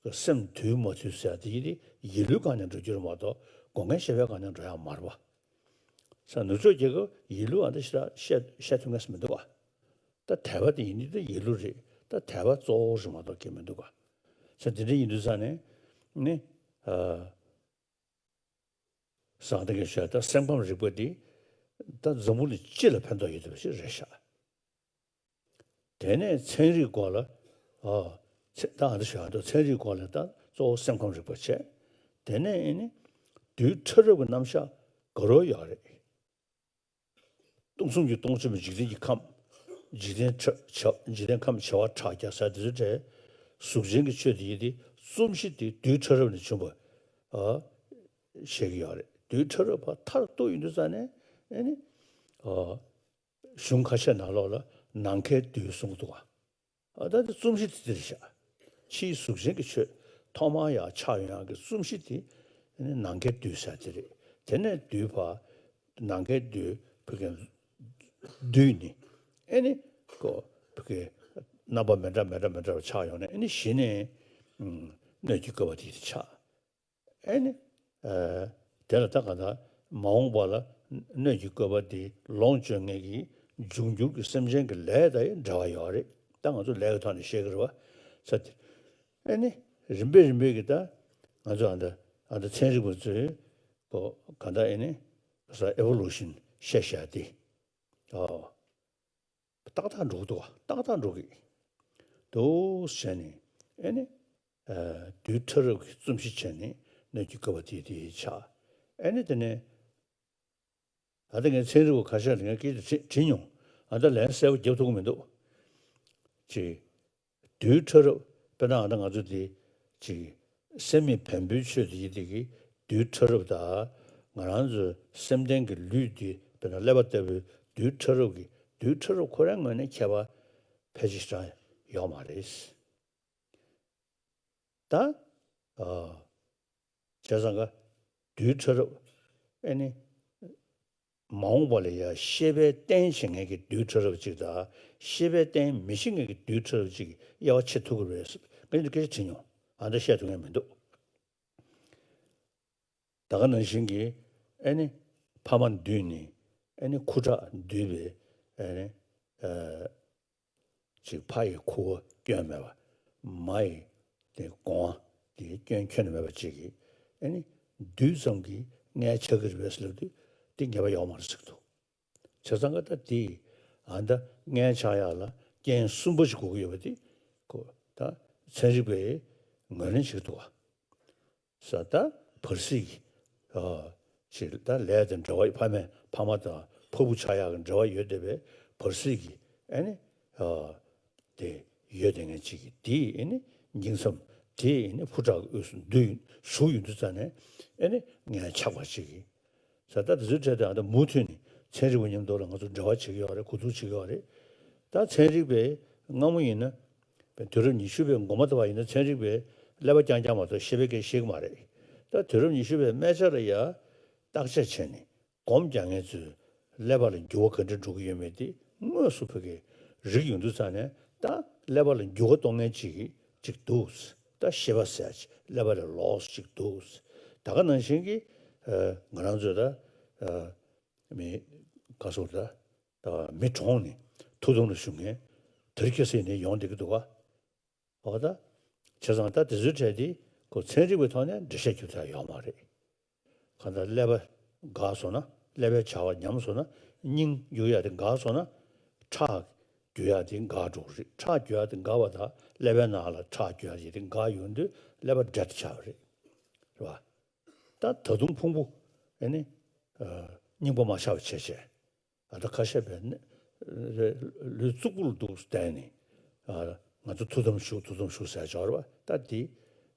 བ་གི་སེམས་འདུལ་མ་ཐུབ་ཟེར་དེ་ཡིན་དེ་ཡིད་བློའི་སྒང་ནས་འགྲོ་རྒྱུ་རེད་མ་གཏོགས་སྒོ་ལྔའི་ཤེས་པའི་སྒང་ནས་འགྲོ་ཡ་མ་རེད་བ། ས་ནུབ་ཕྱོགས་རྒྱལ་ཁབ་ཡིད་བློ་ཨ་འདྲ་ཞེ་དྲག་བཤད་བཤད་ཐུབ་མཁན་ཞིག་མི་འདུག་བ། ད་དད་པ་དེ་ཡིན་དེ་ད་ཡིད་བློ་རེད། ད་དད་པ་གཙོ་བོ་རེད་མ་གཏོགས་གལ་མི་འདུག་བ། ས་དེ་འདྲ་ཡིན་དུས་ཙ་ནས་ནི་ཨ། བཟང་ལྟ་གི་ཤོད་ད་སེམས་ཁམས་རིག་པ་འདི་ད་འཛམ་བུ་གླིང་སྤྱི་ལ་ཕན་ཐོགས་ཡོད་པ་ཞིག་རེད་ཤག་དེ་ནས་ཚན་རིག་སྐོར་ལ་ཨ་ཚེ་ད་ཨ་འདི་ཤོད་ད་ཚན་རིག་སྐོར་ལ་ད་གཙོ་བོ་སེམས་ཁམས་རིག་པ་བྱས། དེ་ནས་ཨེ་ནི་རྡུལ་ཕྲ་རབ་ཀྱི་རྣམ་གཞག་ག་རེ་ཡོད་རེད། སྟོང་གསུམ་གྱི་སྟོང་ཆེན་པོ་འཇིག་རྟེན་གྱི་ཁམས། འཇིག་རྟེན་ཕྲ་བྱ་འཇིག་རྟེན་ཁམས་བྱེ་བ་ཕྲག་བརྒྱ་ཟེར་དེ་ཚོའི་གྲས། གཟུགས་ཅན་གྱི་ཆོས་དེ་ཡིན་ཏེ་རྩོམ་གཞི་དེ་རྡུལ་ཕྲ་རབ་ནས་བྱུང་བ་ཨ་བཤད་ཀྱི་ཡོད་རེད། རྡུལ་ཕྲ་རབ་ཕར་མཐར་གཏུགས་ཡོང་དུས་ཙ་ནས་ཨེ་ནི་ཨ་གཞུང་ཁ་ཤས་ནང་ལོགས་ལ་ནམ་མཁའི་རྡུལ་གསུང་གི་འདུག་ག་ཨ་ད་དེ་རྩོམ་གཞི་དེ་འདིར་བཞག་ཕྱིའི་གཟུགས་ཅན་གྱི་ཆོས་ཐོག་མར་ཡང་ཆགས་ཡོང་ཡག་གི་རྩོམ་གཞི་དེ་ནི་ནམ་མཁའི་རྡུལ་ཟེར་དེ་རེད། དེ་ནས་རྡུལ་བར་ནམ་མཁའི་རྡུལ་ཕ་གི་རྡུལ་ནི་ཨེ་ནི་ཀོ་ཕ་གི་རྣམ་པ་མི་འདྲ་མི་འདྲ་མི་འདྲ་བ་ཆགས་ཡོང་ནས་ཨེ་ནི་གཞི་ནས་སྣོད་ཀྱི་བཀོད་པ་དེ་ཆགས། ཨེ་ནི། ཨ་དེ་ལ་ད་ག་ད་མ་འོངས་པ་ལ་སྣོད་ཀྱི་བཀོད་པ་འདི་ལོངས་སྤྱོད་མཁན་གྱི་འབྱུང་འགྱུར་གྱི་སེམས་ཅན་གྱི་ལས་དང་འབྲེལ་བ་ཡོད་རེད། ད་ང་ཚོ་ལས་ཀྱི་ཐོག་ནས་བཤད་ཀྱི་རེད་བ། ས་དེ། ཨེ་ནི། རིམ་པས་རིམ་པས་ཀྱི་ད་ང་ཚོ་ཨ་ད་ཨ་ད་ཚན་རིག་པ་ཚོས་གོ་ག་ད་ཨེ་ནི། ས་ཨེ་བོ་ལུ་ཤན་བཤད་བཞག་དེ། ཨོ། ཏག་ཏག་འགྲོ་གི་འདུག་བ། ཏག་ཏག་འགྲོ་གི་འདུག་བྱས་ནས་ཨེ་ནི། ཨ་རྡུལ་ཕྲ་རབ་ཀྱི་རྩོམ་གཞི་བྱས་ནས་སྣོད་ཀྱི་བཀོད་པ་དེ་དེ་ཆགས། ཨེ་ནི་དེ་ནས་ཨ་ད་ངས་ཚན་རིག་པ་ཁ་ཤས་ལ་ངས་སྐད་ཆ་དྲིས་དྲིས་མྱོང་། ཨ་ད་ལན་གསལ་པོ་རྒྱབ་ཐུབ་ཀྱི་མི་འདུག་ཅེས། རྡུལ་ཕྲ་རབ་དཔེར་ན་ཨ་ད་ང་ཚོ་འདི་ཅིག་སེམས་མེད་བེམ་པོའི་ཆོས་དེ་ཡི་དེ་གི་རྡུལ་ཕྲ་རབ་དང་ང་རང་ཚོའི་སེམས་ལྡན་གྱི་ལུས་འདི་དཔེར་ན་ཀླད་པ་ལྟ་བུའི་རྡུལ་ཕྲ་རབ་ཀྱི་རྡུལ་ཕྲ་རབ་ཁོ་རའི་ངོས་ནས་ཁྱད་པར་ཕལ་ཆེར་ཅང་ཡོད་མ་རེད། ད་ཨ་བྱས་ཙང་ཀ་རྡུལ་ཕྲ་རབ་ཨེ་ནི། མ་འོངས་པ་ལ་ཡང་ཤེས་པས་རྟེན་བྱེད་མཁན་གྱི་རྡུལ་ཕྲ་རབ་ཅིག་དང་ཤེས་པས་རྟེན་མི་བྱེད་མཁན་གྱི་རྡུལ་ཕྲ་རབ་ཅིག་དབྱེ་བ་ཕྱེ་ཐུབ་ཀྱི་རེད། ངས་འདི་སྐད་ཆ་དྲིས་མྱོང་། ཨ་འདི་བཤད་ཐུབ་མཁན་མི་འདུག་ད་ག་ནང་བཞིན་གྱི་ཨེ་ནི་ཕ་མ་འདུས་ནས་ཨེ་ནི་ཁུ་ཁྲག་འདུས་པའི་ཨེ་ནི་ཨ། ཅིག་ཕ་ཡི་ཁུ་བ་སྐྱོན་མེད་པ། མ་ཡི་དེ་སྒོ་ང་དེ་སྐྱོན་ཁྱོན་ནས་མེད་པ་ཅིག་གིས་ཨེ་ནི་རྡུལ་ཙམ་གྱིས་མངལ་ཆགས་ཀྱི་རེད་པས་ལབ་དུས་དེ་ངེས་པ་ཡོད་མ་རེད་ཟེར་གྱི་འདུག་བྱས་ཙང་ཀ་ད་དེ་ ཨ་ད་མངལ་ཆགས་ཡག་ལ་རྐྱེན་གསུམ་པ་ཞིག་དགོས་ཀྱི་ཡོད་པ་དེ་ཁོ་ད་ཚན་རིག་པས་ངོས་ལེན་བྱེད་ཀྱི་འདུག་བ། ས་ད་བར་སྲིད་ཀྱི་ཨ་ཅིག་ད་ལས་དང་འབྲེལ་བ་ཕ་མས་ཕ་མ་དང་ཕ་བུ་ཆགས་ཡག་གི་འབྲེལ་བ་ཡོད་བསྡད་པའི་བར་སྲིད་ཀྱི་ཨ་ནི་ཨ་དེ་ཡོད་བསྡད་མཁན་ཅིག་གིས་དེ་ཨ་ནི་སྙིང་མཚམས་དེ་ཨ་ནི་ཕོ་བྲང་གི་དབུས་སུ་འདུས་ཡོད་བཞུགས་ཡོད་དུས་ཙང་ནས་ཨ་ནི་མངལ་ཆགས་པ་ཅིག་གིས་ས་ད་དེ་ཚོའི་གྲས་དེ་ཨ་ད་མུ་མཐུད་ནས་ཚན་རིག་པ་མཉམ་དུ་ལ་ང་ཚོ་འབྲེལ་བ་བྱེད་ཀྱི་ཡོད་རེད། གོ་བསྡུར་བྱེད་ཀྱི་ཡོད་རེད། ད་ཚན་རིག་པས་སྔ་མོ་ཡིན་ན། དུས་རབས་ཉི་ཤུ་པའི་འགོ་མ་ཐོབ་པ་ཡིན་ན་ཚན་རིག་པས་ཀླད་པ་རྐྱང་རྐྱང་མ་གཏོགས་ཤེས་པའི་སྐད་ཤེས་ཀྱི་མ་རེད། ད་དུས་རབས་ཉི་ཤུ་པའི་སྨད་ཆ་ལ་ཡ་བརྟག་དཔྱད་བྱས་ནས་སྒོམ་རྒྱག་མཁན་ཚོས་ཀླད་པ་ལ་འགྱུར་བ་ག་འདྲ་འགྲོ་གི་ཡོད་མེད་དེ་དངོས་སུ་ཕ་གིར་རིག་ཡོང་དུས་ཙང་ནས་ད་ཀླད་པ་ལ་འགྱུར་བ་གཏོང་མཁན་ཅིག་ཅིག་འདུག་ད་ཤེས་པ་ཟེར་ཡ་ཅིག་ཀླད་པ་ལ་ལོགས་ཅིག་འདུག་ད་ག་ནང་བཞིན་གྱི་ང་རང་ཚོས་ད་མི་ག་སོགས་ད་མི་གྲོངས་ནས་ཐུགས་དམ་ལ་བཞུགས་མཁན་དེ་རིང་ཁ་སང་ནས་ཡོང་བསྡད་ཀྱི་འདུག་ག་འོ་ད། བྱས་ཙང་ད་དེ་ཚོའི་གྲས་དེ་ཁོ་ཚན་རིག་པའི་ཐོག་ནས་འགྲེལ་བཤད་རྒྱུ་དེ་ཡོད་མ་རེད། གང་ལྟར་ཀླད་པ་འགག་སོང་ན་ཀླད་པའི་བྱ་བ་ཉམས་སོང་ན་སྙིང་རྒྱུ་ཡ་དེ་འགག་སོང་ན་ཁྲག་རྒྱུ་ཡ་དེ་འགག་འགྲོ་གི་རེད། ཁྲག་རྒྱུ་ཡ་དེ་འགག་པ་དང་ཀླད་པའི་ནང་ལ་ཁྲག་རྒྱུ་ཡ་དེ་འགག་ཡོང་དུས་ཀླད་པ་འདྲེད་དུ་ཆགས་པ་རེད། རེད་བ། ད་ད་དུང་ཕུང་པོ་ཨེ་ནི་སྙིང་པོ་མ་ཆགས་པ་བྱས་བྱས། ཨ་ད་ཁ་ཤས་པས་ནི་རེ་ལུས་གཙུག་པུར་འདུག་བསྡད་ནས་ཨ་ང་ཚོ་ཐུགས་དམ་བཞུགས་ཐུགས་དམ་བཞུགས་ཟེར་འབྱོར་བ་ད་དེ་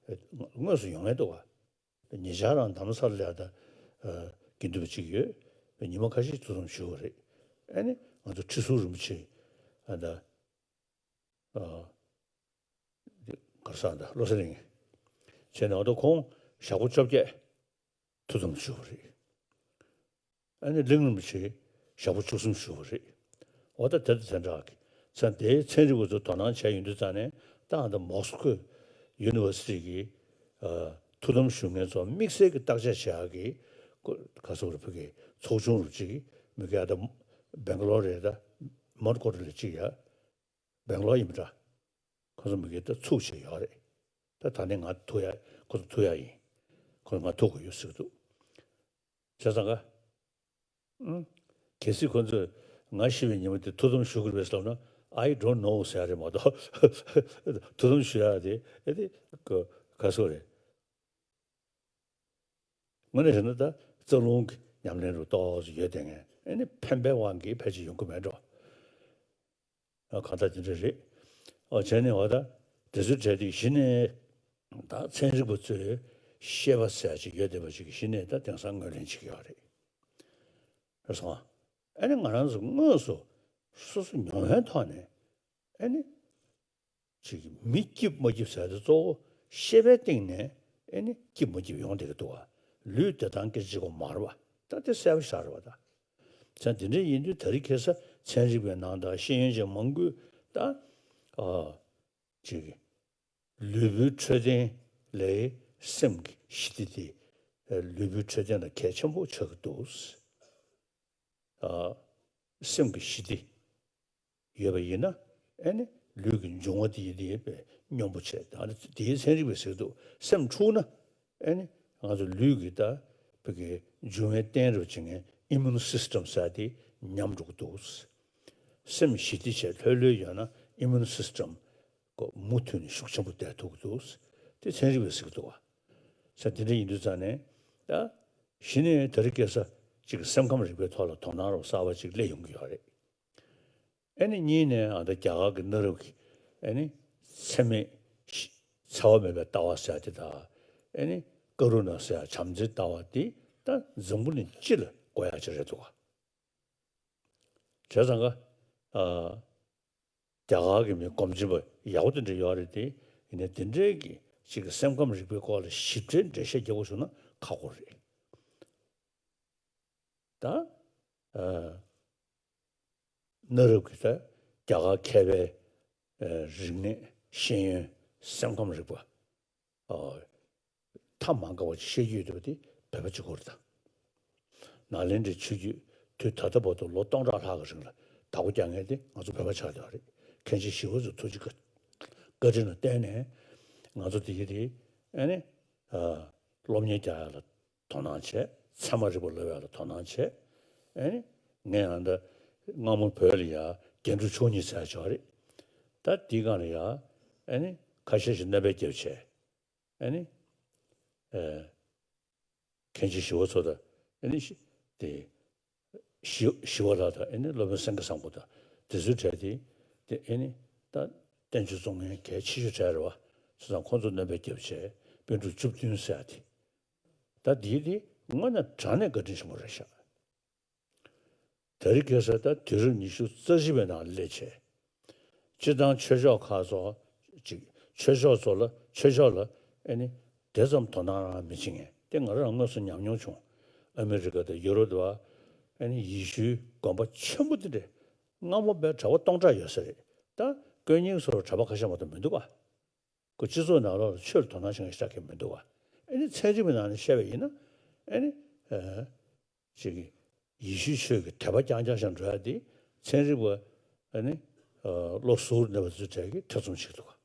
དངོས་སུ་ཡོང་ཡས་འདུག་བ། ཉེ་ཆར་རང་རྡ་རམ་ས་ལ་ལ་ད་དགེ་འདུན་པ་གཅིག་ཡོད། ཉི་མ་ཁ་ཤས་ཐུགས་དམ་བཞུགས་པ་རེད། ཨ་ནི་ང་ཚོ་ཁྲི་ཟུར་རིན་པོ་ཆེ་ཨ་ད། གར་སོང་ད་བློ་གསལ་གླིང་། བྱས་ནས་འོ་ད་ཁོང་ཞག་པོ་བཅོ་བརྒྱད་ཐུགས་དམ་བཞུགས་པ་རེད། ཨ་ནི་གླིང་རིན་པོ་ཆེ་ཞག་པོ་བཅུ་གསུམ་བཞུགས་པ་རེད། འོ་ད་དེ་དང་དེ་འདྲ་གི་ཚན་དེའི་ཚན་རིག་པ་ཚོ་དོ་སྣང་བྱས་ཡོང་དུས་ཙང་ནས་ད་ཨ་ད་མོ་སི་ཀོ་ཡུ་ནི་ཝར་སི་ཊི་གི་ཐུགས་དམ་བཞུགས་མཁན་ཚོ་དམིགས་བསལ་གྱི་བརྟག་དཔྱད་བྱེད་ཡག་གི་ག་སོག་རུ་ཕུ་གི་ཚོགས་ཆུང་རུ་གཅིག་མི་གི་ཨ་ད་སྦེང་ག་ལོར་རེད། ད་མོན་གྷོ་རེད་ལ་གཅིག་ཡ། སྦེང་ལོར་ཡིན་པ་འདྲ། ཁོ་ཚོ་མི་སྒེར་ད་ཚུགས་བྱས་ཡོད་རེད། ད་ད་ནི་ང་ཐུག་ཡ་ཁོ་ཚོ་ཐུག་ཡ་ཡིན། ཁོ་ཚོ་ང་ཐུག་དགོས་ཡོད་ཟེར་གི་འདུག་བྱས་ཙང་ཀ་ཨུམ། གལ་སྲིད་ཁོ་ཚོས་ང་ཤི་བའི་ཉིན་མོ་དེ་ཐུགས་དམ་ཞུ་དགོས་རེད་ཟེར་ལབ་ན། I don't know ཟེར་ཡ་རེད་མ་གཏོགས། ཐུགས་དམ་ཞུ་ཡ་དེ་ཨེ་དེ་ག་ག་སོ་རེད། དངོས་གནས་བྱས་ན་ད་རྩ་རླུང་གི་ཉམས་ལེན་རུ་ཏོག་ཙམ་ཡོད་དེ་ངས་ཨེ་ནི་ཕན་པའི་དབང་གིས་ཕལ་ཆེར་ཡོང་གི་མེད་འགྲོ། ཨ་གང་ལྟར་དེ་འདྲ་རེད། ཨ་བྱས་ནས་འོ་ད་དེ་ཚོའི་གྲས་དེ་གཞི་ནས་ད་ཚན་རིག་པ་ཚོས་ཤེས་པ་ཟེར་ཅིག་ཡོད་བསྡད་པ་ཅིག་གཞི་ནས་ད་དེང་སང་ངོས་ལེན་བྱེད་ཀྱི་ཡོད་རེད། རེད་སོང་ཨ། ཨེ་ནི་ང་རང་ཚོ་དངོས་སུ་སོ་སོ་མྱོང་བའི་ཐོག་ནས་ཨེ་ནི། ཅིག་མི་སྐྱིད་མ་སྐྱིད་ཟེར་དེ་གཙོ་བོ་ཤེས་པའི་སྟེང་ནས་ཨེ་ནི་སྐྱིད་མ་སྐྱིད་ཡོང་བསྡད་ཀྱི་འདུག་བ། ལུས་བདེ་ཐང་སྐད་ཅིག་གོ་མ་རེད་བ། ད་དེ་གསལ་པོ་ཤར་རེད་བ་ད། ཚན་དེ་འདྲ་ཡིན་དུས་དེ་རིང་ཁ་སང་ཚན་རིག་པའི་ནང་དང་ཤེས་ཡོན་ཅན་མང་པོས་ད་ཨ་ཅིག་ལུས་པོའི་འཕྲོད་བསྟེན་ལས་སེམས་ཀྱི་ཞི་བདེ་དེ་ལུས་པོའི་འཕྲོད་བསྟེན་ལ་གལ་ཆེན་པོ་ཆགས་ཀྱི་འདུག་ཨ་སེམས་ཀྱི་ཞི་བདེ་ཡོད་པ་ཡིན་ན་ཨེ་ནི་ལུས་ཀྱི་འབྱུང་བ་དེ་ཡི་དེ་བས་སྙོམས་པོ་བྱས། ད་ནི་དེའི་ཚན་རིག་པས་ཟེར་འདུག་སེམས་འཁྲུགས་ན་ཨེ་ནི་ང་ཚོ་ལུས་ཀྱི་ད་བོད་ཀྱི་འབྱུང་བའི་རྟེན་རུ་བྱེད་མཁན་ཨི་མུན་སིས་ཊམ་ཟེར་དེ་ཉམས་འགྲོ་གི་འདུག་སེམས་ཞི་བདེ་བྱས་ལྷོད་ལྷོད་ཡོད་ན་ཨི་མུན་སིས་ཊམ་ཀོ་མུ་མཐུད་ནས་ཤུགས་ཆེན་པོ་ལྡན་ཐུབ་ཀྱི་འདུག་དེ་ཚན་རིག་པས་ཟེར་གྱི་འདུག་བ། ས་དེ་འདྲ་ཡིན་དུས་ཙང་ནས་ད་གཞི་ནས་དེ་རིང་ཁ་སང་ཅིག་སེམས་ཁམས་རིག་པའི་ཐོག་ལ་དོ་སྣང་རོགས་གསར་པ་ཅིག་སླེབས་ཡོང་གི་ཡོད་རེད། ཨེ་ནི་གཉིས་ནས་ཨ་ད་རྒྱ་གར་གྱི་གནའ་རབས་ཀྱི་ཨེ་ནི་འཚེ་མེད་ཤི་འཚེ་བ་མེད་པའི་ལྟ་བ་ཟེར་དེ་དང་ཨེ་ནི་ཀ་རུ་ཎ་ཟེར་བྱམས་བརྩེའི་ལྟ་བ་དེ་ད་འཛམ་བུ་གླིང་སྤྱི་ལ་དགོས་ཡག་ཅིག་རེད་འདུག་བ། བྱས་ཙང་ཀ་ཨ། རྒྱ་གར་གྱི་མི་སྒོམ་ཆེན་པ་ཡག་པོ་དེ་འདྲ་ཡོད་རེད་དེ། ཡིན་ནའི་དེ་འདྲའི་གི་ཅིག་གི་སེམས་ཁམས་རིག་པའི་སྐོར་ལ་ཞིབ་ཕྲའི་འགྲེལ་བཤད་རྒྱག་དགོས་བྱུང་ན་ཁག་པོ་རེད། ད་ཨ་གནའ་རབས་ཀྱི་ད་རྒྱ་གར་མཁས་པའི་ཨ་རིག་གནས་ཤེས་ཡོན་སེམས་ཁམས་རིག་པ་ཨ་ཐ་མ་འགའ་བ་ཅིག་བཤད་རྒྱུ་ཡོད་འདུག་པ་དེ་བོད་པ་གཅིག་པོ་རེད་ད། ནཱ་ལེནྡྲའི་ཆོས་བརྒྱུད་དུས་ད་ལྟ་བར་དུ་ལོ་སྟོང་ཕྲག་ལྷག་གི་རིང་ལ་བདག་པོ་རྒྱག་མཁན་དེ་ང་ཚོ་བོད་པ་ཆགས་བསྡད་པ་རེད། མཁན་ཆེན་ཞི་བ་འཚོའི་ཐུགས་རྗེ་བཀའ་བཀའ་དྲིན་ལ་བརྟེན་ནས་ང་ཚོ་དེ་གི་དེ་ཨ་ནི་ཨ་སློབ་གཉེར་རྒྱག་ཡག་ལ་དོ་སྣང་བྱས། ཚད་མ་རིག་པ་སློབ་ཡག་ལ་དོ་སྣང་བྱས། ཨ་ནི་ངས་ཡང་ད་ སྔ་མོ་བོད་ལ་ཡ་རྒྱན་དྲུག་མཆོག་གཉིས་ཟེར་ཡ་ཅིག་ཡོད་རེད། ད་འདིའི་སྒང་ལ་ཡ་ཨ་ནི་ཁ་ཤས་ཤིག་སྣོན་པ་བརྒྱབ་བྱས། ཨ་ནི། ཨེ། མཁན་ཆེན་ཞི་བ་འཚོ་དང་ཨེ་ནི་ཤི་དེ་ཞི་ཞི་བ་ལྷ་དང་ཨེ་ནི་སློབ་དཔོན་སེང་གེ་བཟང་པོ་དང་དེ་ཚོའི་གྲས་དེ་དེ་ཨེ་ནི་ད་བསྟན་བཅོས་རྩོམ་མཁན་གལ་ཆེ་ཤོས་གྲས་རེད་བ། བྱས་ཙང་ཁོང་ཚོ་སྣོན་པ་བརྒྱབ་བྱས་པཎ་གྲུབ་བཅུ་བདུན་ཟེར་ཡ་དེ། ད་འདིའི་དེ་དངོས་གནས་དྲང་གནས་བཀའ་དྲིན་ཆེན་པོ་རེད་ཤག་དེ་རིང་ཁ་སང་ད་དུས་རབས་ཉི་ཤུ་རྩ་བཞི་པའི་ནང་སླེབས་བྱས། སྤྱིར་བཏང་ཆོས་ཕྱོགས་ཁག་སོགས་ཅིག་ཆོས་ཕྱོགས་ཚོ་ལ་ཆོས་ཕྱོགས་ལ་ཨེ་ནི་དེ་ཙམ་དོ་སྣང་རང་མི་བྱེད་མཁན་དེ་ང་རང་དངོས་སུ་ཉམས་མྱོང་བྱུང་། ཨ་མི་རི་ཀ་དང་ཡུ་རོབ་དུ་བ་ཨེ་ནི་ཡེ་ཤུའི་དགོན་པ་ཆེན་པོ་དེ་འདྲས་སྔ་མོ་པའི་གྲྭ་པ་སྟོང་ཕྲག་ཡོད་ས་རེད། ད་དཀོན་གཉེར་ཚོར་གྲྭ་པ་ཁ་ཤས་མ་གཏོགས་མི་འདུག་ག་ཁོ་སྤྱི་ཚོགས་ནང་ལོགས་ལ་ཆོས་ལ་དོ་སྣང་བྱེད་མཁན་ཞེ་དྲག་གི་མི་འདུག་བ། ཨ་ནི་ཚན་རིག་པའི་ནང་ནས་བཤད་པ་ཡིན་ན་ཨ་ནི་ཨ་ཅིག་ཡེ་ཤུའི་ཆོས་ཀྱི་དད་པ་རྐྱང་རྐྱང་ཞིག་འགྲོ་ཡ་དེ་ཚན་རིག་པ་ཨ་ནི་ཨ་བློ་གཟུ་བོར་གནས་པ་ཚོའི་གྲས་ཀྱིས་ཐེ་ཚོམ་བྱེད་ཀྱི་འདུག་བ།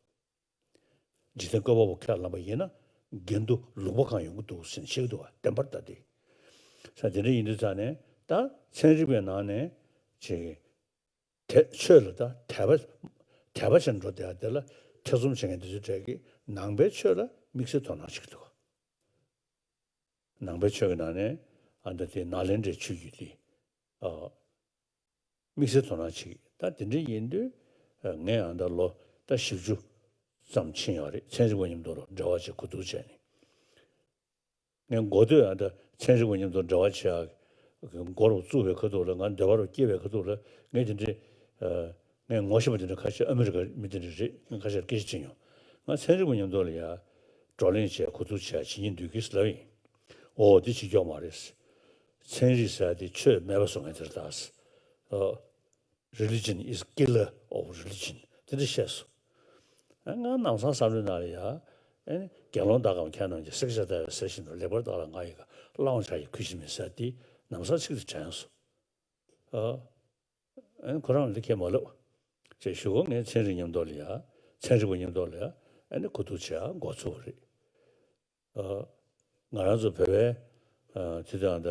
འཇིག་རྟེན་བཀོད་པ་པོ་ཁས་བླངས་པ་ཡིན་ན་དགེ་འདུན་ལུང་པ་གང་ཡོང་གི་འདུག་ཟེར་བཤད་ཀྱི་འདུག་བ། བདེན་པར་ད་དེ། ས་དེ་འདྲ་ཡིན་དུས་ཙང་ནས་ད་ཚན་རིག་པའི་ནང་ནས་ཅིག་དད་ཆོས་ལ་ད་དད་པ་དད་པ་ཆེན་འགྲོ་བསྡད་ཡ་དེ་ལ་ཐེ་ཚོམ་བྱེད་མཁན་དེ་ཚོའི་གྲས་ཀྱིས་ནང་པའི་ཆོས་ལ་དམིགས་བསལ་དོ་སྣང་བྱེད་ཀྱི་འདུག་ནང་པའི་ཆོས་ཀྱི་ནང་ནས་ཨ་ད་དེ་ནཱ་ལེནྡྲའི་ཆོས་བརྒྱུད་དེ་ཨ་དམིགས་བསལ་དོ་སྣང་བྱེད་ཀྱི། ད་དེ་འདྲ་ཡིན་དུས་ཨ་ངས་ཨ་ད་ལོ་ད་བཞི་བཅུ་ཙམ་ཕྱིན་ཡོད་རེད། ཚན་རིག་པ་མཉམ་དུ་ལ་འབྲེལ་བ་བྱས་གོ་བསྡུར་བྱས་ནས། ངས་འགོ་སྟོད་ཨ་ད་ཚན་རིག་པ་མཉམ་དུ་འབྲེལ་བ་བྱེད་ཡག་འགོ་རུ་བཙུགས་པའི་ཁ་ཐུག་ལ་ང་འདོད་པ་རུ་སྐྱེས་པའི་ཁ་ཐུག་ལ་ངས་དེ་འདྲའི་ཨ་ངས་ངོ་ཤེས་པ་དེ་འདྲ་ཁ་ཤས་ཨ་མི་རི་ཀ་མི་དེ་འདྲ་རེད། ངས་ཁ་ཤས་སྐད་ཆ་བྱས་མྱོང་། ང་ཚན་རིག་པ་མཉམ་དུ་ལ་ཡ་བགྲོ་གླེང་བྱས་གོ་བསྡུར་བྱས་བྱེད་སྙིང་འདོད་ཀྱིས་ལབ་ཡིན། འོ་དེ་བྱེད་ཀྱོག་མ་རེད། ཚན་རིག་ཟེར་ཡ་དེ་ཆོས་མེད་པ་བཟོ་མཁན་དེ་རེད་ད། ཨ། Religion is killer of religion. དེ་འདྲ་བཤད་སོང་། ཨ་ང་ནམ་སང་བསམ་བློའི་ནང་ལ་ཡ། ཨ་ནི་དགེ་སློང་དག་གམ་མཁན་རྣམས་ཀྱིས་བསྲེག་བཅད་བརྡར་བའི་ཟེར་བཞིན་དུ་ལེགས་པར་བརྟགས་ལ་ང་ཡི་ག་བླང་བྱ་ཡི་གུས་ཕྱིར་མིན་ཟེར་དེ་ནམ་སང་ཚིག་དེ་དྲན་སོང་། ཨ་ཨ་ནི་ཁོ་རང་ལ་འདི་ཁས་མ་ལབ། ཅེས་ཞུ་གོ། ངས་ཚན་རིག་མཉམ་དུ་ལ་ཡ། ཚན་རིག་པ་མཉམ་དུ་ལ་ཡ། ཨ་ནི་གོ་བསྡུར་བྱེད་ཡ་འགོ་ཚུགས་པ་རེད། ཨ། ང་རང་ཚོ་བོད་པའི་ཨ་དེ་དང་ད་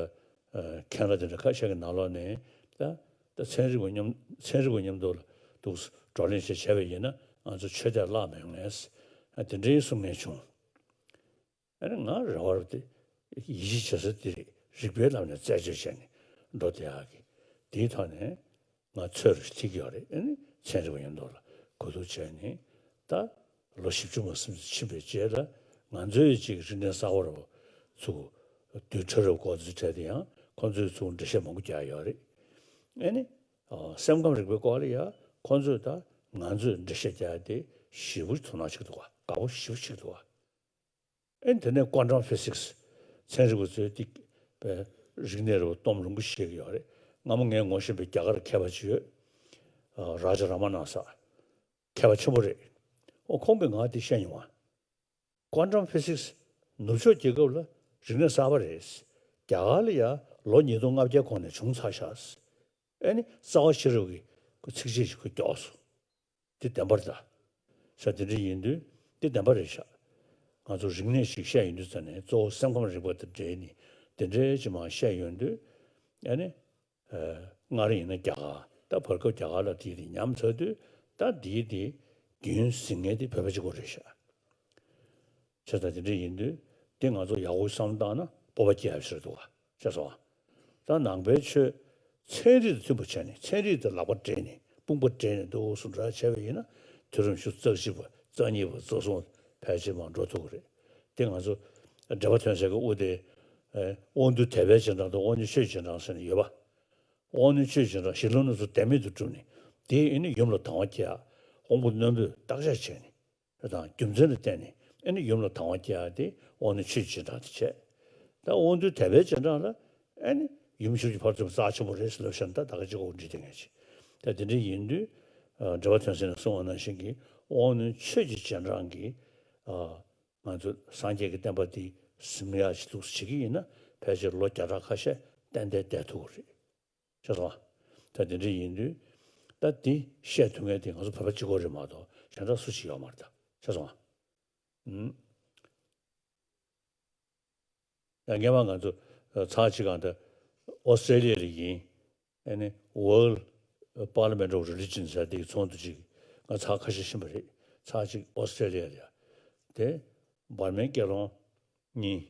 ཨ་མཁན་རབས་དེ་འདྲ་ཁ་ཤས་ཀྱི་ནང་ལོགས་ནས་ད་ད་ཚན་རིག་པ་མཉམ་ཚན་རིག་པ་མཉམ་དུ་ལ་འདུག་བགྲོ་གླེང་བྱས་བྱས་པ་ཡིན་ན་ང་ཚོ་ཆོས་དད་བརླག་མི་ཡོང་ངས་ཨ་དེ་འདྲའི་གསུང་མཁན་བྱུང་། ཨ་ནི་ང་རེ་བར་དེ་ཡིད་ཆེས་བྱེད་ས་དེ་རིགས་རིགས་པའི་ལམ་ནས་རྩད་གཅོད་བྱས་ནས་འགྲོ་བསྡད་ཡག་གི་དེའི་ཐོག་ནས། ང་ཚོས་ཐིག་ཡོད་རེད། ཨ་ནི་ཚན་རིག་པ་མཉམ་དུ་ལ་གོ་བསྡུར་བྱས་ནས་ད་ལོ་བཞི་བཅུ་མ་ཟིན་ཙམ་ཕྱིན་པའི་རྗེས་ལ་ང་ཚོའི་ཅིག་རིག་གནས་གསར་བ་རུ་ཚུགས་རྡུལ་ཕྲ་རབ་སྐོར་ཚོའི་གྲས་དེ་ཡང་ཁོང་ཚོས་ཚུགས་འགྲེལ་བཤད་མང་པོ་རྒྱག་ཡོད་རེད། ཨ་ནི་སེམས་ཁམས་རིག་པའི་སྐོར་ལ་ཡང་ཁོང་ཚོས་ད་ང་ཚོས་འགྲེལ་བཤད་རྒྱག་ཡ་དེ་ཞེ་པོ་དོ་སྣང་བྱེད་ཀྱི་འདུག་ག་དགའ་པོ་ཞེ་པོ་བྱེད་ཀྱི་འདུག་ག་ཨེ་དེ་ནས་ཀོན་ཊམ་ཕི་སིག་སི་ཚན་རིག་པ་ཚོས་ཏིག་པའི་རིག་གནས་རུ་གཏོང་རུང་གི་ཤེས་ཀྱི་ཡོད་རེད། སྔ་མོ་ངས་ངོ་ཤེས་པའི་རྒྱ་གར་མཁས་པ་ཅིག་ཡོད། ཨ་རཱ་ཇ་ར་མ་ན་ས། མཁས་པ་ཆེན་པོ་རེད། ཨོ་ཁོང་གིས་ང་དེ་བཤད་མྱོང་བ། ཀོན་ཊམ་ཕི་སིག་སི་ནུབ་ཕྱོགས་རྒྱལ་ཁབ་ལ་རིག་གནས་གསར་པ་རེད། རྒྱ་གར་ལ་ཡ་ལོ་ཉིས་སྟོང་ལྔ་བརྒྱའི་གོང་ནས་བྱུང་ཚར་ཤག་ཨེ་ནི་རྩ་བ་ཤེས་རབ་ཀྱི་ཚིགས་བཅད་ཅིག་ཁོས་སྐྱོར་སོང་། འདི་བདེན་པ་རེད་ད། ས་དེ་འདྲ་ཡིན་དུས་འདི་བདེན་པ་རེད་ཤག་ང་ཚོ་རིག་གནས་ཤིག་བཤད་ཡོང་དུས་ཙ་ནས་གཙོ་བོ་སེམས་ཁམས་རིག་པ་དང་འབྲེལ་ནས་དེ་འདྲའི་ཅིག་མར་བཤད་ཡོང་དུས་ཨ་ནི་ཨ་སྔར་ཡིན་ན་རྒྱ་གར་ད་བར་སྐབས་རྒྱ་གར་ལ་དེ་དེ་ཉམས་ཚར་དུས་ད་འདིའི་དེ་རྒྱུན་འཛིན་མཁན་དེ་བོད་པ་གཅིག་པོ་རེད་ཤག་བྱས་ཙང་དེ་འདྲ་ཡིན་དུས་འདི་ང་ཚོ་ཡག་པོ་བསམ་བློ་བཏང་ན་སྤོབས་པ་སྐྱེ་ཡག་ཞིག་རེད་འདུག་བ། ཤེས་སོང་ཨ། ད་ནང་པའི་ཆོས་ཚན་རིག་དང་མཐུན་པ་བྱས་ནས་ཚན་རིག་དང་ལག་པ་སྦྲེལ་ནས་དཔུང་པ་སྦྲེལ་ནས་འདུག་སེ་འགྲོ་ཡག་བྱས་པ་ཡིན་ན་དུས་རབས་ཉི་ཤུ་རྩ་གཅིག་པ་རྩ་གཉིས་པ་རྩ་གསུམ་ཕལ་ཆེར་མར་འགྲོ་ཐུབ་ཀྱི་རེད། དེ་ང་ཚོ་འགྲེལ་པ་ཐོན་སའི་དབུ་དེ་ཨེ་དབང་རྟུལ་དད་པའི་རྗེས་འབྲང་དང་དབང་རྣོན་ཆོས་ཀྱི་རྗེས་འབྲང་ཟེར་ནས་ཡོད་པ། དབང་རྣོན་ཆོས་ཀྱི་རྗེས་འབྲང་ཞི་ལུ་ནུ་ཚོ་དད་མེད་དུ་བསྒྲུབས་ནས་དེ་ཨེ་ནི་ཡུམ་ལ་དང་བ་སྐྱེ་ཡག་དབང་པོ་རྣོན་པོས་བརྟག་དཔྱད་བྱས་ནས། དང་རྒྱུ་མཚན་ལ་བརྟེན་ནས་ཨ་ནི་ཡུམ་ལ་དང་བ་སྐྱེ་ཡག་དེ་དབང་རྣོན་ཆོས་ཀྱི་རྗེས་འབྲང་དེ་བྱས། ད་དབང་རྟུལ་དད་པའི་རྗེས་འབྲང་ལ་ཨ་ནི་ཡུམ་ཆོས་ཀྱི་ཕ་རོལ་ཏུ་ཕྱིན་པ་རྩ་ཆེན་པོ་རེད་ཟེར་ལབ་བཞག་ན་ད་ད་ག་ཅིག་གོ་འདྲི་དེ་ངས་བྱས། ད་དེ་འདྲ་ཡིན་དུས་འགྲེལ་པ་ཐོན་སེམས་ནས་གསུངས་པ་ནང་བཞིན་གྱི་དབང་རྣོན་ཆོས་ཀྱི་རྗེས་འབྲང་གི་ང་ཚོ་སངས་རྒྱས་ཀྱི་བསྟན་པ་འདི་ཟིན་ཡག་ཅིག་འདུག་བྱེད་ཀྱི་ཡིན་ན་ཕལ་ཆེར་ལོ་བརྒྱ་ཕྲག་ཁ་ཤས་ཏན་ཏན་བསྡད་ཐུབ་ཀྱི་རེད། ཤེས་སོང་ཨ། ད་དེ་འདྲ་ཡིན་དུས་ད་འདི་བཤད་ཐུབ་མཁན་དེ་ང་ཚོ་བོད་པ་གཅིག་པོ་རེད་མ་གཏོགས་གཞན་དག་སུ་ཞིག་ཡོད་མ་རེད་ད། ཤེས་སོང་ཨ། ཨུམ། ཡང་སྔས་མ་ང་ཚོ་ཚར་གཅིག་གང་ད་ཨོ་སི་ཀྲེ་ལི་ཡ་ལ་ཡིན། ཨ་ནི་World པར་ལི་མེན་ཊི་ཨོཕ་རི་ལི་ཇན་ཟེར་དེའི་ཚོགས་འདུ་ཅིག་ང་ཚར་ཁ་ཤས་ཕྱིན་པ་རེད། ཚར་གཅིག་ཨོ་སི་ཀྲེ་ལི་ཡ་ལ་ཡ། དེ་འབར་མའི་སྐྱེས་ལོ་གཉིས་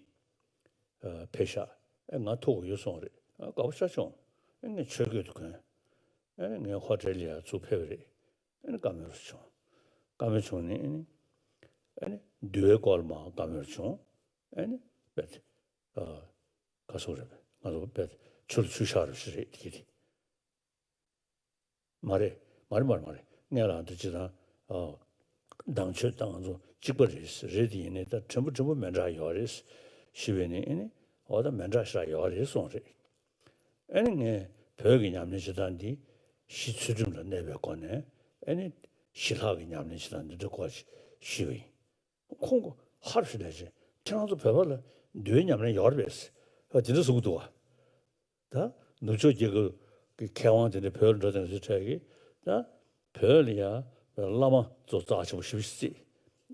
ཨ་ཕེབས་ཤག་ཨེ་ང་ཐུག་གི་ཡོད་གསུངས་རེད། ཨ་དགའ་པོ་ཤ་བྱུང་། ཨེ་ངས་ཆོས་གོས་དེ་གོན། ཨེ་ངས་ཧོ་ཊེལ་ལ་ཡ་ཚུར་ཕེབས་པ་རེད། ཨེ་བཀའ་མོལ་བྱུང་། བཀའ་མོལ་བྱུང་ནས་ཨེ་ནི་ཨེ་ནི་འདུལ་བའི་སྐོར་ལ་མར་བཀའ་མོལ་བྱུང་། ཨེ་ནི་དཔེ་ཨ་ག་སོགས་རེད། ང་ཚོ་དཔེ་ཆུ་ལ་ཆུ་བཞག་རེ་ཞིག་རེད་དེ་གི་དེ། མ་རེད། མ་རེད་མ་རེད་མ་རེད། ངས་ལབ་འདི་ཅི་དང་། ཨ་དང་ཆོས་དང་ང་ཚོ་གཅིག་པ་རེད། རེད་དེ་ཡིན་ནའི་ད་ཕྲན་བུ་ཕྲན་བུ་མི་འདྲ་ཡོད་རེད། ཞུས་པས་ནི་ཨེ་ནི་འོ་ད་མི་འདྲ་ཞིག་ཡོད་རེད་གསུངས་རེད། ཨེ་ནི་ངས་བོད་ཀྱི་ཉམས་ལེན་བྱེད་སྟངས་འདི་གཞི་ཚུལ་ཁྲིམས་ལ་གནས་པའི་སྒོ་ནས་ཨེ་ནི་ཞི་ལྷག་གི་ཉམས་ལེན་བྱེད་སྟངས་འདི་འདྲ་སྐོར་ཞུས་པ་ཡིན། ཁོང་གིས་ཧ་རུ་ཞིག་ལས་ཅི། ཁྱེད་རང་ཚོ་བོད་པ་ལ་འདུལ་བའི་ཉམས་ལེན་ཡོད་རེད་པས། ཨ་དེ་འདྲ་གསུང་གི་འདུག་བ། ད་ནུབ་ཕྱོགས་རྒྱལ་ཁབ་ཀྱི་མཁས་དབང་དེ་འདྲ་བོད་ལ་འགྲོ་དང་ཚོའི་གྲས་ཀྱིས་ད་བོད་ལ་ཡ་བླ་མ་ཚོ་རྩ་ཆེན་པོ་ཞེ་པོ་ཅིག་བརྩིས།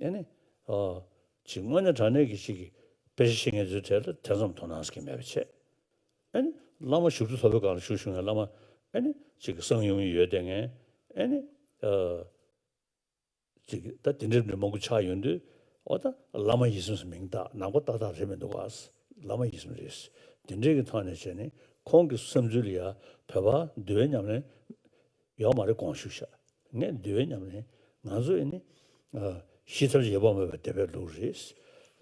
ཨེ་ནི་ཨ་ཅིག་དངོས་གནས་དྲང་གནས་ཀྱི་ཅིག་གི་དཔེ་ཆ་ཤེས་མཁན་ཚོའི་གྲས་ལ་དེ་ཙམ་དོ་སྣང་ཟེར་མཁན་མེད་པ་བྱས། ཨེ་ནི་བླ་མ་བཞུགས་ཁྲི་མཐོ་པོའི་སྒང་ལ་བཞུགས་བཞུགས་མཁན་བླ་མ། ཨེ་ནི་ཅིག་གི་གསང་ཡུམ་ཡོད་བསྡད་མཁན། ཨེ་ནི་ཨ། ཅིག་ད་དེ་འདྲ་འདྲ་མང་པོ་ཆགས་ཡོང་དུས། འོ་ད་བླ་མ་ཡིད་བཞིན་སུ་མིང་བཏགས་ནང་པ་ཏག་ཏག་རེད་མི་འདུག་ག། བླ་མ་ཡིད་བཞིན་རེད། དེ་འདྲའི་གི་ཐོག་ནས་བྱས་ནས་ཁོང་གི་བསམ་ཚུལ་ལ་ཡ་བོད་པ་འདུལ་བའི་ཉམས་ལེན་ཡོད་མ་རེད་དགོངས་ཞུ་ཤག་ངས་འདུལ་བའི་ཉམས་ལེན་ང་ཚོ་ཨེ་ནི་ཤི་ཐབས་ཡོད་པ་མེད་པའི་སྡེ་པའི་ལུགས་རེད།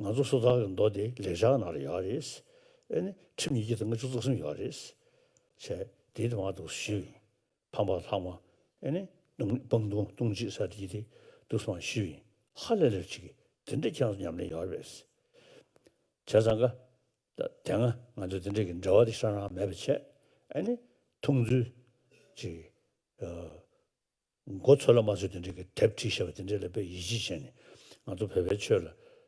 ང་ཚོ་སོ་ཐར་གྱི་མདོ་དེ་ལེགས་སྦྱར་ནང་ལ་ཡོད་རེད། ཨེ་ནི་ཁྲིམས་ཉིས་བརྒྱ་དང་ལྔ་བཅུ་རྩ་གསུམ་ཡོད་རེད། བྱས་དེ་དེ་མ་གཏོགས་ཞུས་ཡིན། འཕགས་པ་ལྷག་མ། ཨེ་ནི་སྤང་ལྟུང་སྤང་ལྟུང་བཅས་ཟེར་དེ་དེ་འདུག་སེ་མར་ཞུས་ཡིན། ཧ་ལས་ལས་ཅིག་གིས་དེ་འདྲ་ཁྱེད་རང་ཚོ་ཉམས་ལེན་ཡོད་རེད་པས། བྱས་ཙང་ཀ་ད་དེ་སྔ་ང་ཚོ་དེ་འདྲ་གི་འབྲེལ་བ་དེ་ཧྲང་རང་མེད་པ་བྱས། ཨེ་ནི་མཐོང་ཚུལ་ཅིག་ཨ་མགོ་ཚོས་ལ་མ་ཚོས་དེ་འདྲ་གི་དེབ་བྲིས་བཞག་པ་དེ་འདྲ་ལ་དཔེ་ཡིད་ཆེས་བྱས་ནས་ང་ཚོ་བོད་པའི་ཆོས་ལ་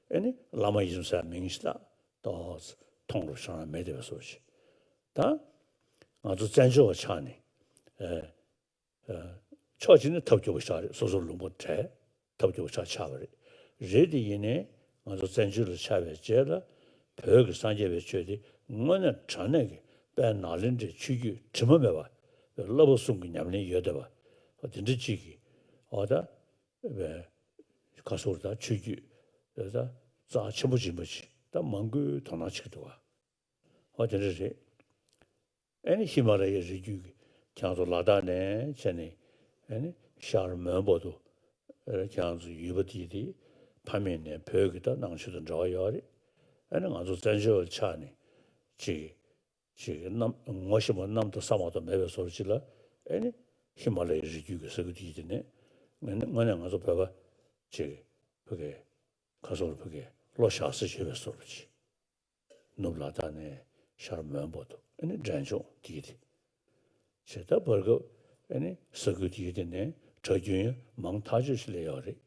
ཨེ་ནི་བླ་མ་ཡིད་བཞིན་ཟེར་མིང་ཞིག་ལ་ཏོག་ཙམ་མཐོང་རུ་ཧྲང་རང་མེད་བསྡད་པའི་བཟོ་ཞིག་ད་ང་ཚོ་བཙན་བྱོལ་བ་ཆགས་ནས་ཨེ། ཕྱོགས་གཅིག་ནས་ཐབས་སྐྱོ་པོ་ཆགས་རེད། སོ་སོར་ལུང་པ་བྲལ། ཐབས་སྐྱོ་པོ་ཆགས་ཆགས་པ་རེད། རེད་དེ་ཡིན་ནའི་ང་ཚོ་བཙན་བྱོལ་ལ་ཆགས་པའི་རྗེས་ལ་བོད་ཀྱི་སངས་རྒྱས་པའི་ཆོས་དེ་དངོས་གནས་དྲང་གནས་ཀྱི་དཔལ་ནཱ་ལེནྡྲའི་ཆོས་བརྒྱུད་དྲི་མ་མེད་པ་བསླབ་པ་གསུམ་གྱི་ཉམས་ལེན་ཡོད་བསྡད་པ། འོ་དེ་འདྲ་གཅིག་གིས་འོ་ད་བའི་ཁ་སོར་ད་ཆོས་བརྒྱུད་ད་རྩ་ཆེན་པོ་ཡིན་པ་ཅིག་ད་མང་པོས་དོ་སྣང་བྱེད་ཀྱི་འདུག་བ། འོ་དེ་འདྲ་རེད། ཨེ་ནི་ཧི་མ་ལ་ཡའི་རི་རྒྱུད་ཀྱི་ཁྱེད་རང་ཚོ་ལ་དྭགས་ནས་བྱས་ནས་ཨེ་ནི་ཤར་མོན་བར་དུ་ཨེ་ཁྱེད་རང་ཚོ་ཡུལ་པ་དེ་དེ་ཕ་མེས་ནས་བོད་ཀྱི་ད་ནང་ཆོས་དང་འབྲེལ་བ་ཡོད་རེད། ཨེ་ནི་ང་ཚོ་བཙན་བྱོལ་བ་ཆགས་ནས་ཅིག་ཅིག་གནམ་ངོ་ཤེས་པ་གནམ་དང་ས་མ་གཏོགས་མེད་པའི་བཟོ་འདྲ་ཅིག་ལ་ཨེ་ནི་ཧི་མ་ལ་ཡའི་རི་རྒྱུད་ཀྱི་ས་ཁུལ་དེ་དེ་ནས་དངོས་གནས་དངོས་གནས་ང་ཚོ་བོད་པ་ཅིག་བོད་ཀྱི་ཁ་སོར་བོད་ཀྱི་བློ་བཞག་ས་ཡོད་པའི་བཟོ་འདྲ་ཅིག་ནུབ་ལ་དྭགས་ནས་ཤར་མོན་བར་དུ་ཨ་ནི་འབྲས་ལྗོངས་དེ་གི་དེ། བྱས་ད་བར་སྐབས་ཨ་ནི་ས་ཁུལ་དེ་གི་དེ་ནས་གྲྭ་རྒྱུན་མང་ཐག་ཆོད་ཞིག་སླེབས་ཡོད་རེད།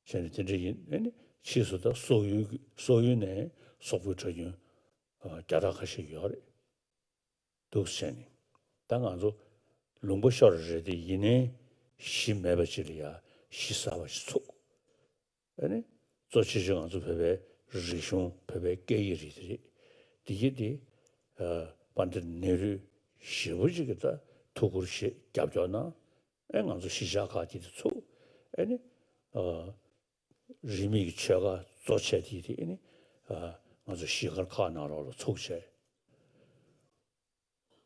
བྱས་ནས་དེ་འདྲ་ཡིན། ཨ་ནི་ཕྱིས་སུ་ད་སོག་ཡུལ་སོག་ཡུལ་ནས་སོག་པོའི་གྲྭ་རྒྱུན་བརྒྱ་ཕྲག་ཁ་ཤས་ཡོད་རེད། འདུག་བྱས་ནས་ད་ང་ཚོ་ལུང་པ་ཤོར་རེད་དེ་ཡིན་ནའི་གཞི་མེད་པ་ཅིག་ལ་ཡ་གཞི་གསར་པ་ཞིག་ཚུགས། ཨ་ནི་གཙོ་ཆེ་ཤོས་ང་ཚོ་བོད་པའི་རིག་གཞུང་བོད་པའི་སྐད་ཡིག་རིག་གནས་རེད། དེ་གི་དེ་ཨ་པཎྜི་ཏ་ནེ་རུས་ཞེ་པོ་ཅིག་གི་ད་ཐུགས་ཁུར་བཞེས་རྒྱབ་སྐྱོར་གནང་། ཨེ་ང་ཚོ་གཞིས་ཆགས་ཁག་དེ་དེ་ཚུགས། ཨེ་ནི་ཨ་རིས་མེད་ཀྱི་ཆོས་ཁ་གཙོ་ཆེ་དེ་དེ་ཨེ་ནི་ཨ་ང་ཚོ་གཞིས་སྒར་ཁག་ནང་ལོགས་ལ་ཚུགས་བྱས།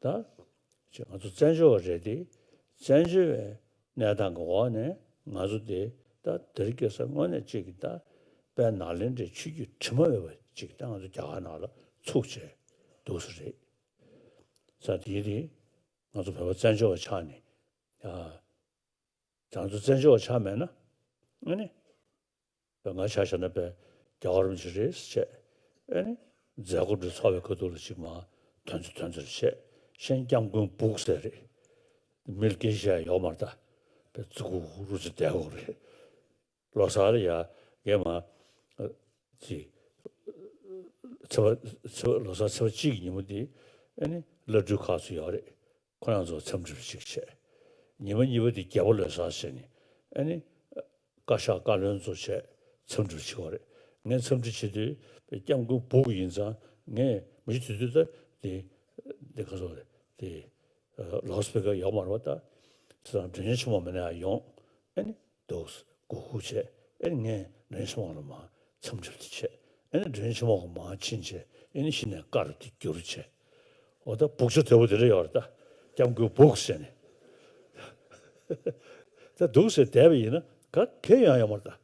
ད་ཅེས་ང་ཚོ་བཙན་བྱོལ་བ་རེད་དེ། བཙན་བྱོལ་བའི་གནས་སྟངས་ཀྱི་འོག་ནས་ང་ཚོ་དེ་ད་དེ་རིང་ཁ་སང་དངོས་གནས་གཅིག་གི་ད་དཔལ་ནཱ་ལེནྡྲའི་ཆོས་བརྒྱུད་དྲི་མ་མེད་པ་ཅིག་ད་ང་ཚོ་རྒྱ་གར་ནང་ལ་ཚུགས་བྱས་འདུག་ས་རེད། ས་དེ་དེ་ང་ཚོ་བོད་པ་བཙན་བྱོལ་བ་ཆགས་ནས་ཡ། ང་ཚོ་བཙན་བྱོལ་བ་ཆགས་མེད་ན་ཨ་ནི། པའི་ང་ཆ་བཞག་ན་པའི་རྒྱལ་བ་རིན་པོ་ཆེ་རེད་ཟེར་བྱས། ཨེ་ནི་མཛད་སྒོ་འདི་ཚོགས་པའི་ཁ་ཐུག་ལ་ཅིག་མར་དོན་ཚུལ་དོན་ཚུལ་བྱས། གཞན་སྐྱབས་མགོན་སྦུག་ཟེར་རེད། མི་ལ་སྐད་ཆ་བཤད་ཡོད་མ་རེད་ད། པའི་ཙི་གུ་རུ་ཙི་བསྡད་དགོས་རེད། ལོ་གསར་ལ་ཡ་ངས་མ་ཅིག་ཚེས་པ་ཚེས་པ་ལོ་གསར་ཚེས་པ་གཅིག་གི་ཉིན་མོ་འདི་ཨེ་ནི་བླ་སྤྲུལ་ཁག་ཚོ་ཡོད་རེད། ཁོ་རང་ཚོ་འཚམས་འདྲི་ཞིག་བྱས། ཉི་མ་གཉིས་པ་དེ་རྒྱལ་པོ་ལོ་གསར་བྱས་ནས་ཨ་ནི་བཀའ་ཤག་བཀའ་བློན་ཚོ་བྱས་འཚམས་འདྲི་བྱེད་དགོས་རེད། ངས་འཚམས་འདྲི་བྱེད་དུས་སྐྱབས་མགོན་སྦུག་ཡིན་ཙང་ངས་མི་ཞིག་དུས་དུས་ད་དེ་དེ་ག་ཚོད་རེད་དེ་ ལའུ་སི་པི་ཀར་ཡོད་མ་རེད་པ། ད་དེ་དང་སྒྲོན་ཆེན་ཆེན་མོ་མི་སྣ་ཡང་ཡོང་། ཨེ་ནི་འདུག་སྒུག་སྒུག་བྱས། ཨེ་ནི་ངས་སྒྲོན་ཆེན་མོ་ལ་མར་འཚམས་འདྲི་དེ་བྱས། ཨེ་ནི་སྒྲོན་ཆེན་མོ་གི་མར་ཕྱིན་བྱས། ཨེ་ནི་གཞི་ནས་ཀར་དེ་བསྒྱུར་བྱས། འོ་ད་སྦུག་ཆ་དོད་པོ་དེ་འདྲ་ཡོད་རེད། ད་སྐྱབས་མགོན་སྦུག་ཟེར་ནས། ད་འདུག་ཟེར་བསྡད་པ་ཡིན་ན་ག་གེ་ཡོང་ཡོད་མ་རེད་ད།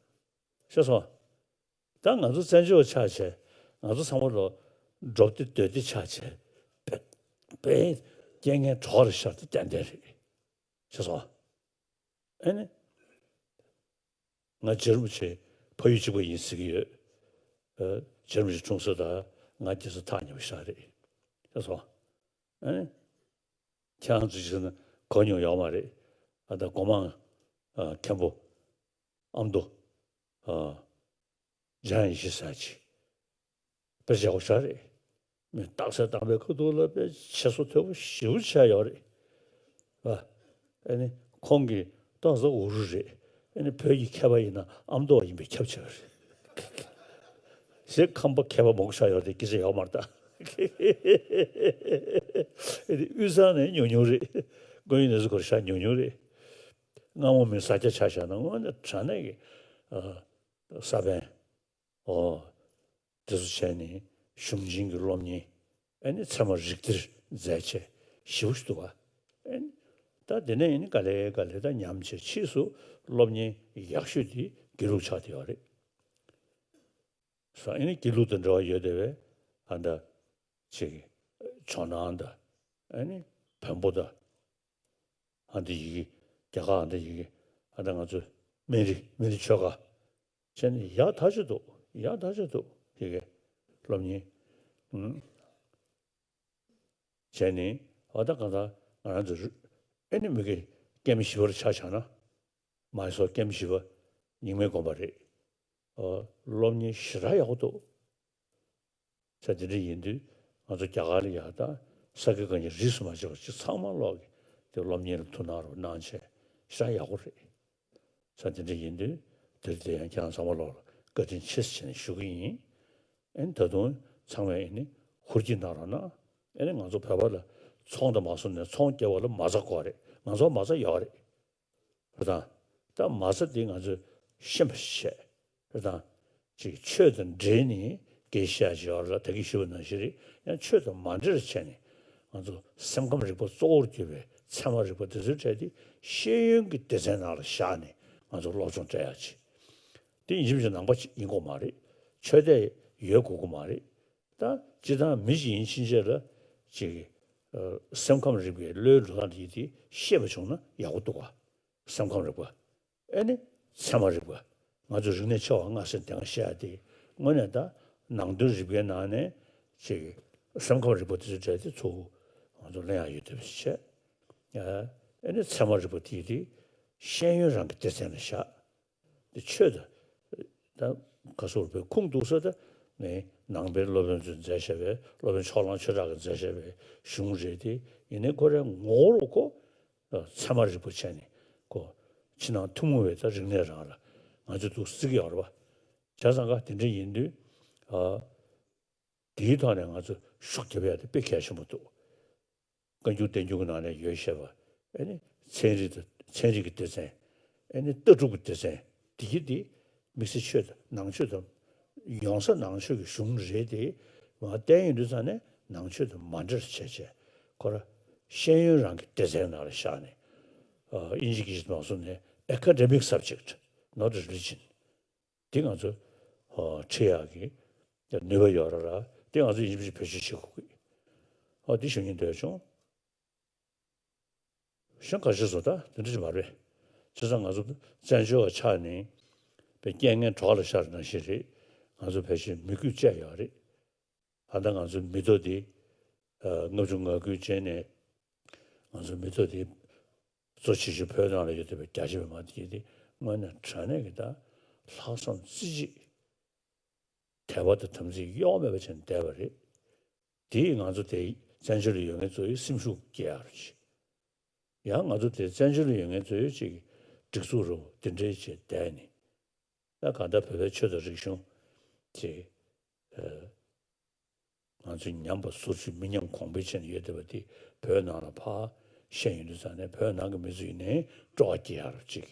ཤེས་སོང་། ད་ང་ཚོ་བཙན་བྱོལ་བ་ཆགས་བྱས། ང་ཚོ་ཚང་མ་ལོ་འབྲོག་སྡེ་སྡོད་སྡེ་ཆགས་བྱས། དཔེ་དཔེ་རྐྱེན་ངན་གྲོགས་ལ་ཤར་དེ་ཏན་ཏན་རེད། ཤེས་སོང་། ཨེ་ནི། ང་རྗེ་རིན་པོ་ཆེའི་ཕ་ཡུལ་གཅིག་པ་ཡིན་ཟེར་གྱི་ཡོད། ཨ། རྗེ་རིན་པོ་ཆེ་འཁྲུངས་ས་དང་ང་སྐྱེས་ས་ཐག་ཉེ་པོ་ཞིག་རེད། ཤེས་སོང་། ཨེ། ཁྱེད་རང་ཚོ་ཅིག་ཟེར་ན་གོ་མྱོང་ཡོད་མ་རེད། ཨ། ད་སྒོ་མང་། ཨ། མཁན་པོ་ཨ་མདོ། ཨ། འཇམ་དབྱངས་ཡེ་ཤེས་ཟེར་ཅིག་དཔེ་བྱས་པོ་ཞིག་རེད། མི་རྟགས་གསལ་བཏང་པའི་ཁ་ཐུག་ལ་དཔེ་བྱེད་སོ་མཐོ་པོ་ཞེ་པོ་བྱས་ཡོད་རེད། ཨ། ཨ་ནི་ཁོང་གི་ཏོག་ཙམ་འུ་རུ་རེད། ཨ་ནི་བོད་ཀྱི་མཁས་པ་ཡིན་ན་ཨ་མདོ་བ་ཡིན་པས་ཁྱབ་ཆེ་བ་རེད། ཞེས་ཁམས་པ་མཁས་པ་མང་པོ་ཆགས་ཡོད་རེད། སྐད་ཆ་ཡོད་མ་རེད་ད། ཨ་ནི་དབུས་གཙང་ནས་ཉུང་ཉུང་རེད། དངོས་ཡོད་གནས་ཚུལ་སྐོར་ཤ་ཉུང་ཉུང་རེད། སྔ་མོ་མི་ས་སྐྱ་ཆ་བཞག་ན་དངོས་གནས་དྲང་གནས་ཀྱི། ཨ། ས་པཎ། ཨོ། དེ་ཚོ་བྱས་ནས་གཞུང་ཆེན་གྱི་སློབ་གཉེར། ཨ་ནི་ཚད་མ་རིགས་གཏེར་མཛད་བྱས་ཞེ་པོ་ཞིག་འདུག་ག་ཨ་ནི་ད་དེ་ནས་ཨ་ནི་ག་ལེ་ག་ལེ་ད་ཉམས་བྱས་ཕྱིས་སུ་སློབ་གཉེར་ཡག་ཤོས་དེ་དགེ་ལུགས་ཆགས་བསྡད་ཡོད་རེད། ས་ཨ་ནི་དགེ་ལུགས་དང་འབྲེལ་བ་ཡོད་བསྡད་པའི་ཨ་ད་ཅིག་ཇོ་ནང་དང་། ཨ་ནི་བོན་པོ་དང་། ཨ་འདི་ཡི་གེ། རྒྱ་གར་ཨ་འདི་ཡི་གེ། ཨ་ད་ང་ཚོ་སྨན་རི་སྨན་རི་ཆོས་སྒར་བྱས་ནས་ཡག་ཐག་ཆོད་འདུག་ཡག་ཐག་ཆོད་འདུག་ཡི་གེ་སློབ་གཉེར། ཨུམ། བྱས་ནས་ཨ་ད་གང་ལྟར་ང་རང་ཚོ་རུ་ཨེ་ནི་མི་དགེ་ཀེམ་བཞི་པར་ཆ་བཞག་ན། མ་ཧེ་སོར་ཀེམ་བཞི་པ་རྙིང་མའི་དགོན་པ་རེད། ཨ་སློབ་གཉེར་ཞེ་དྲག་ཡག་པོ་འདུག་ས་དེ་འདྲ་ཡིན་དུས་ང་ཚོ་རྒྱ་གར་ལ་ཡག་ད་ས་དགེ་བཀའ་རྙིང་རིས་སུ་མ་ཆད་པ་ཅིག་ཚང་མ་ཀློག་གི་དེ་སློབ་གཉེར་ལ་ཐུགས་སྣང་རོགས་གནང་བྱས་ཤ་ཡག་པོ་རེད། ས་དེ་འདྲ་ཡིན་དུས་དེར་དེ་ཡང་ཁྱེད་རང་ཚང་མ་ལོག་ལ་བཀའ་དྲིན་ཆེ་ཟེར་བྱས་ནས་ཞུ་གི་ཡིན། ཨེ་ནི་ད་དུང་ཚང་མས་ཨེ་ནི་ཧུར་གྱིས་གནང་རོགས་གནང་། ཨེ་ནི་ང་ཚོ་བོད་པ་ལ་ཚོང་དང་མ་སོང་ནས་ཚོང་སྐྱེལ་བ་ལ་མ་རྩ་དགོས་རེད། ང་ཚོ་མ་རྩ་ཡོད་རེད། རེད་དང་། ད་མ་རྩ་འདི་ང་ཚོས་ཤེས་པ་ཞིག་བྱས། རེད་དང་། ཅིག་ཆོས་དང་འབྲེལ་ནས་དགེ་བཤད་བྱེད་པ་ལ་ད་གིན་ཞུས་པ་ནང་བཞིན་རེད། ཡང་ཆོས་དང་མ་འབྲེལ་བྱས་ནས་ང་ཚོ་སེམས་ཁམས་རིག་པ་གཙོ་བོར་གྱུར་པའི་ཚད་མ་རིག་པ་འདི་ཚོའི་གྲས་དེ་ཤེས་ཡོན་གྱི་སྡེ་ཚན་ནང་ལ་བཞག་ནས་ང་ཚོ་སློབ་སྦྱོང་སྤྲད་ཡག་ཅིག་འདི་ཡིན་གཅིག་མིན་གཅིག་ནང་པ་ཅིག་ཡིན་དགོས་མ་རེད། ཆོས་དད་ཡོད་དགོས་ཀྱི་མ་རེད། ད་སྤྱིར་བཏང་མི་ཞིག་ཡིན་ཕྱིན་ཆད་ལ་ཅིག་ཨ་སེམས་ཁམས་རིག་པའི་བློའི་འགྲོ་སྟངས་དེ་དེ་ཤེས་པ་བྱུང་ན་ཡག་པོ་འདུག་ག་སེམས་ཁམས་རིག་པ། ཨེ་ནི་ཚད་མ་རིག་པ། ང་ཚོ་རིག་གནས་ཆེ་བ་ལྔ་ཟེར་དེ་སྔ་བཤད་ཡ་དེ་དངོས་གནས་ད་ནང་དོན་རིག་པའི་ནང་ནས་ཅིག་སེམས་ཁམས་རིག་པ་དེ་ཚོ་གྲས་དེ་ཚུར་ང་ཚོ་ལེན་ཡ་ཡོད་དེ་བྱས། ཨེ་ནི་ཚད་མ་རིག་པ་དེ་དེ་ཤེས་ཡོན་རང་གི་སྡེ་ཚན་ལ་བཞག་དེ་ཆོས་དང་། ད་ག་སོར་བའི་ཁུངས་གཏུགས་ས་ད་ནི་ནང་པའི་སློབ་དཔོན་ཚོས་མཛད་བཞག་པའི་སློབ་དཔོན་ཕྱོགས་གླང་ཆོས་གྲགས་ཀྱིས་མཛད་བཞག་པའི་གཞུང་རེད་དེ། ཡིན་ནའི་ཁོ་རའི་ངོ་བོ་ལ་ཁོ་ཚད་མ་རིག་པ་བྱས་ནས་ཁོ་ཕྱི་ནང་ཐུན་མོང་བའི་ད་རིག་གནས་རང་ལ་ང་ཚོས་འདུག་བརྩི་གི་ཡོད་རེད་པ། བྱས་ཙང་ག་དེ་འདྲ་ཡིན་དུས་ཨ། དེའི་ཐོག་ནས་ང་ཚོ་ཤུགས་རྒྱབ་ཡ་དེ་དཔེ་གལ་ཆེན་པོ་འདུག་བཀའ་འགྱུར་བསྟན་འགྱུར་གྱི་ནང་ནས་ཡོད་བཤད་པ། ཨེ་ནི་ཚན་རིག་དང་ཚན་རིག་གི་སྡེ་ཚན། ཨེ་ནི་ལྟ་གྲུབ་ཀྱི་སྡེ་ཚན། དེ་གི་དེ་དམིགས་བསལ་ཆོས་དང་ནང་ཆོས་དང་། ཡོང་ས་ནང་ཆོས་ཀྱི་གཞུང་རེད་དེ། མ་བསྟན་ཡོང་དུས་ཙང་ནས་ནང་ཆོས་དང་མ་འདྲེས་བྱས་བྱས་ཁོ་ར་ཤེས་ཡོན་རང་གི་སྡེ་ཚན་ནང་ལ་བཞག་ནས། ཨ་དབྱིན་ཇི་སྐད་ཆ་མང་སོང་ནས་academic subject, not religion. འདི་ང་ཚོ་ཨོ་ཁྲིད་ཡག་གི་ནུས་པ་ཡོད་རེད་ར། འདི་ང་ཚོ་ཡིན་གཅིག་མིན་གཅིག་བེད་སྤྱོད་བྱེད་དགོས་ཀྱི། ཨོ་འདི་ཞུ་སྙིང་འདོད་བྱུང་། གཞན་ཁ་ཤས་སུ་ད་འདི་འདྲ་ཅིག་མ་རེད། བྱས་ཙང་ང་ཚོ་བཙན་བྱོལ་བ་ཆགས་ནས་པའི་རྐྱེན་ངན་གྲོགས་ལ་ཤར་ནང་བཞིན་རེད། ང་ཚོ་ཕལ་ཆེར་མི་རྒྱུད་བཅས་ཡོད་རེད། ད་ལྟ་ང་ཚོའི་མི་ཐོག་འདི་ཨ་ལྔ་བཅུ་ང་དགུའི་རྗེས་ནས་ང་ཚོའི་མི་ཐོག་འདི་གཙོ་ཆེ་ཤོས་བོད་ནང་ལ་ཡོད་བསྡད་པའི་རྒྱ་ཆེ་བའི་མང་སྡེ་དེ་དངོས་གནས་དྲང་གནས་ཀྱི་ད་ལྷག་བསམ་རྩེ་གཅིག་དད་པ་དང་དམ་ཚིག་གཡོ་མེད་པ་བྱས་ནས་བསྡད་པ་རེད། དེས་ང་ཚོ་དེ་བཙན་བྱོལ་ལ་ཡོད་མཁན་ཚོ་ཡི་སེམས་ཤུགས་སྐྱེ་ཡག་རེད། ཡང་ང་ཚོ་དེ་བཙན་བྱོལ་ལ་ཡོད་མཁན་ཚོ་ཡི་ཅིག་སྒྲིག་འཛུགས་རུ་དེ་འདྲའི་ཅིག་བསྡད་ནས། ད་གང་ལྟར་བོད་པའི་ཆོས་དང་རིག་གཞུང་དེ་ཨ་ང་ཚོས་ཉམས་པ་ཟུར་ཞིག་མི་ཉམས་གོང་འཕེལ་བྱས་ནས་ཡོད་བསྡད་པ་དེ་བོད་ནང་ལ་ཕར་ ཤེས་ཡོང་དུས་ཙང་ནས་བོད་ནང་གི་མི་ཚོ་ཡིན་ནའི་སྤྲོ་བ་སྐྱེ་ཡག་རུ་ཅིག་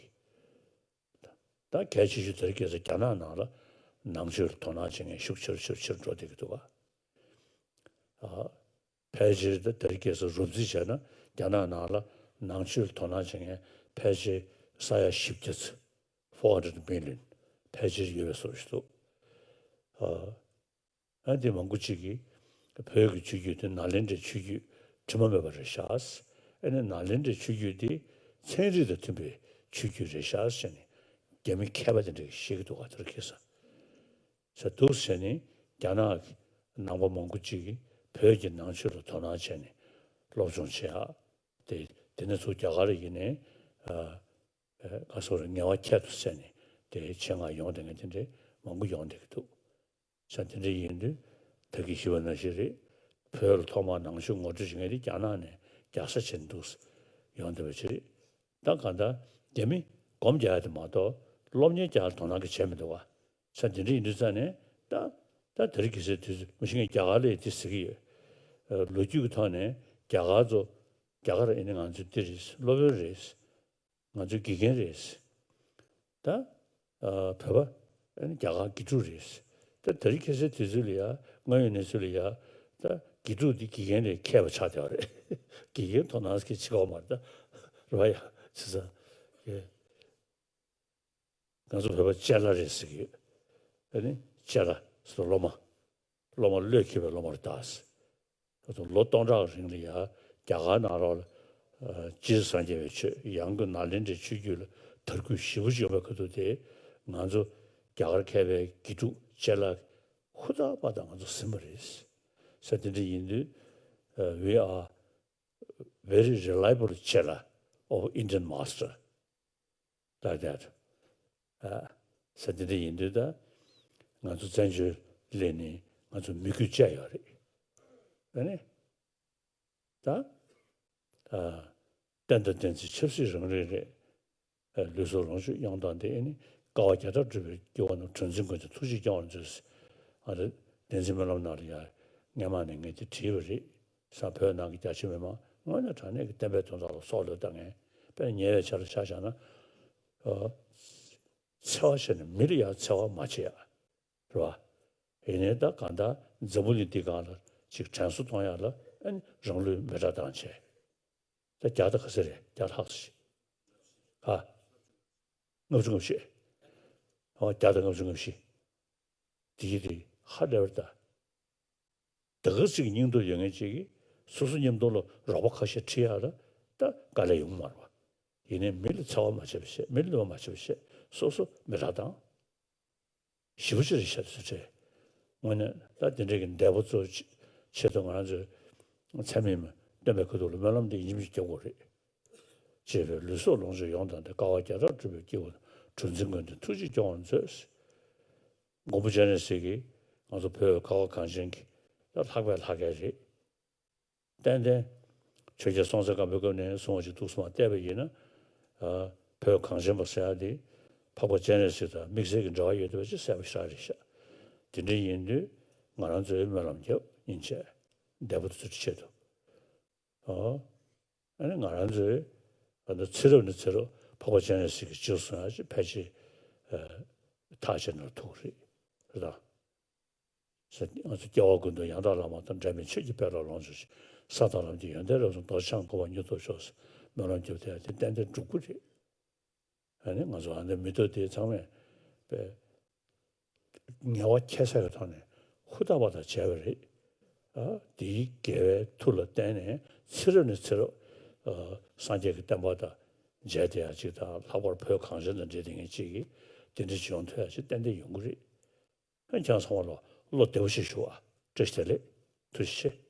ད་གལ་ཆེ་ཤོས་དེ་རིང་ཁ་སང་རྒྱ་ནག་ནང་ལ་ནང་ཆོས་ལ་དོ་སྣང་བྱེད་མཁན་ཤུགས་ཆེ་རུ་ཆེ་རུ་ཆེ་རུ་འགྲོ་བསྡད་ཀྱི་འདུག་ག་ཨ། ཕལ་ཆེར་ད་དེ་རིང་ཁ་སང་རོབ་རྩིས་བྱས་ན་རྒྱ་ནག་ནང་ལ་ནང་ཆོས་ལ་དོ་སྣང་བྱེད་མཁན་ཕལ་ཆེར་ས་ཡ་བཞི་བརྒྱ་ཙམ། Four hundred million ཕལ་ཆེར་ཡོད་པའི་བཟོ་ཞིག་འདུག་ཨ། ཨ་འདི་མང་པོ་ཅིག་གིས་བོད་ཀྱི་ཆོས་བརྒྱུད་དེ་ནཱ་ལེནྡྲའི་ཆོས་བརྒྱུད་དྲི་མ་མེད་པ་རེད་ཤག་ཨ་ནི་ནཱ་ལེནྡྲའི་ཆོས་བརྒྱུད་འདི་ཚན་རིག་དང་མཐུན་པའི་ཆོས་བརྒྱུད་རེད་ཤག་ཟེར་ནས་རྒྱ་མི་མཁས་པ་དེ་འདྲ་གིས་བཤད་ཀྱི་འདུག་ག་དེ་རིང་ཁ་སང་། ཟེར་འདུག་ཟེར་ནས་རྒྱ་ནག་གི་ནང་པ་མང་པོ་ཅིག་གིས་བོད་ཀྱི་ནང་ཆོས་ལ་དོ་སྣང་བྱས་ནས་སློབ་སྦྱོང་བྱེད་ཡག་དེ་དེ་ནས་ཚུར་རྒྱ་གར་ཡིན་ནའི་ཨ་ཨ་ག་སོགས་རེད། ངལ་བ་ཁྱད་དུ་བསད་ནས་དེ་ཆེད་མངགས་ཡོང་བསྡད་མཁན་དེ་འདྲའི་མང་པོ་ཡོང་བསྡད་ཀྱི་འདུག་ས་དེ་འདྲ་ཡིན་དུས་ད་གིན་ཞུས་པ་ནང་བཞིན་རེད། བོད་ལ་ཐོག་མར་ནང་ཆོས་ངོ་སྤྲོད་བྱེད་མཁན་དེ་རྒྱ་ནག་ནས་རྒྱག་ས་བྱས་འདུག་ཡོང་བསྡད་པ་ཅིག་རེད། ད་གང་ལྟར་རྒྱ་མི་སྒོམ་རྒྱག་ཡ་དེ་མ་གཏོགས་སློབ་གཉེར་རྒྱག་ཡ་དོ་སྣང་གི་བྱས་མི་འདུག་ག་ས་དེ་འདྲ་ཡིན་དུས་ཙང་ནས་ད་ད་དེ་རིང་ཁ་སང་དུས་ཚོད་མི་ཤེས་མཁན་རྒྱ་གར་ལ་ཡི་དེ་ཟེར་གྱི་ཡོད། ལོ་རྒྱུས་ཀྱི་ཐོག་ནས་རྒྱ་གར་ཚོ་རྒྱ་གར་ཨེ་ནི་ང་ཚོའི་འདི་རེད། སློབ་དཔོན་རེད། ང་ཚོའི་དགེ་རྒན་རེད། ད་ཨ་བོད་པ་ཨེ་ནི་རྒྱ་གར་དགེ་ཕྲུག་རེད། ད་དེ་རིང་ཁ་སང་དུས་ཚོད་ལ་ཡ་དངོས་ཡོད་གནས་ཚུལ་ལ་ཡ་ད་དགེ་ཕྲུག་འདི་དགེ་རྒན་ལས་མཁས་པ་ཆགས་བསྡད་པ་རེད། དགེ་རྒན་དོ་སྣང་སྐྱེ་ཆེ་བ་མ་རེད་ད། རེད་པ་ཡ། བྱས་ཙང་ཨེ། ང་ཚོ་བོད་པ་ཅ་ལག་རེད་ཟེར་གྱི་ཡོད། ཨ་ནི་ཅ་ལག་ཟེར་སློབ་མ། སློབ་མ་བློས་འཁེལ་བའི་སློབ་མ་རེད་ད་ཟེར། ད་དུང་ལོ་སྟོང་ཕྲག་རིང་ལ་ཡ་རྒྱ་གར་ནང་ལོགས་ལ་ཨ་སྤྱིར་སངས་རྒྱས་པའི་ཆོས་ཡང་སྒོས་ནཱ་ལེནྡྲའི་ཆོས་བརྒྱུད་ལ་དར་རྒུད་ཞེ་པོ་ཅིག་ཡོང་བའི་ཁ་ཐུག་དེ་ང་ཚོ་རྒྱ་གར་མཁས་པའི་དགེ་ཕྲུག་ཅ་ལག་ཧུར་ཐག་པ་དང་ང་ཚོ་ཟིན་པ་རེད་ཟེར། དེ་འདྲ་ཡིན་དུས་ཨ་we are very reliable ཅ་ལག of Indian master like that. ཨ་ཟེར་དེ་འདྲ་ཡིན་དུས་ད་ང་ཚོ་བཙན་བྱོལ་སླེབས་ནས་ང་ཚོ་མི་རྒྱུད་བཅད་ཡོད་རེད། ཨ་ནི་ད་ཨ་བསྟན་དང་བསྟན་འཛིན་ཆབ་སྲིད་རང་རེ་རེད། ཨ་ལུས་སྲོག་ལོངས་སྤྱོད་གཡོན་དང་དེ་ཨ་ནི་དཀའ་བ་བརྒྱ་ཕྲག་སྒྲུབ་པའི་སྐྱེ་བོ་རྣམས་གྲངས་འཛིན་མགོན་དུ་ཐུགས་རྗེས་སྐྱོང་བར་མཛོད། ཨ་རེ་བསྟན་འཛིན་སྨོན་ལམ་ནང་ལ་ཡ་སྔན་མ་ནས་ངས་དེ་བྲིས་པ་རེད། ས་བོད་ནང་གི་རྒྱ་ཆེ་མི་མང་དངོས་གནས་དྲང་གནས་ཀྱི་བསྟན་པའི་དོན་དག་ལ་སྲོག་བློས་བཏང་མཁན་དཔེ་ཉེ་བའི་ཆར་ལ་ཆ་བཞག་ན་ཨ་འཚེ་བ་བྱས་ནས་མི་ལ་ཡང་འཚེ་བ་མ་བྱེད་ཡ། རེད་བ། ཡིན་ནའི་ད་གང་ལྟར་འཛམ་བུ་གླིང་འདི་སྒང་ལ་ཅིག་དྲན་གསོ་གཏོང་ཡ་ལ་ཨ་ནི་རང་ལུས་མེ་སྲེག་བཏང་བྱས། ད་བརྒྱ་དང་ག་ཚོད་རེད། བརྒྱ་ལྷག་ཙམ་ཞིག་ཧ། ལྔ་བཅུ་ང་བཞི། ཨོ་བརྒྱ་དང་ལྔ་བཅུ་ང་བཞི། དེ་གི་དེ་ཧ་ལས་པར་ད། ད་ག་ཅིག་སྙིང་སྟོབས་ཡོད་མཁན་ཅིག་གིས་སོ་སོ་མཉམ་དུ་ལ་རོགས་པ་ཁ་ཤས་ཁྲིད་ཡ་ལ་ད་དཀའ་ལས་ཡོང་མ་རེད་བ། ཡིན་ནའི་མི་ལ་འཚེ་བ་མ་བྱེད་པ་བྱས། མི་ལ་གནོད་པ་མ་བྱེད་པ་བྱས། སོ་སོ་མེ་སྲེག་བཏང་། ཞེ་པོ་ཅིག་རེད་ཤག་དེ་ཚོ་ཁྲིད། དངོས་གནས་ད་དེ་འདྲའི་གི་འདས་པོ་ཚོའི་ཆེད་དུ་ང་རང་ཚོའི་མཚན་མེད་སྟོན་པའི་ཁ་ཐུག་ལ་སྨོན་ལམ་འདི་ཡིན་གཅིག་མིན་གཅིག་རྒྱག་དགོས་རེད། ཅེས་པའི་ལུས་སྲོག་ལོངས་སྤྱོད་ཡོན་དང་ལྡན། དཀའ་བ་བརྒྱ་ཕྲག་སྒྲུབ་པའི་སྐྱེ་བོ་གྲངས་འཛིན་མགོན་དུ་ཐུགས་རྗེས་སྐྱོང་བར་མཛོད། མགོན་པོ་སྤྱན་རས་གཟིགས་ཀྱིས་ང་ཚོ་བོད་ཁ་བ་གངས་ཅན་གྱི་ལྷག་པའི་ལྷ་སྐལ་རེད། ཏན་ཏན་ཆོས་རྒྱལ་སྲོང་བཙན་སྒམ་པོའི་སྐབས་ནས་བཟུང་བ་ཞིག་འདུག་སེ་མར་བལྟས་པ་ཡིན་ན། ཨ་བོད་གངས་ཅན་པ་ཟེར་ཡ་དེ་འཕགས་པ་སྤྱན་རས་གཟིགས་དང་དམིགས་བསལ་གྱི་འབྲེལ་བ་ཡོད་བསྡད་པ་ཅིག་གསལ་པོ་ཞེ་དྲག་རེད་ཤག་དེ་འདྲ་ཡིན་དུས་ང་རང་ཚོས་སྨོན་ལམ་རྒྱབ་ཡིན་ཆད་འདས་པོ་དེ་ཚོའི་ཆེད་དུ། ཨོ། ཨ་ནི་ང་རང་ཚོའི་ཨ་ནི་ཚེ་རབས་ནས་ཚེ་རབས་འཕགས་པ་སྤྱན་རས་གཟིགས་ཀྱི་རྗེས་སུ་ཡང་ཕལ་ཆེར་ཐག་བཅད་ན་ཐུག་རེད། རེད་དང་། ང་ཚོ་སྐྱེ་བ་ཀུན་ཏུ་ཡང་དག་བླ་མ་དང་། འབྲལ་མེད་ཆོས་ཀྱི་དཔལ་ལ་ལོངས་སྤྱོད་ཅིང་། ས་དང་ལམ་གྱི་ཡོན་ཏན་རབ་གསུངས། རྡོ་རྗེ་འཆང་གི་གོ་འཕང་མྱུར་ཐོབ་ཤོག་ཟེར་སྨོན་ལམ་རྒྱབ་བསྡད་ཡ་དེ་ཏན་ཏན་འགྲུབ་ཀྱི་རེད། ཨ་ནི་ང་ཚོ་ཨ་ནི་མི་ཐོག་དེ་ཚང་མས་པས་ངལ་བ་ཁྱད་བསད་ཀྱི་ཐོག་ནས་ཧུར་ཐག་པ་དང་བྱས་པ་རེད། ཨ་དེའི་དགེ་བའི་མཐུ་ལ་བརྟེན་ནས་ཚེ་རབས་ནས་ཚེ་རབས་ཨ་སངས་རྒྱས་ཀྱི་བསྟན་པ་དང་མཇལ་བསྡད་ཡ་ཅིག་དང་། ལྷག་པར་བོད་གངས་ཅན་དང་འབྲེལ་བསྡད་མཁན་ཅིག་གིས་དེ་འདྲ་ཅིག་ཡོང་ཐུབ་ཡ་ཅིག་ཏན་ཏན་ཡོང་གི་རེད། ཁྱེད་རང་ཚང་མ་ལ་བློ་བདེ་པོ་ཞིག་ཞུ་བ། བཀྲ་ཤིས་བདེ་ལེགས། ཐུགས་རྗེ་ཆེ།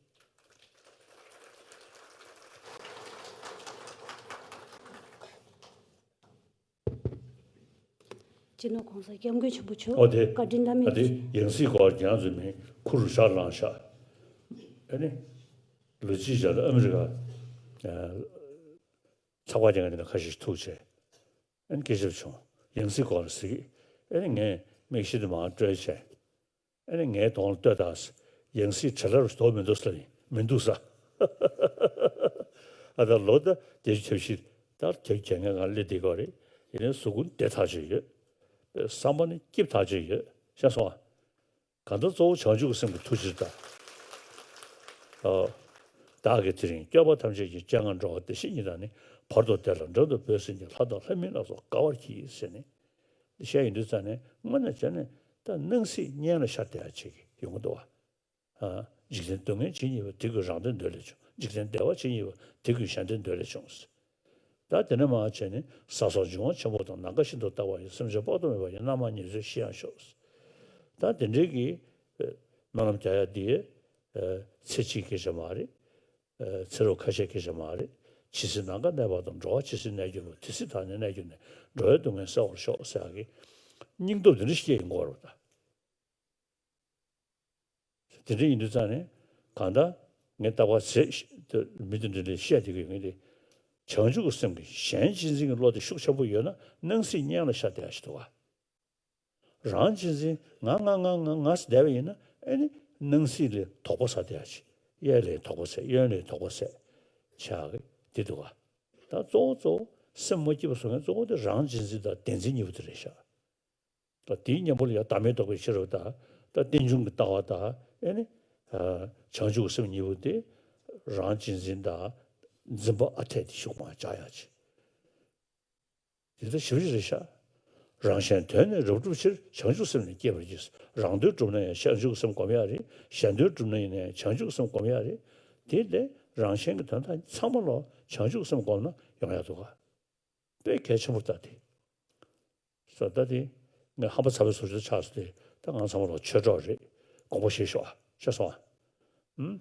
སྤྱི་ནོར་༸གོང་ས་༸སྐྱབས་མགོན་ཆེན་པོ་མཆོག་ཨོ་དེ། བཀའ་དྲིན་བླ་མེད། ཨ་དེ་ཡང་སྲིད་སྐོར་ཁྱེད་རང་ཚོས་མི་ཁུ་རུ་ཤར་ལངས་ཤག་ཨ་ནི་ལོ་གཅིག་ཅར་ཨ་མི་རི་ཀ་ཚགས་པར་རྒྱག་མཁན་དེ་འདྲ་ཁ་ཤས་ཤིག་ཐུག་བྱས། ཨ་ནི་སྐད་ཆ་བྱུང་། ཡང་སྲིད་སྐོར་ཟེར་གི། ཨ་ནི་ངས་མིག་ཤེལ་དེ་མར་བཀྲོལ་བྱས། ཨ་ནི་ངའི་གདོང་ལ་ལྟོས་དང་། ཡང་སྲིད་བྲེལ་བ་ཞིག་འདུག་མི་འདུག་ཟེར་ཡིན། མི་འདུག་ཟེར། ཨ་ད་ལོ་ད་བརྒྱད་ཅུ་གྱ་བཞི་ད་བརྒྱད་ཅུ་གྱ་ལྔའི་སྒང་སླེབས་བསྡད་ཀྱི་ཡོད་རེད། ཡིན་ནའི་གཟུགས་ཀུན་བདེ་ཐག་ཆོད་ཡོད། བསམ་པ་ནི་སྐྱིད་ཐག་ཆོད་ཡོད། ཤེས་སོང་ཨ། གང་ལྟར་གཙོ་བོ་བྱང་ཆུབ་ཀྱི་སེམས་ཀྱི་ཐུགས་རྗེ་དང་། ཨ། བདག་གིས་དེ་རིང་སྐྱོབ་པ་ཐམས་ཅད་ཀྱི་སྤྱན་སྔར་འགྲོ་བ་བདེ་གཤེགས་ཉིད་དང་ནི། བར་དུ་བདེ་ལ་འགྲོ་འདོད་པའི་སེམས་ཀྱིས། ལྷ་དང་ལྷ་མིན་ལ་སོགས་དགའ་བར་གྱིས་ཟེར་ནས། བཤད་ཡོང་དུས་ཙ་ནས་དངོས་གནས་བྱས་ནས་ད་སྣང་སྲིད་གཉེན་ལ་ཤར་བསྡད་ཡ་ཅིག་ཡོང་གི་འདུག་བ། ཨ། འཇིག་རྟེན་སྡུག་བསྔལ་ཇི་སྙེད་པ། དེ་ཀུན་རང་དོན་འདོད་ལས་བྱུང་། འཇིག་རྟེན་བདེ་བ་ཇི་སྙེད་པ། དེ་ཀུན་གཞན་དོན་འདོད་ལས་བྱུང་། ད་དེ་ནས་མར་བྱས་ནས་ཟག་བཅས་འབྱུང་བ་ཆེན་པོ་དང་། ནམ་མཁའ་བཞིན་དུ་རྟག་པ་ཡི། སེམས་ཅན་དཔག་ཏུ་མེད་པ་ཡི། རྣམ་མང་ཉེར་འཚོའི་གཞི་ཡང་ཤོག། ད་དེ་འདྲའི་གི་སྨོན་ལམ་རྒྱག་ཡ་འདི་ཚེ་གཅིག་གི་བྱ་མ་རེད། ཚེ་རབས་ཁ་ཤས་ཀྱི་བྱ་མ་རེད། ཇི་སྲིད་ནམ་མཁའ་གནས་པ་དང་། འགྲོ་བ་ཇི་སྲིད་གནས་གྱུར་པ། དེ་སྲིད་བདག་ནི་གནས་གྱུར་ནས། འགྲོ་བའི་སྡུག་བསྔལ་སེལ་བར་ཤོག་ཟེར་ཡ་གི་སྙིང་སྟོབས་འདི་འདྲ་ཞིག་སྐྱེ་ཡོང་གི་ཡོད་རེད་ད། དེ་འདྲ་ཡིན་དུས་ཙང་ནས་གང་ལྟར་ངས་རྟག་པར་ཟེར་ཤ་མི་དེ་འདྲ་ལས་བཤད་བསྡད་ཀྱི་ཡོད། ངས་དེ་བྱང་ཆུབ་ཀྱི་སེམས་ཀྱི་གཞན་གཅེས་འཛིན་གྱི་བློ་དེ་ཤུགས་ཆེན་པོ་ཡོད་ན་སྣང་སྲིད་གཉེན་ལ་ཤར་བསྡད་ཡ་ཞིག་འདུག་ག། རང་གཅེས་འཛིན་ང་ང་ང་ང་ང་ཟེར་བསྡད་པ་ཡིན་ན་ཨེ་ནི་སྣང་སྲིད་ལས་དོགས་པ་ཟ་བསྡད་ཡ་ཞིག་གཡས་ལས་དོགས་པ་ཟ། གཡོན་ལས་དོགས་པ་ཟ་བྱ་གི་དེ་འདུག་ག། ད་གཙོ་བོ་གཙོ་བོ་སེམས་མ་སྐྱིད་པ་བཟོ་མཁན་གཙོ་བོ་དེ་རང་གཅེས་འཛིན་དང་བདེན་འཛིན་གཉིས་པོ་དེ་རེད་ཤག། ད་དེའི་གཉེན་པོ་ལ་ཡང་བདག་མེད་རྟོགས་པའི་ཕྱིར་རོ། ད་ད་རྟེན་འབྱུང་གི་ལྟ་བ་དང་ཨེ་ནི། ཨ། བྱང་ཆུབ་ཀྱི་སེམས་གཉིས་པོ་དེ་རང་གཅེས་འཛིན་དང་འཛིན་པ་ཨ་འཐས་དེ་ཤུགས་མང་བྱ་ཡག་ཅིག། དེ་ལྟར་ཞིབ་ཞིབ་རེད་ཤག། རང་གཞན་དོན་ནི་རབ་བསྒྲུབ་ཕྱིར། བྱང་ཆུབ་སེམས་ནི་བསྐྱེད་པར་བགྱི། རང་དོན་བསྒྲུབ་ན་ཡང་བྱང་ཆུབ་ཀྱི་སེམས་སྒོམ་ཡག་རེད། གཞན་དོན་བསྒྲུབ་ན་ཡང་ནས་བྱང་ཆུབ་ཀྱི་སེམས་སྒོམ་ཡག་རེད། དེ་ལས་རང་གཞན་གྱི་དོན་དག་ཚང་མ་ལ་བྱང་ཆུབ་ཀྱི་སེམས་བསྒོམས་ན་ཡོང་ཡག་འདུག་ག། དཔེ་གལ་ཆེན་པོ་ལྟ་སྟེ། སོ་ད་དེ་ངས་ཧམ་པ་ཚ་བའི་བཟོ་ཆོས་ཆགས་སོང་སྟེ། ད་ང་ཚང་མ་ལ་ཆོས་གྲོགས་རེད། དགོངས་པ་བཞེས་ཤོག་ཨ། ཤེས་སོང་ཨ། ཨུམ།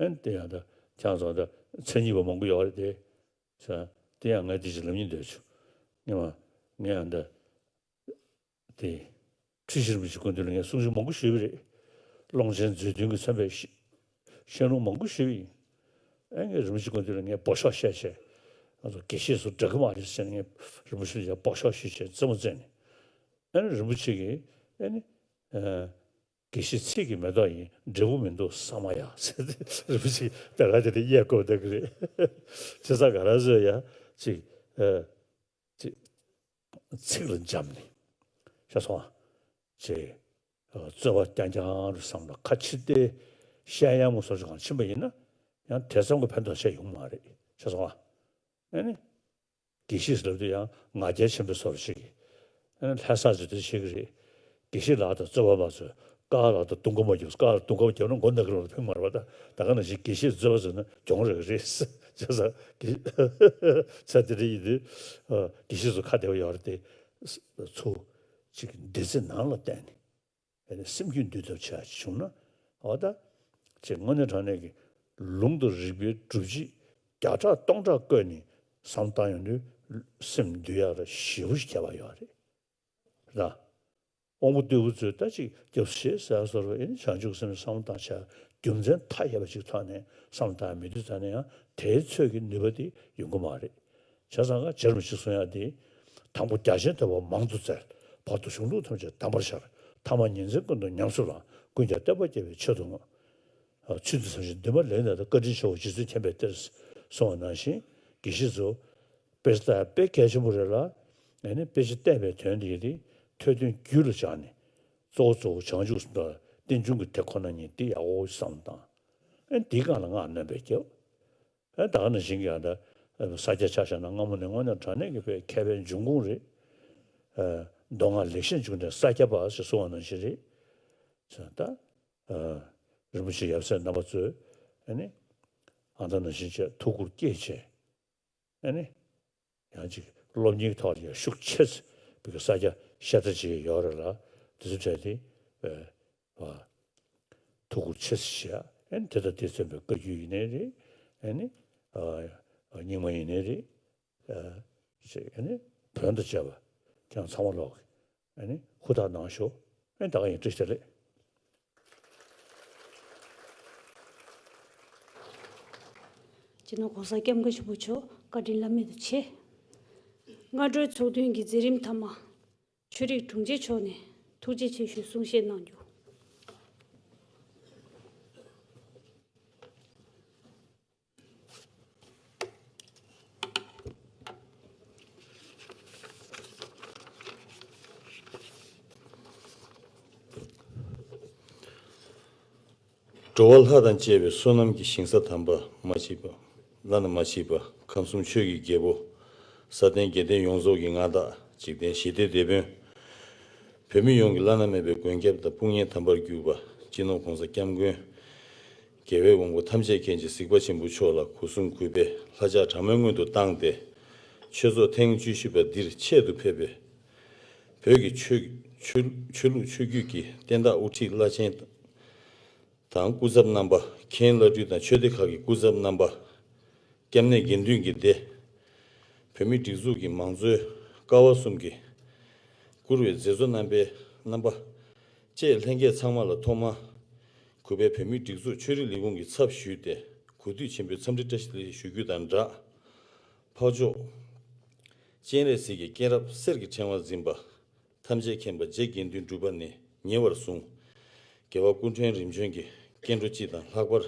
ཨན་དེ་ཡང་ད་ཁྱེད་ཚོ་ད་མཚན་ཉིད་པ་མང་པོ་ཡོད་རེད་དེ། ས་དེ་ཡང་ངས་དེ་ཅིག་ལབ་སྙིང་འདོད་བྱུང་། ངས་མ་ངས་ཡང་ད། དེ། ཁྲི་ཤེས་རིན་པོ་ཆེ་སྐུ་མདུན་ལ་ངས་གསུང་ཆོས་མང་པོ་ཞུས་པ་རེད། ཀློང་ཆེན་མཛོད་བདུན་གྱིས་མཚོན་པའི་བཤད་བཤད་ལུང་མང་པོ་ཞུས་པ་ཡིན། ཨེ་ངས་རིན་པོ་ཆེ་སྐུ་མདུན་ལ་ངས་འབོ་ཤོག་བཤད་བྱས། ང་ཚོ་དགེ་བཤེས་ཚོ་འདྲ་གི་མ་རེད་ཟེར་ནས་ངས་རིན་པོ་ཆེ་ལ་ཡང་འབོ་ཤོག་ཞུས་བྱས་རྩེད་མོ་རྩེས་ནས། ཨེ་ནས་རིན་པོ་ཆེ་གིས་ཨེ་ནི། ཨ། དགེ་བཤེས་ཚིག་གི་མེ་ཏོག་ཡིན། འབྲས་བུ་མི་འདུག་ས་མ་ཡ་ཟེར་ཏེ་རིན་པོ་ཆེ་ད་ག་དེ་འདྲ་དབྱེ་དགོས་བསྡད་ཀྱི་རེད། བྱས་ཙང་ག་རེ་ཟེར་ཡ་ཅིག་ཨ། ཅིག་ཚིག་ལ་འཇམ་ནས། ཤེས་སོང་ཨ། ཅེས། རྩོད་པ་རྐྱང་རྐྱང་རུ་བསམ་ལ་ཁ་ཕྱིར་བལྟས་བཤད་ཡ་མོ་བཟོ་ཅིག་གང་ཕྱིན་པ་ཡིན་ན་ཡང་དེ་ཙམ་གྱི་ཕན་ཐོགས་ཆེ་ཡོང་མ་རེད། ཤེས་སོང་ཨ། ཨེ་ནི། དགེ་བཤེས་ལབ་དུས་ཡང་ང་རྒྱལ་ཆེན་པོའི་བཟོ་འདྲ་ཞིག་གིས། ཨེ་ནི་ལྷ་ས་ཚོས་དེ་བཤད་ཀྱི་རེད། དགེ་བཤེས་ལགས་དང་རྩོད་པ་མ་རྩོད། ཀ་ལགས་དང་རྡུང་ཁ་མ་རྒྱོབ། ཀ་ལགས་རྡུང་ཁ་རྒྱབ་ན་མགོ་ན་གི་ལོག་ལ་ཕན་མ་རེད་པ། ད་ད་ག་ནང་བཞིན་དགེ་བཤེས་རྩོད་པ་རྩོད་ན་གྱོང་རག་གི་རེད། བྱས་ཙང་དགེ་ཚ་དེ་འདྲ་ཡིན་དུས་དགེ་བཤེས་ཚོ་ཁ་བདེ་བ་ཡོད་རེད་དེ། ཚུར་ཅིག་འདྲི་རྩད་ནང་ལ་བསྟན་ནས། ཨེ་ནི་སེམས་རྒྱུད་འདུལ་ཐབས་བྱ་བྱུང་ན། འོ་ད། ཅེས་དངོས་གནས་དྲང་གནས་ཀྱི་ལུང་དང་རིགས་པའི་སྒྲུབ་བྱེད་བརྒྱ་ཕྲག་སྟོང་ཕྲག་བཀོད་ནས་བསམ་བཏང་ཡོང་དུས་སེམས་འདུལ་ཡག་ལ་ཞེ་པོ་ཞིག་ཁྱད་པར་ཡོད་རེད། ར། དབང་པོ་རྟུལ་པོ་ཚོས་ད་ཅིག་རྒྱབ་བཤད་ཟེར་བཟོ་འདྲ་ཨེ་ནི་བྱང་ཆུབ་སེམས་བསམ་བཏང་བྱ་རྒྱུ་མཚན་མཐའ་ཡས་པ་ཅིག་ཐོག་ནས་བསམ་བཏང་མི་དུས་ཙ་ནས་ཡང་དེའི་ཚོད་ཀྱི་ནུས་པ་དེ་ཡོང་གི་མ་རེད། བྱས་ཙང་ཀ་རྗེ་རིན་པོ་ཆེས་གསུང་ཡག་དེ། དང་པོ་རྒྱ་ཆེན་ཐོས་པ་མང་དུ་བཙལ། བར་དུ་གཞུང་ལུགས་ཐམས་ཅད་གདམས་པར་ཤར། ཐ་མ་ཉིན་མཚན་ཀུན་ཏུ་ཉམས་སུ་བླང་། ཀུན་ཀྱང་བསྟན་པ་རྒྱས་པའི་ཆེད་དུ་བསྔོ། ཚུལ་འདི་ཙམ་ཞིག་འདུན་མ་ལེགས་ན་ད། བཀའ་དྲིན་ཆེའོ་རྗེ་བཙུན་མཁྱེན་པའི་གཏེར། གསུངས་པ་ནང་བཞིན་དགེ་བཤེས་ཚོ་དཔེ་ལྟ་དཔེ་གལ་ཆེན་པོ་རེད་ལ། ཨེ་ནི་དཔེ་ཆ་བལྟས་པའི་དོན་དེ་དེ་ཐོས་དོན་རྒྱུད་ལ་བཞག་ནས་གཙོ་བོ་གཙོ་བོ་བྱང་ཆུབ་སེམས་དང་རྟེན་འབྱུང་གི་དེ་ཁོ་ན་ཉིད་དེ་ཡག་པོ་བསམ་བཏང་། ཨེ་འདིའི་སྒང་ལ་སྔགས་སྣོན་པས་རྒྱབ། ཨེ་ད་ག་ནང་བཞིན་གྱི་ཡང་ད་ས་སྐྱ་ཆ་བཞག་ན་སྔ་མོ་ནས་དངོས་གནས་དྲང་གནས་ཀྱི་དཔེ་མཁས་པའི་འབྱུང་ཁུངས་རེད། ཨེ་མདོ་སྔགས་ལེགས་བཤད་འབྱུང་ལྡན་ས་སྐྱ་པ་ཞེས་གསུངས་པ་ནང་བཞིན་རེད། ད་ཨེ་རིན་པོ་ཆེ་ཡབ་སྲས་རྣམ་པ་ཚོས་ཨེ་ནི་ཨ་ད་ནང་བཞིན་བྱས་ཐུགས་ཁུར་བསྐྱེད་བྱས། ཨེ་ནི། ཡང་ཅིག་སློབ་གཉེར་གྱི་ཐོག་ལ་ཡང་ཤུགས་ཆེ་ཙམ་བི་གི་ས་སྐྱ་ཤ་སྟག་ཅིག་ཡོད་རེད་ལ། དེ་ཚོ་གྲས་དེ་ཨ་ཐུགས་ཁུར་ཆེ་ཙམ་བཞེས། ཨེ་ནི་དེ་དང་དེ་མཚོན་པའི་བཀའ་བརྒྱུད་ཡིན་ནའི་རེད། ཨེ་ནི་ཨ་རྙིང་མ་ཡིན་ནའི་རེད། ཨ་ཅིག་ཨེ་ནི་བོན་དང་བཅས་པ་ཀྱང་ཚང་མ་ལོག་གི་ཨེ་ནི་ཧུར་ཐག་གནང་ཤོག། ཨེ་ནི་ད་ག་ཡིན། བཀྲ་ཤིས་བདེ་ལེགས། སྤྱི་ནོར་༸གོང་ས་༸སྐྱབས་མགོན་ཆེན་པོ་མཆོག་བཀའ་དྲིན་བླ་མེད་དུ་ཆེ། སྔ་དྲོའི་ཚོགས་ཐུན་གྱི་མཛད་རིམ་མཐའ་མ། ཆོས་རིག་དྲུང་ཆེ་མཆོག་ནས་ཐུགས་རྗེ་ཆེ་ཞུའི་གསུང་བཤད་གནང་རྒྱུ། འགྲོ་བ་ལྷ་དང་བཅས་པའི་བསོད་ནམས་ཀྱི་ཞིང་ས་དམ་པ་མ་མཆིས་པ། བླ་ན་མ་མཆིས་པ། ཁམས་གསུམ་ཆོས་ཀྱི་རྒྱལ་པོ། ས་སྟེང་རྒྱལ་བསྟན་ཡོངས་རྫོགས་ཀྱི་མངའ་བདག་འཇིག་རྟེན་ཞི་བདེའི་དེད་དཔོན། བོད་མི་ཡོངས་ཀྱི་བླ་ན་མེད་པའི་མགོན་སྐྱབས་དང་དཔུང་གཉེན་དམ་པར་གྱུར་པ་སྤྱི་ནོར་༸གོང་ས་༸སྐྱབས་མགོན། རྒྱལ་བའི་དབང་པོ་ཐམས་ཅད་མཁྱེན་ཅིང་གཟིགས་པ་ཆེན་པོ་མཆོག་ལ་སྒོ་གསུམ་གུས་པས་ལྷ་ཕྱག་དྲང་མོའི་སྔོན་དུ་བཏང་སྟེ། ཆོས་ཚོགས་ཐེངས་བཅུ་བཞི་པ་འདིར་ཆེད་དུ་ཕེབས་པའི། བོད་ཀྱི་ཆོས་ཆོས་ཆོས་ལུགས་ཆོས་བརྒྱུད་ཀྱི་བསྟན་བདག་དབུ་ཁྲིད་བླ་ཆེན་དང་སྐུ་ཚབ་རྣམ་པ། མཁན་བླ་སྤྲུལ་དང་ཆོས་སྡེ་ཁག་གི་སྐུ་ཚབ་རྣམ་པ། སྐྱབས་གནས་དགེ་འདུན་གྱི་སྡེ། བོད་མིའི་སྒྲིག་འཛུགས་ཀྱི་མང་གཙོའི་ཀ་བ་གསུམ་གྱི་བཀུར་འོས་མཛད་གཙོ་རྣམ་པའི་རྣམ་པ་བཅས་ལྷན་རྒྱས་ཚང་མ་ལ་ཐོག་མར་གུས་པས་བོད་མིའི་སྒྲིག་འཛུགས་ཆོས་རིག་ལས་ཁུངས་ཀྱི་ཚབ་ཞུས་ཏེ་གུས་འདུད་ཆེན་པོའི་འཚམས་འདྲི་བཀྲ་ཤིས་བདེ་ལེགས་ཞུ་རྒྱུ་དང་སྦྲགས། འཕགས་མཆོག་སྤྱན་རས་གཟིགས་ཀྱི་མཁྱེན་རབ་གསེར་གྱི་ཕྲེང་བ་འཛིན་པ། ཐམས་ཅད་མཁྱེན་པ་རྗེ་དགེ་འདུན་གྲུབ་པ་ནས་ཉེ་བར་བཟུང་། རྒྱལ་བ་སྐུ་ཕྲེང་རིམ་བྱོན་གྱི་སྐྱེ་འགྲོ་སྤྱི་དང་ལྷག་པར་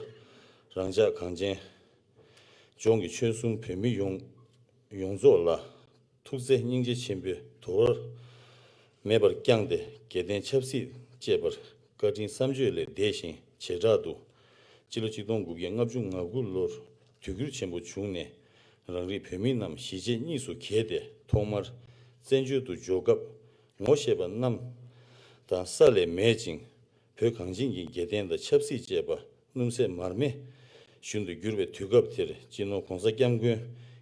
རང་ཅག་གངས་ཅན་ལྗོངས་ཀྱི་ཆོལ་གསུམ་བོད་མི་ཡོངས་ཡོངས་རྫོགས་ལ་ཐུགས་བརྩེ་སྙིང་རྗེ་ཆེན་པོས་དོར་བར་མེད་པར་བསྐྱངས་ཏེ་རྒྱལ་བསྟན་ཆབ་སྲིད་བཅས་པར་བཀའ་དྲིན་བསམ་བརྗོད་ལས་འདས་ཤིང་བྱེ་བྲག་ཏུ་སྤྱི་ལོ་ཆིག་སྟོང་དགུ་བརྒྱ་ལྔ་བཅུ་ང་དགུ་ལོར་དུས་འགྱུར་ཆེན་པོ་བྱུང་ནས་རང་རིགས་བོད་མི་རྣམས་གཞིས་བྱེས་གཉིས་སུ་གྱེས་ཏེ་ཐོག་མར་བཙན་བྱོལ་དུ་འབྱོར་སྐབས། ངོ་ཤེས་པ་རྣམས་དང་ས་ལས་མེད་ཅིང་། བོད་གངས་ཅན་གྱི་རྒྱལ་བསྟན་དང་ཆབ་སྲིད་བཅས་པ་སྣུམ་ཟད་མར་མེ་བཞིན་དུ་གྱུར་པའི་དུས་སྐབས་དེར་སྤྱི་ནོར་༸གོང་ས་༸སྐྱབས་མགོན་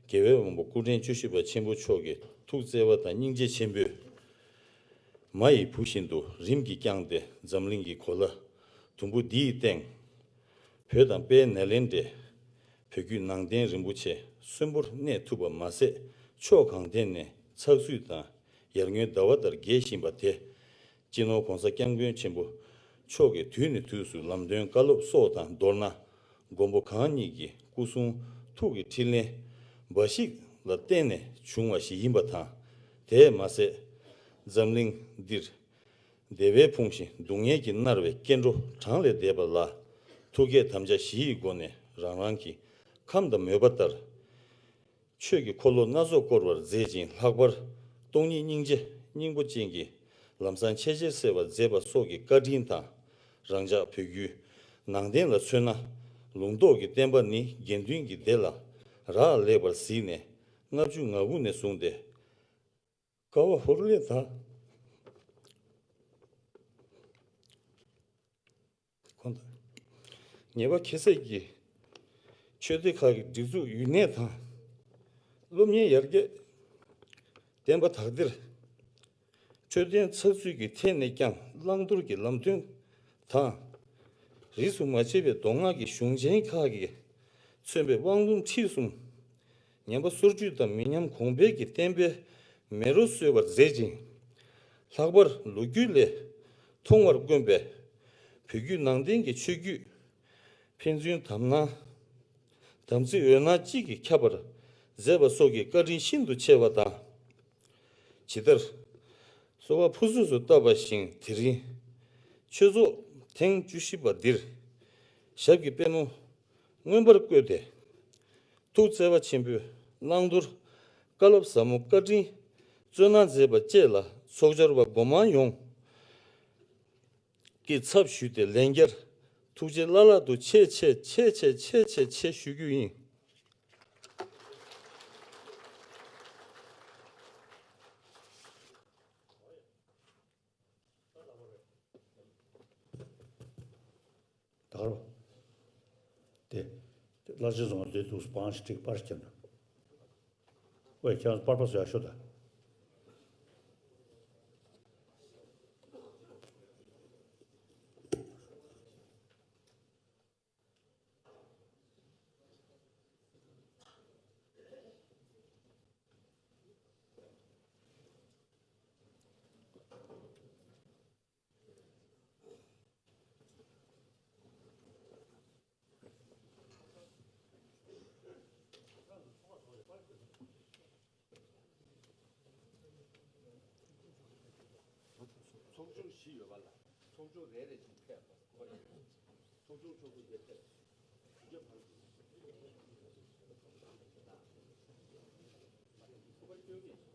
རྒྱལ་བའི་དབང་པོ་སྐུ་ཕྲེང་བཅུ་བཞི་པ་ཆེན་པོ་མཆོག་གི་ཐུགས་བརྩེ་བ་དང་སྙིང་རྗེ་ཆེན་པོས། མ་ཡི་བུ་བཞིན་དུ་རིམ་གྱིས་བསྐྱངས་ཏེ་འཛམ་གླིང་གི་གོ་ལ་དུམ་བུ་འདིའི་སྟེང་། བོད་དང་དཔལ་ནེ་ལེནྡྲའི་བོད་བརྒྱུད་ནང་བསྟན་རིན་པོ་ཆེ་གསོན་པོར་གནས་ཐུབ་པ་མ་ཟད། ཕྱོགས་གང་ཐད་ནས་ཚགས་ཚུད་དང་ཡར་ངོའི་ཟླ་བ་ལྟར་རྒྱས་བཞིན་པ་དེ། སྤྱི་ནོར་༸གོང་ས་༸སྐྱབས་མགོན་ཆེན་པོ་མཆོག་གིས་དུས་ནས་དུས་སུ་ལམ་སྟོན་བཀའ་སློབ་སོགས་དང་མདོར་ན། མགོན་པོ་གང་ཉིད་ཀྱི་སྐུ་གསུང་ཐུགས་ཀྱི་ཕྲིན་ལས་འབའ་ཞིག་ལ་བརྟེན་ནས་བྱུང་བ་ཞིག་ཡིན་པ་དང་། དེས་མ་ཟད། འཛམ་གླིང་འདིར་བདེ་བས་ཕུང་ཞིང་སྡུག་བསྔལ་གྱིས་མནར་བའི་སྐྱེ་འགྲོ་གྲངས་ལས་འདས་པ་ལ་ཐུགས་བསྐྱེད་དམ་བཅའ་བཞི་ཡི་སྒོ་ནས་རང་རང་གི་ཁམས་དང་མོས་པ་ལྟར། ཆོས་ཀྱི་འཁོར་ལོ་སྣ་ཚོགས་བསྐོར་བར་མཛད་ཅིང་། ལྷག་པར་སྟོང་ཉིད་སྙིང་རྗེ་སྙིང་པོ་ཅན་གྱི་ལམ་བཟང་ཆེས་ཆེར་གསལ་བར་མཛད་པ་སོགས་ཀྱི་བཀའ་དྲིན་དང་། རང་ཅག་བོད་བརྒྱུད་ནང་བསྟན་ལ་མཚོན་ན། ལུང་རྟོགས་ཀྱི་བསྟན་པ་ནི་དགེ་འདུན་གྱི་སྡེ་ལ་རག་ལས་པར་གཟིགས་ནས། ལྔ་བཅུ་ང་དགུ་ནས་བཟུང་སྟེ། ཀ་བ་ཧོར་ལས་ད། ཁོང་དང་། ཉེས་པ་ཁྱད་བསད་ཀྱིས་ཆོས་སྡེ་ཁག་གི་སྒྲིག་འཛུགས་ཡུན་གནས་དང་། སློབ་གཉེར་ཡར་རྒྱས། བསྟན་པ་དར་སྟེར། འཕྲོད་བསྟེན་ཚགས་ཚུད་ཀྱི་ཐད་ནས་ཀྱང་བླང་དོར་གྱི་ལམ་སྟོན་དང་། རིས་སུ་མ་ཆད་པའི་མདོ་སྔགས་ཀྱི་གཞུང་ཆེན་ཁག་གིས་མཚོན་པའི་དབང་ལུང་ཁྲིད་གསུམ། ཉམས་པ་སོར་ཆུད་དང་མི་ཉམས་གོང་འཕེལ་གྱི་བསྟན་པའི་མེ་རོ་གསོས་པར་མཛད་ཅིང་། ལྷག་པར་ལོ་རྒྱུས་ལས་མཐོང་བར་དཀོན་པའི་བོད་བརྒྱུད་ནང་བསྟན་གྱི་ཆོས་བརྒྱུད་ཕན་ཚུན་དམ་སྣང་དམ་ཚིག་འོད་སྣང་གཅིག་གིས་ཁྱབ་པར་མཛད་པ་སོགས་ཀྱི་བཀའ་དྲིན་ཤིན་ཏུ་ཆེ་བ་དང་། ཇི་ལྟར་གསོལ་བ་ཕུར་ཚུགས་སུ་བཏབ་པ་བཞིན་དེ་རིང་ཆོས་ཚོགས་ཐེངས་བཅུ་བཞི་པ་འདིར་ཞབས་ཀྱི་པད་མོ་མངོན་པར་བཀོད་དེ། ཐུགས་བརྩེ་བ་ཆེན་པོས་བླང་དོར་བཀའ་སློབ་ཟབ་མོ་བཀའ་དྲིན་སྩོལ་གནང་མཛད་པ་བཅས་ལ་ཚོགས་བཅར་བ་སྒོ་མང་ཡོངས་ཀྱི་ཚབ་ཞུས་ཏེ་ལན་བརྒྱར་ཐུགས་རྗེ་བླ་ལྷག་ཏུ་ཆེ་ཆེ་ཆེ་ཆེ་ཆེ་ཆེ་ཆེ་ཞུ་རྒྱུ་ཡིན། ད་རོ། དེ། བླ་ཆེན་ཚང་མ་དེ་འདུག་སྤང་ཞིག་ཀྲིག་པར་ཁྱེར་ན། ཝེ་ཁྱེད་རང་པར་པ་བཟོ་ཡག་ཤོག་ད། ཚོགས་ཆུང་བཞི་ཡོད་པ་ལ་ཚོགས་ཆུང་རེ་རེ་བཞིན་ཕེབས་པ། ཚོགས་ཆུང་ཚོགས་ཆུང་དེ་ཕེབས། དུས་རྒྱ་བར་དུ་ཁོ་པར་སྐྱོན་གྱི།